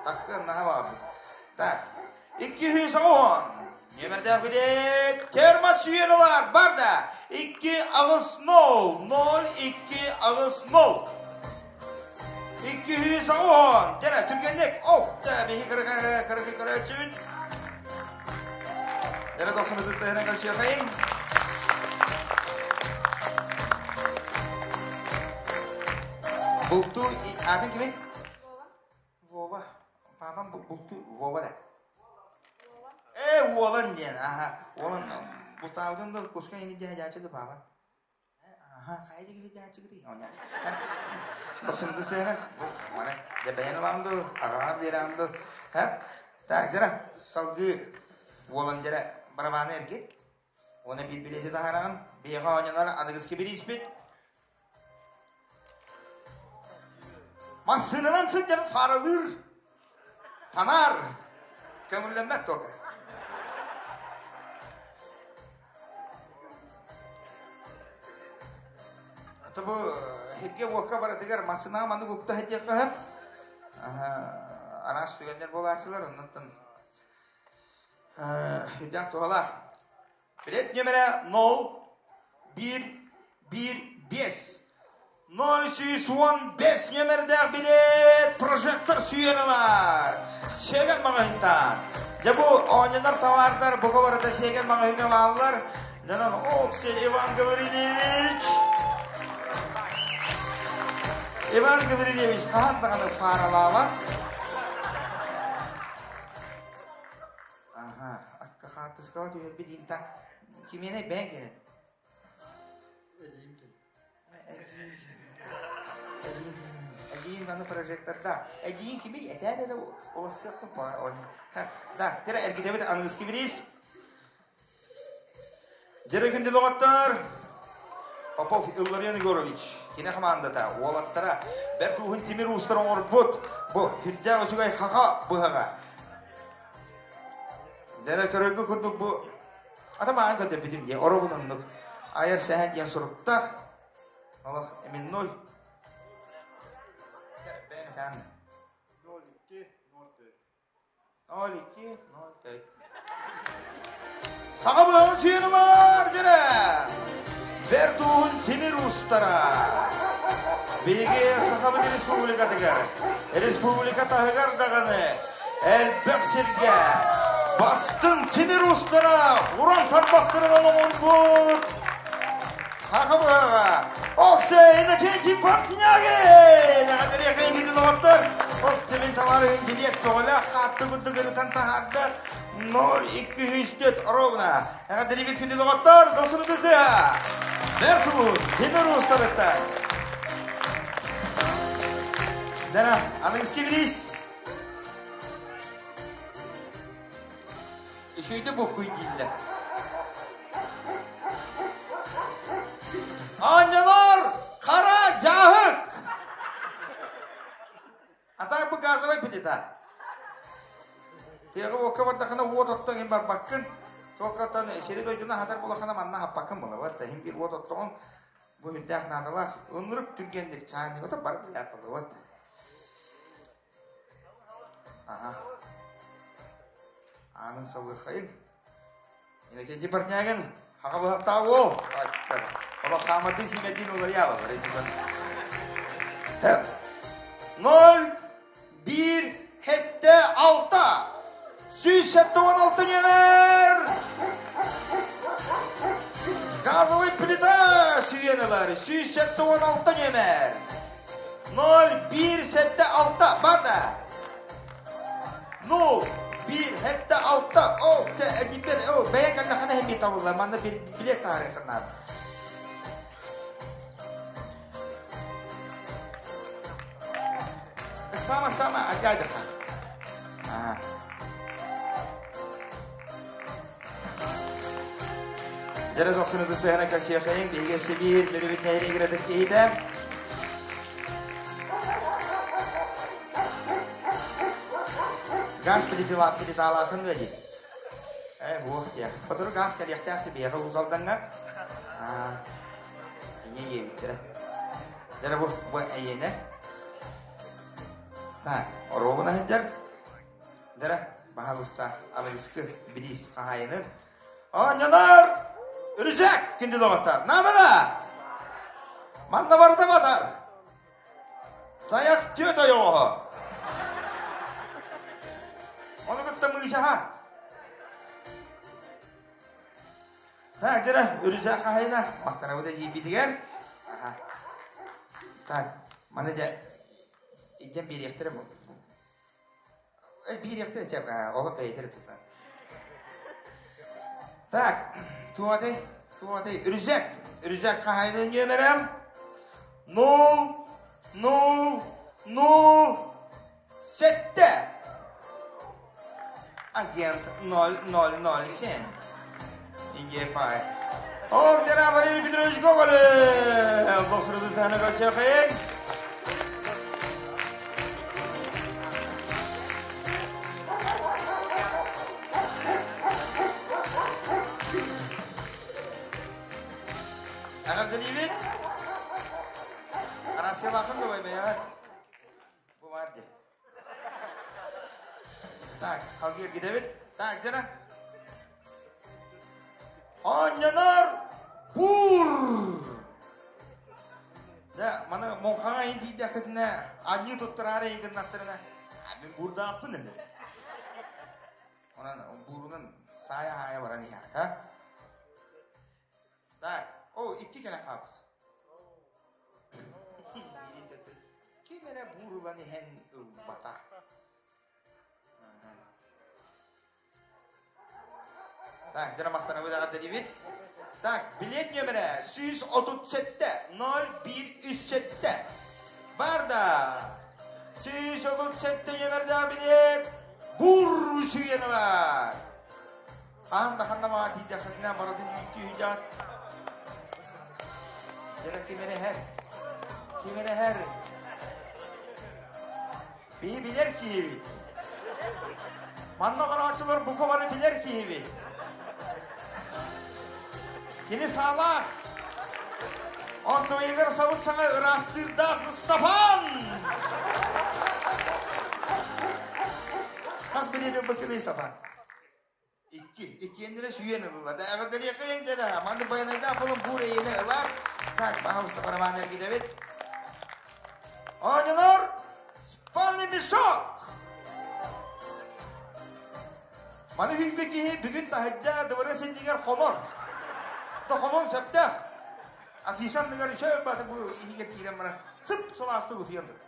Таккы наһаа баҕарбыт. Так, 210. Нүөмэрдээх билет термос сүйэн ылар. Бар да. 2 аҕыс 0 0 2 аҕыс 0. 210. Дьэрэ, түргэнник. Оп, да, биһи кыры кыры көрөөччүбүт. Дьэрэ, дохсун ытыстыһынан көрсүөхайын. Бултуур аатын кимий? Вова. Папам бултуу Вова да. Э, уолан диэн. Аха. Уолан бултаабытын да куска ини диэн дьаачы да папа. Аха, хайа диги дьаачы гыты. Дохсун ытыстыһынан. Маны дьэ бэйэн ылаҕын дуу, аҕаҕар биэрэҕин дуу. Так, дьара, салгыы уолан дьэрэ барабааны эргит. Уонна биир билиэти таһаараҕын. Биһиэхэ оонньонор аныгыскы бирииспит. Массыынанан сылдьан фаралыыр панаар көҥүллэммэт только. Ата бу сиргэ-уокка барытыгар массыынаҕа маннык укта сылдьыахха сөп. Араас түгэннэр буолааччылар, оннуттан Үрдээх туһалаах. Билет нүөмэрэ 0 1 1 5 0 нүөмэрдээх билет прожектор сүүйэн ылар. Сиэгэн маҕаһыынтан. Дьэ бу оонньонор товардар бука барыта Сиэгэн маҕаһыыҥҥа бааллар. Дьонон Окси Иван Гаврильевич. Иван Гаврильевич хаһан даҕаны фаралаабат. Аха, акка хаартыскаҕа түһэрбит иһин кимиэнэй бэйэҥ кэлин. Эдьиийим кэлин. Эдьиийим эдьиийим маны прожекторда. Эдьиийиҥ кимий? Этээр эрэ улассыахпын Да, тира эргитэбит аныгыскы бириис. Дьэрэ күндү доҕоттор! Попов Илларион Егорович, кини хамаандата, уолаттара бэрт ууһун тимир уустар оҥорбут бу сүрдээх үчүгэй хаха быһаҕа. Дэрэ көрөргө курдук бу ата маҕан көрдөрбүтүм дии, оробун оннук айар сэһэн диэн суруктаах олох именной бэйэн 02 04 02 04 Саха быһаҕын сиэни бар дьэрэ! Бэрт ууһун тимир уустара! Биһиги Сахабыт Республикатыгар, республика таһыгар даҕаны элбэх сиргэ бастыҥ тимир уустара уран тарбахтарынан оҥорбут Саха быһаҕа Оксе Иннокентий Портнягин! Эҕэрдэлиэхэ иннитин оҕоттор! Оптимин товарыһын билиэт көҕүлээх хаатты курдук ырытан таһаарда 0-204 ровно. Эҕэрдэлиибит күндү доҕоттор, дохсунутузда! Бэрт уус, тимир уустарыттан! Дара, аныгыски бириис! Үчүгэйдик буккуй дииллэр. Оонньолор хара дьааһык! А так бы газовай плита. Тиэҕи уокка бардахына уот оттон иһин барбаккын. Туоккаттан сири дойдуну аһатар булахына манна аһаппаккын булабат да иһин биир уот оттоҕун бу үрдээх наадалаах ынырык түргэнник чаанньыгыта бар билэр булабат. Аха. Аанын сабыаххайын. Иннокентий Портнягин, хаха быһахтаах уол. Олох хаамардыы сиимэрдиин уларыйаба. 0 1 7 6 176 нүөмэр Газовый плита сүүйэн ылар 176 нүөмэр 0 1 7 6 бар да 0 1 7 6 о теперь о бэйэ кэллэххинэ иһин табыллар манна билет таһаарыаххын наада. Сама-сама, аргайдаха. Дьэрэ дохсуну тыстыһана көрсүөххэйин биһиги Сибиир Бүлүүбүт нэһилиэгэр ытык киһитэ. Газ плиталаахын дуо дии? Э, буох диэх. Сотору газ кэлиэхтээх биһиэхэ Уус Алдаҥҥа. Иньэ диэбиттэрэ. Дьэрэ бу, бу эйиэнэ. Так, оруобуна сылдьар. Дьэрэ, баһаалыста, аныгыскы бириис хаһаайынын. Оонньонор! Үрүсээк, күндү доҕоттор, наада да! Манна барыта батар. Тайах түөт ойоҕоһо. Ону кытта мыычаһа. Так, дьэрэ, үрүсээк хаһайына, махтанабыт эдьиийбитигэр. Аха. Так, маны дьэ, илдьэн биэриэхтэрэ биэриэхтэрэ чэ, олох бэйэтэрэ тутар. Так, туотай, туотай, үрүсээк, үрүсээк хаһайына нүөмэрэ 0, 0, 0, 7. Агент 0007. Индия Пай. Ордера Валерий Петрович Гоголев. Дохсурудутаны көрсөкөйүн. Эҕэрдэлиибит. Россиялаахын да бэйэҕэр. Бу бар дии. Так, халгыыр гидэбит. Так, дьара. Оонньонор буур. Дьэ, маны муҥхаҕа иһин тиийдэххитинэ, анньыы туттараары иһин гыннахтарына, мин буурдаахпын ини. Онон буурунан саайа-хаайа баран иһэххэ. Так, о, икки кэлэн хаалбыт. Ким эрэ буурулан иһэн ылбата. Так, дьэ махтанабыт эҕэрдэлиибит. Так, билет нөмерэ 137 0137. Бар да! 137 нөмердээх билет бур сүүйэни бар. Хаһан да ханна маҕа тиийдэххитинэ барытын үүттүү сылдьаҕыт. Дьэ ким эрэ иһэр? Ким эрэ иһэр? Биһи билэр киһибит. Манна олорооччулар бука бары билэр киһибит. Кини саалаах. Онтуйугар сабыс-саҥа ыраастыырдаах Мустафан! Хас билиэти ылбыккыный, Степан? Икки. Иккиэннэрэ сүүйэн ыллылар. Да эҕэрдэлиэххэйиҥ дэрэ. Маннык байанайдаах буолан буур эйиэнэ ылар. Так, пожалуйста, барабан эргитэбит. Оонньонор спальный мешок! Маны хүлбэ киһи бүгүн таһырдьа дыбарыас иннигэр хомор. Да хомон сөптөөх. Афиша анныгар үчүгэй баты бу иһигэр киирэн баран сып сылаастык утуйан турар.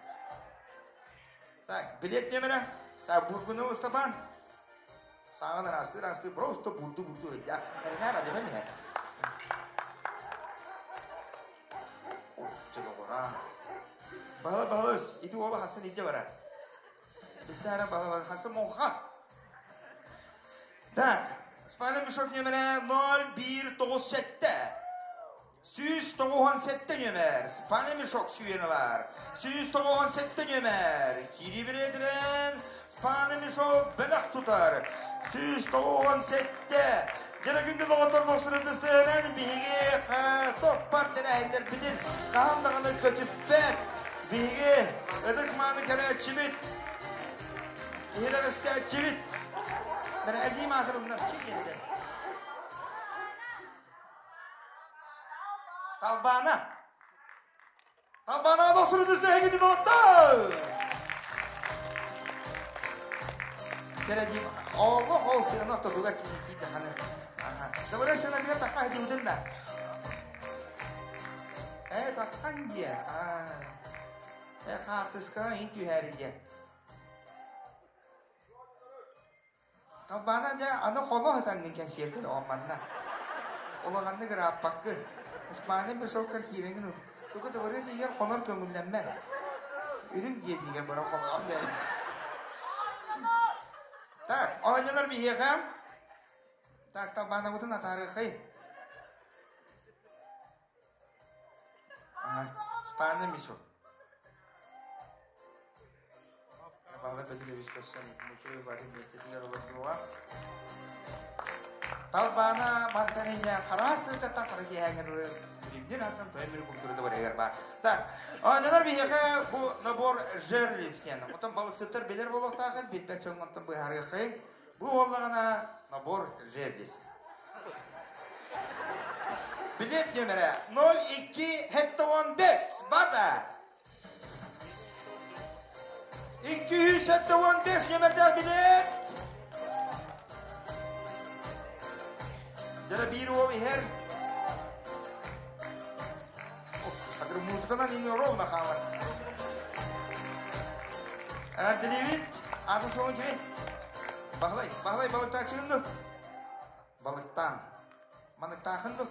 Так, билет нөмерэ. Так, Бургунов Степан. Саҥан ыраастыы ыраастыы просто бурду бурду ыйда. Эринээр адьатан иһэр. Чолоҕура. Баһылы баһылыс, ити уола хассын илдьэ бара. Бисара баһылы хассын муҥха. Так, спальный мешок нөмерэ 0197. 197 нүөмэр спальный мешок сүүйэн ылар. 197 нүөмэр киирии билиэтинэн спальный мешок бэлэх тутар. 197 Дьэ күндү доҕоттор дохсунутустуһунан биһиги топпар тэрээһиннэрбитин хаһан даҕаны көтүппэт. Биһиги ытык мааны көрөөччүбүт, иһирэҕэстээччибит. Бэрээдьии маатырымнар ким диэнидэр? Талбаана. Талбаанаҕа дохсунутус дэһигити доҕоттор! Кэрэ дии, олох ол сыана ортотугар киирдэ ханы. Добрый сыанатыгар тахха сылдьыбытын да. Э, таххан диэ. Э, хаартыскаҕа иһин түһээрин диэ. Талбаана дьэ аны хоно сытан мин кэнсиэрбэр оҕом манна. Улаханнык ырааппаккын. Испания бесоккар киирэҥин тугу дыбарыас иһигэр хонор көҥүллэммэт. Үрүҥ диэтигэ бара холоох Так, оонньонор биһиэхэ. Так, талбаанабытын атаарыахай. Спанна Мишу. Павел Петрович көрсөн үчүгэй баатын миэстэтигэр олордуоҕа. Талбаана мантан инньэ хараас ыытаттан хара киэһээҥҥэ дылы билимнир аттан тойон мир культурата барыгар баар. Так, оонньонор биһиэхэ бу набор жерлиц диэн. Оттон балыксыттар билэр буолуохтааххыт, билбэт дьоҥҥоттон быһаарыаххайыҥ. Бу буоллаҕына набор жерлиц. Билет нөмерэ 02 75 бата. 275 нөмердээх билет. Дьэ биир уол иһэр. Хадыр музыканан ини ровно хаалар. Андреевич, атын суолун кими? Баһылай, Баһылай балыктааччыгын ду? Балыктаан. Маныктаахын ду?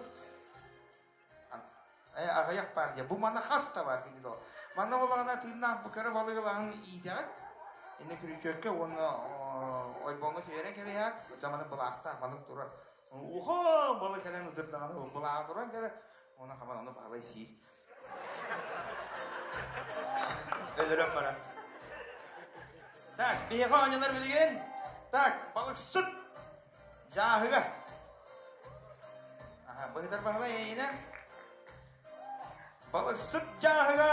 Аҕыйах партия. Бу манна хас да бар кини доо. Манна буоллаҕына тыыннаах бу кыра балыгы ылаҕын иитэҕит. Инне күрүчүөккэ уонна ойбоҥҥо түһэрэн кэбиһээт, маны былаахтаах маннык турар. Уха балык кэлэн ытырдаҕына былааҕа туран кэлэр. Уонна хаман ону баһылай сиир. Өлөрөн баран. Так, биһиэхэ оонньонор билигин. Так, балыксыт дьааһыга. Аха, быһытар баһылай эйиинэ. Балыксыт дьааһыга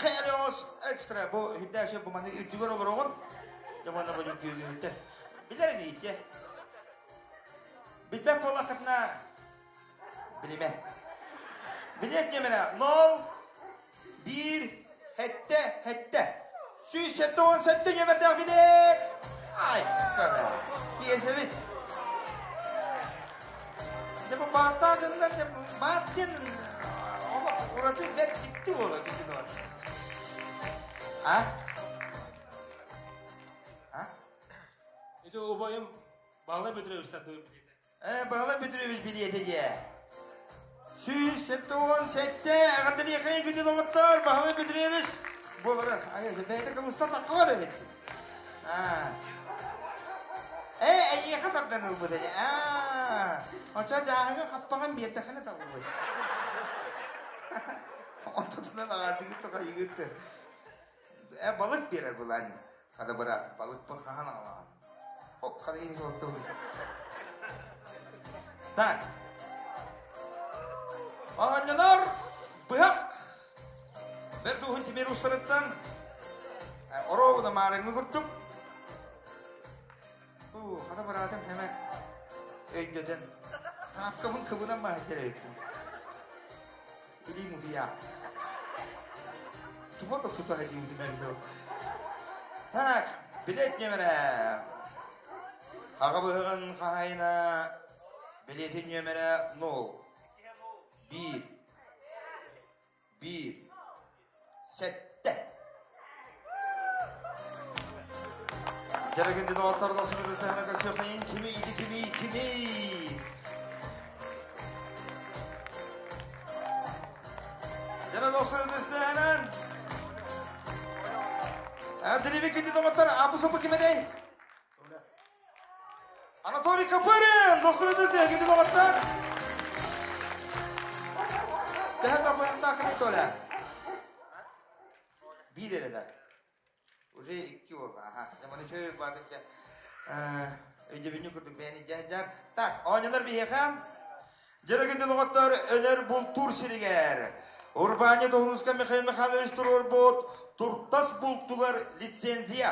Хелиос экстра бу үрдээши бу маны үрдүгэр олороҕун. Дьэ манна бу күөгүһүттэр. Билэр ини Билбэт буоллаххытына билимэ. Билиэт нөмерэ 0 1 7 7 177 нөмердээх билиэт! Ай, көрө. Киэсэбит. Дьэ бу бааттаах дьоннор дьэ баат диэн олох ураты бэрт дьикти буолар бүтүн ол. А? А? Ити убайым Баһылай Петрович тардыбыт билиэтэ. Ээ, Баһылай Петрович билиэтэ дьэ. 177 эҕэрдэлиэхэй күнүн оҕоттор Баһылай Петрович буолара. Айа, бэйэтэ кыбыстан таххабат эбит. Аа. Ээ, эйиэхэ тардан ылбыт ээ. Аа. Оччо дьааһыга хаппаҕын биэрдэххинэ табыллар. Онтутунан аҕаардыгыт тоҕойугут. Э, балык биэрэр былаани. Хада быраат, балыкпын хаһан аҕалаҕын? Хоп, хада иһин суоттубун. Так. Оонньонор быһах. Бэрт уһун тимир устарыттан оруобуна маарыҥҥы курдук. Хата быраатым хэмэ өйдөтөн. Хаапкабын кыбынан баһыттар эбиппин. Илиим утуйа. Туга да тута диибитим дуу. Так, билет нөмерэ. Аҕа быһыгын хаһайына билетин нөмерэ 0 1 1 7 Дьэрэгин доҕоттор досугуду сыһана көрсүөххайын кими ити кими кими Дьэрэ досугуду сыһанан Әділеби күнді доғоттар абы сопы кимедей? Анатолий Копырин, досугуду күнді доғоттар. Тэһэн баппыһахтаах Толя. Биир эрэ да. Уже икки буолла. Аха. Маны чөй баатыча өйдөбүнньүк курдук бэйэни дьаһдьар. Так, оонньонор биһиэхэ Дьэрэгин доҕоттор Өнөр бултуур сиригэр Урбаанньыт Уһунуска Михаил Михайлович туруорбут туртас бултугар лицензия.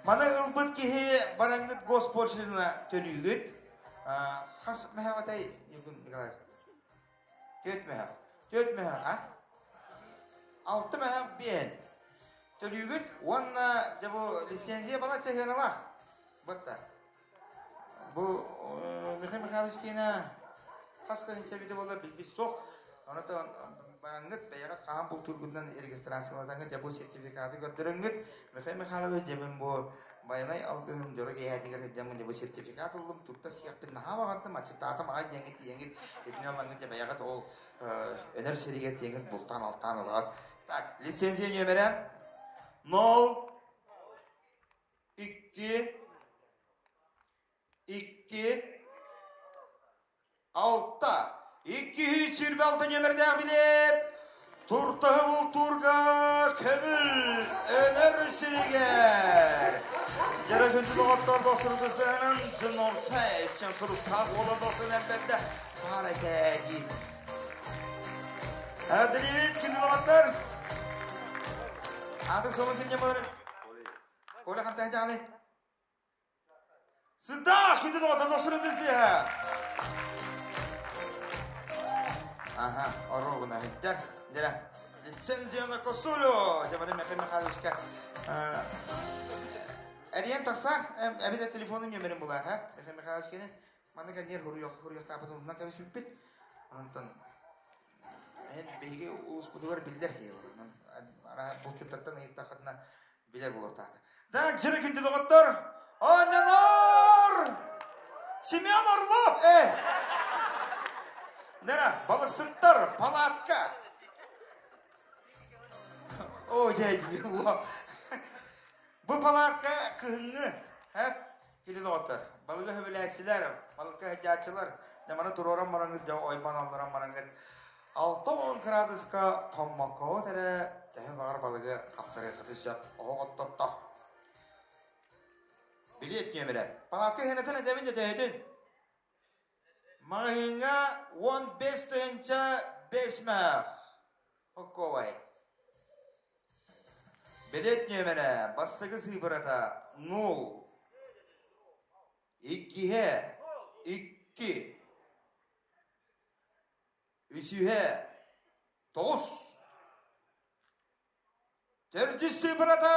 Маны ылбыт киһи бараҥҥыт госпошлина төлүүгүт. Хас мэһэҕэтэй Ньургун Николаевич? Түөрт мөһөх. Түөрт мөһөх, а? Алта мөһөх биэн. Төлүүгүт уонна дьэ бу лицензия балачча сыаналаах. Бытта. Бу Михаил Михайлович киэнэ хас тыһыынча эбитэ буоллар билбит суох. Онон бараҥҥыт бэйэҕит хаһан бултуургутунан регистрациялатаҥҥыт дьэ бу сертификаты көрдөрөҥҥүт Михаил Михайлович дьэ мин бу Байанай алгыһын дьоро киэһээтигэр сылдьаммын дьэ бу сертификат ыллым, турта сиэхпин наһаа баҕардым, аччыктаатым аҕай диэҥҥит тиийэҥҥит итинэн ылаҥҥыт дьэ бэйэҕит ол өнөр сиригэр тиийэҥҥит бултаан-алтаан ылаҕыт. Так, лицензия нөмірі 0 2 2 6 226 нөмірдегі билет Туртаһы бултуурга көҥүл өнөр сиригэр. Дьэрэ күндү доҕоттор досурдустаһынан The North Face дьон суруктаах буолан дохсун эрбэтте баар этэ дии. Эҕэрдэлиибит күндү доҕоттор. Ааты суолун ким диэн буолар? Коля хантан дьаҕалый? Сыда, күндү доҕоттор досурдус диэһэ. Ага, оруобуна иһиттэр. Дьэрэ, лицензия на косулю. Дьэ, Михаил Михайловичка Эриэн тахсар, эбэтэр телефонун нөмерин булар, ха? Михаил Михайлович кэлин, манна кэнниэр хуруйуохтаапытын умнан кэбиспиппит. Онтон эн биһиги улууспутугар биллэр киһи буолар. Булчуттартан ыйыттаххытына билэр буолуохтаахтар. Да, дьыры күндү доҕоттор, оонньонор! Семен Орлов, э! Нера, балыксыттар, палатка. О, дьэ, Бу палаакка кыһыҥҥы, һэ, кини доҕоттор, балыгы сөбүлээччилэр, балыкка сылдьааччылар, дьэ маны туруоран бараҥҥыт, дьэ ойбон алларан бараҥҥыт, 60 кыраадыска тоҥмоккоҕут эрэ төһө баҕар балыгы хаптарыаххытын сөп, оһох оттотто. Билиэт нүөмэрэ. Палаатка иһэнэтэн этэбин да төһөтүн? Маҕаһыыҥҥа 15 005 мөһөөх. Хокковай. Билиэт нүөмэрэ бастакы сыыпырата нул, иккиһэ икки, үсүһэ тоҕус, төрдүс сыыпырата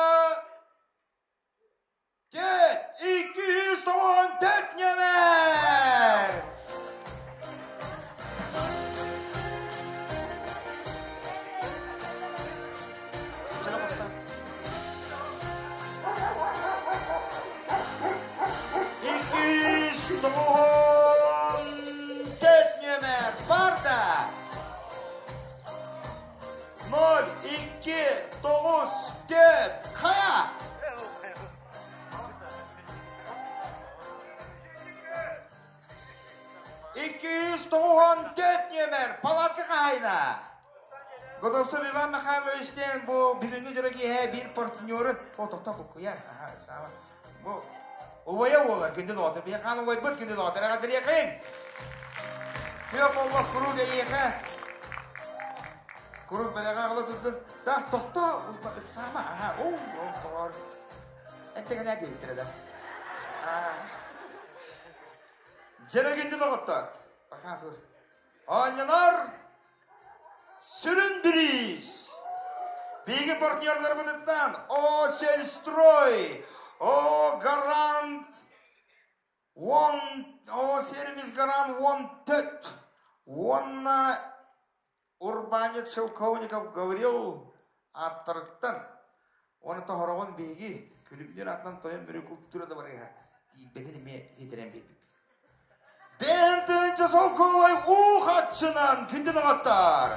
Төрт, 294 нүөмэр! 294 нүөмэр барда! 0, 2, 9, 4, хайа! 294 нүөмэр палатка хаһайына. Готовцев Иван Михайлович диэн бу бүгүҥҥү дьоро киэһэ биир партнерын о тохто буккуйар бу убайа буолар күндү доҕоттор биһи хаан убайбыт күндү доҕоттор эҕэрдэлиэхиҥ күөх боллох куруук эйиэхэ куруук бэлэҕэ аҕала турдун так тохто ыксаама аха оо тоҕоор эттэҥэнээ диэбиттэрэ да дьэрэ күндү доҕоттор пока тур оонньонор сүрүн бириис биһиги партнерларбытыттан о сельстрой о гарант уон о сервис гарант уон төт уонна урбаанньыт Шелковников Гаврил ааттарыттан уонна тоһороҕун биһиги күлүмнүүр атынан тойон мүрү култуура да барыһа тиийбэтин эмиэ иһитирэн биэрбит. Бэйэн тыһыынча солкуобай уу хаччынан күндү доҕоттор!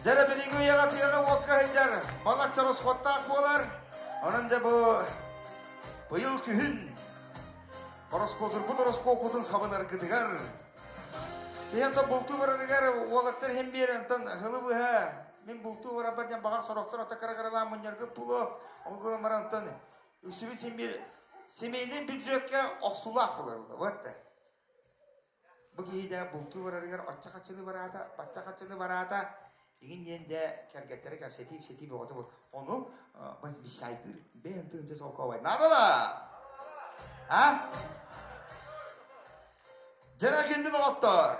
Дьэрэ билиҥҥи үйэҕэ тыаҕа уокка сылдьар балачча росходтаах буолар. Онон дьэ бу быйыл күһүн ороскуотурбут ороскуоккутун сабынаргытыгар Киһи онтон бултуу барарыгар уолаттар иһин биэр онтон ыһылы быһа мин бултуу барарбар диэн баҕар сорохтор ото кыра-кыралаан мунньаргыт буолуо ол гынан баран онтон үксүбүт син биир семейный бюджетка охсуулаах буолар вот да бу киһи дьэ бултуу барарыгар оччо хаччыны бараата бачча хаччыны бараата игин диэн дьэ кэргэттэрэ кэпсэтии ипсэтии бөҕөтө буол ону бас бишайдыыр бэйэн тыынча солкуобай надо да а Дьэ күндү доҕоттор!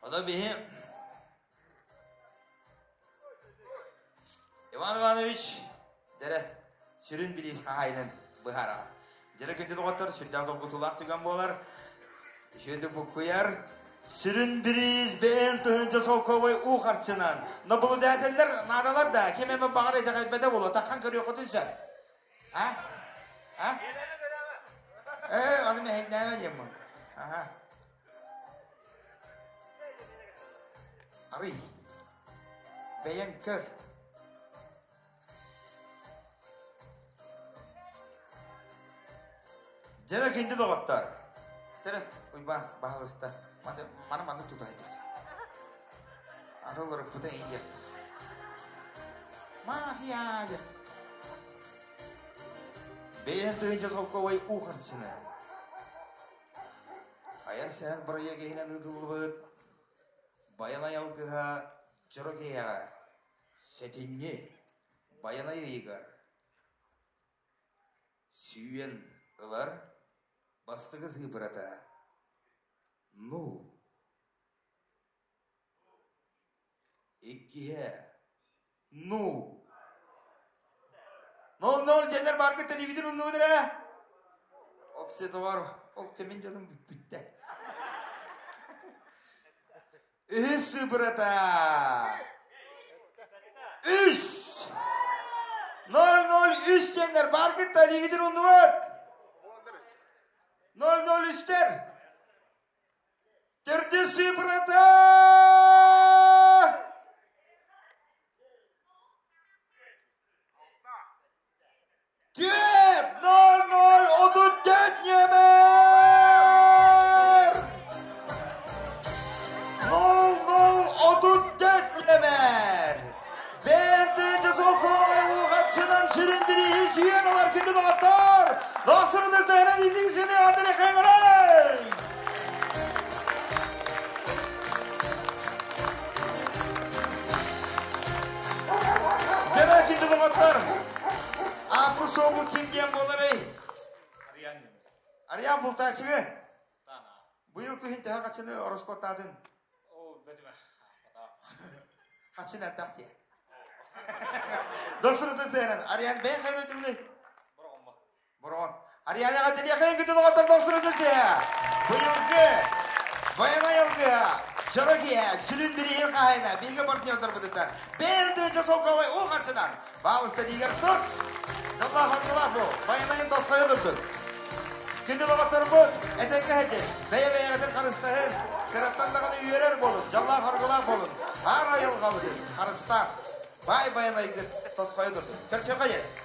Ону биһи Иван Иванович дэрэ сүрүн билиис хаһаайынын быһаараҕа. Дьэрэ күндү доҕоттор, сүрдээх долгутуулаах түгэн буолар. Үчүгэйдик буккуйар. Сүрүн бириис бэйэн тыһыынча солкуобай уу харчынан. Наблюдателлэр наадалар да, ким эмэ баҕар итэҕэйбэтэ буолуо, таххан көрүөххүтүн сөп. А? А? Э, аны мэһэйдээмэ диэммин. Аха. Арый. Бэйэҥ көр. Дьэрэ күндү доҕоттор. Дьэрэ, Уйбаан, баһалыста. Маны маннык тутайдык. Арыллары пута индиэх. Мафия диэх. Бэйэн тыһыынча солкуобай уу харчыны. Айар сэһэн бырайыак иһинэн ыытыллыбыт Байанай алгыһа дьоро киһиэхэ сэтинньи Байанай ыйыгар сүүйэн ылар бастакы сыыпырата ну иккиһэ ну нол нол дьэнэр баргы телевизор уннубут эрэ оксидор октемин дьонум бүппүттэ үһүс сыыпырата үс ноль ноль үс диэннэр бааргыт телевизор уннубут ноль ноль үстэр төрдүс сыыпырата Түөрт ноль ноль 34 нүөмэр! 0 0 34 нүөмэр! Бэйэтин солкуобай уугаччынан сүрүн бирииһи сүүйэн ылар күндү доҕоттор! Дохсурунuz дэһэрэн илиҥсини Андрей Хайгырай! Дьэрэ күндү доҕоттор! Ааппы суолбут ким диэн буоларый? Ариан диэн. Ариан бултааччыгы? Быйыл күһүн төһө хаччыны ороскуоттаатын? О, бэтимэ. Хаччын элбэх дии. Досрутус дээрэн. Ариан бэйэн хайда өтүгүнүй? Бороҕоммо. Бороҕон. Арианаҕа тэлиэхэйин күтүн оҕоттор досрутус дээ. Быйылгы Байанай алгыһа, дьоро киһэ, сүрүн бирииһин хаһайына, бииргэ партнердарбытыттан бэйэн тыынча солковай уу харчынан баалыста диигэр тут! Дьоллоох оргулаах бу, байанайын тосхойо турдун. Күндү доҕотторбут, этэҥҥэ сылдьын, бэйэ-бэйэҕитин харыстаһын, кыраттан даҕаны үөрэр буолун, дьоллоох оргулаах буолун, аар айылҕабытын харыстаан, баай байанайгыт тосхойо турдун. Көрсүөххэ диэри!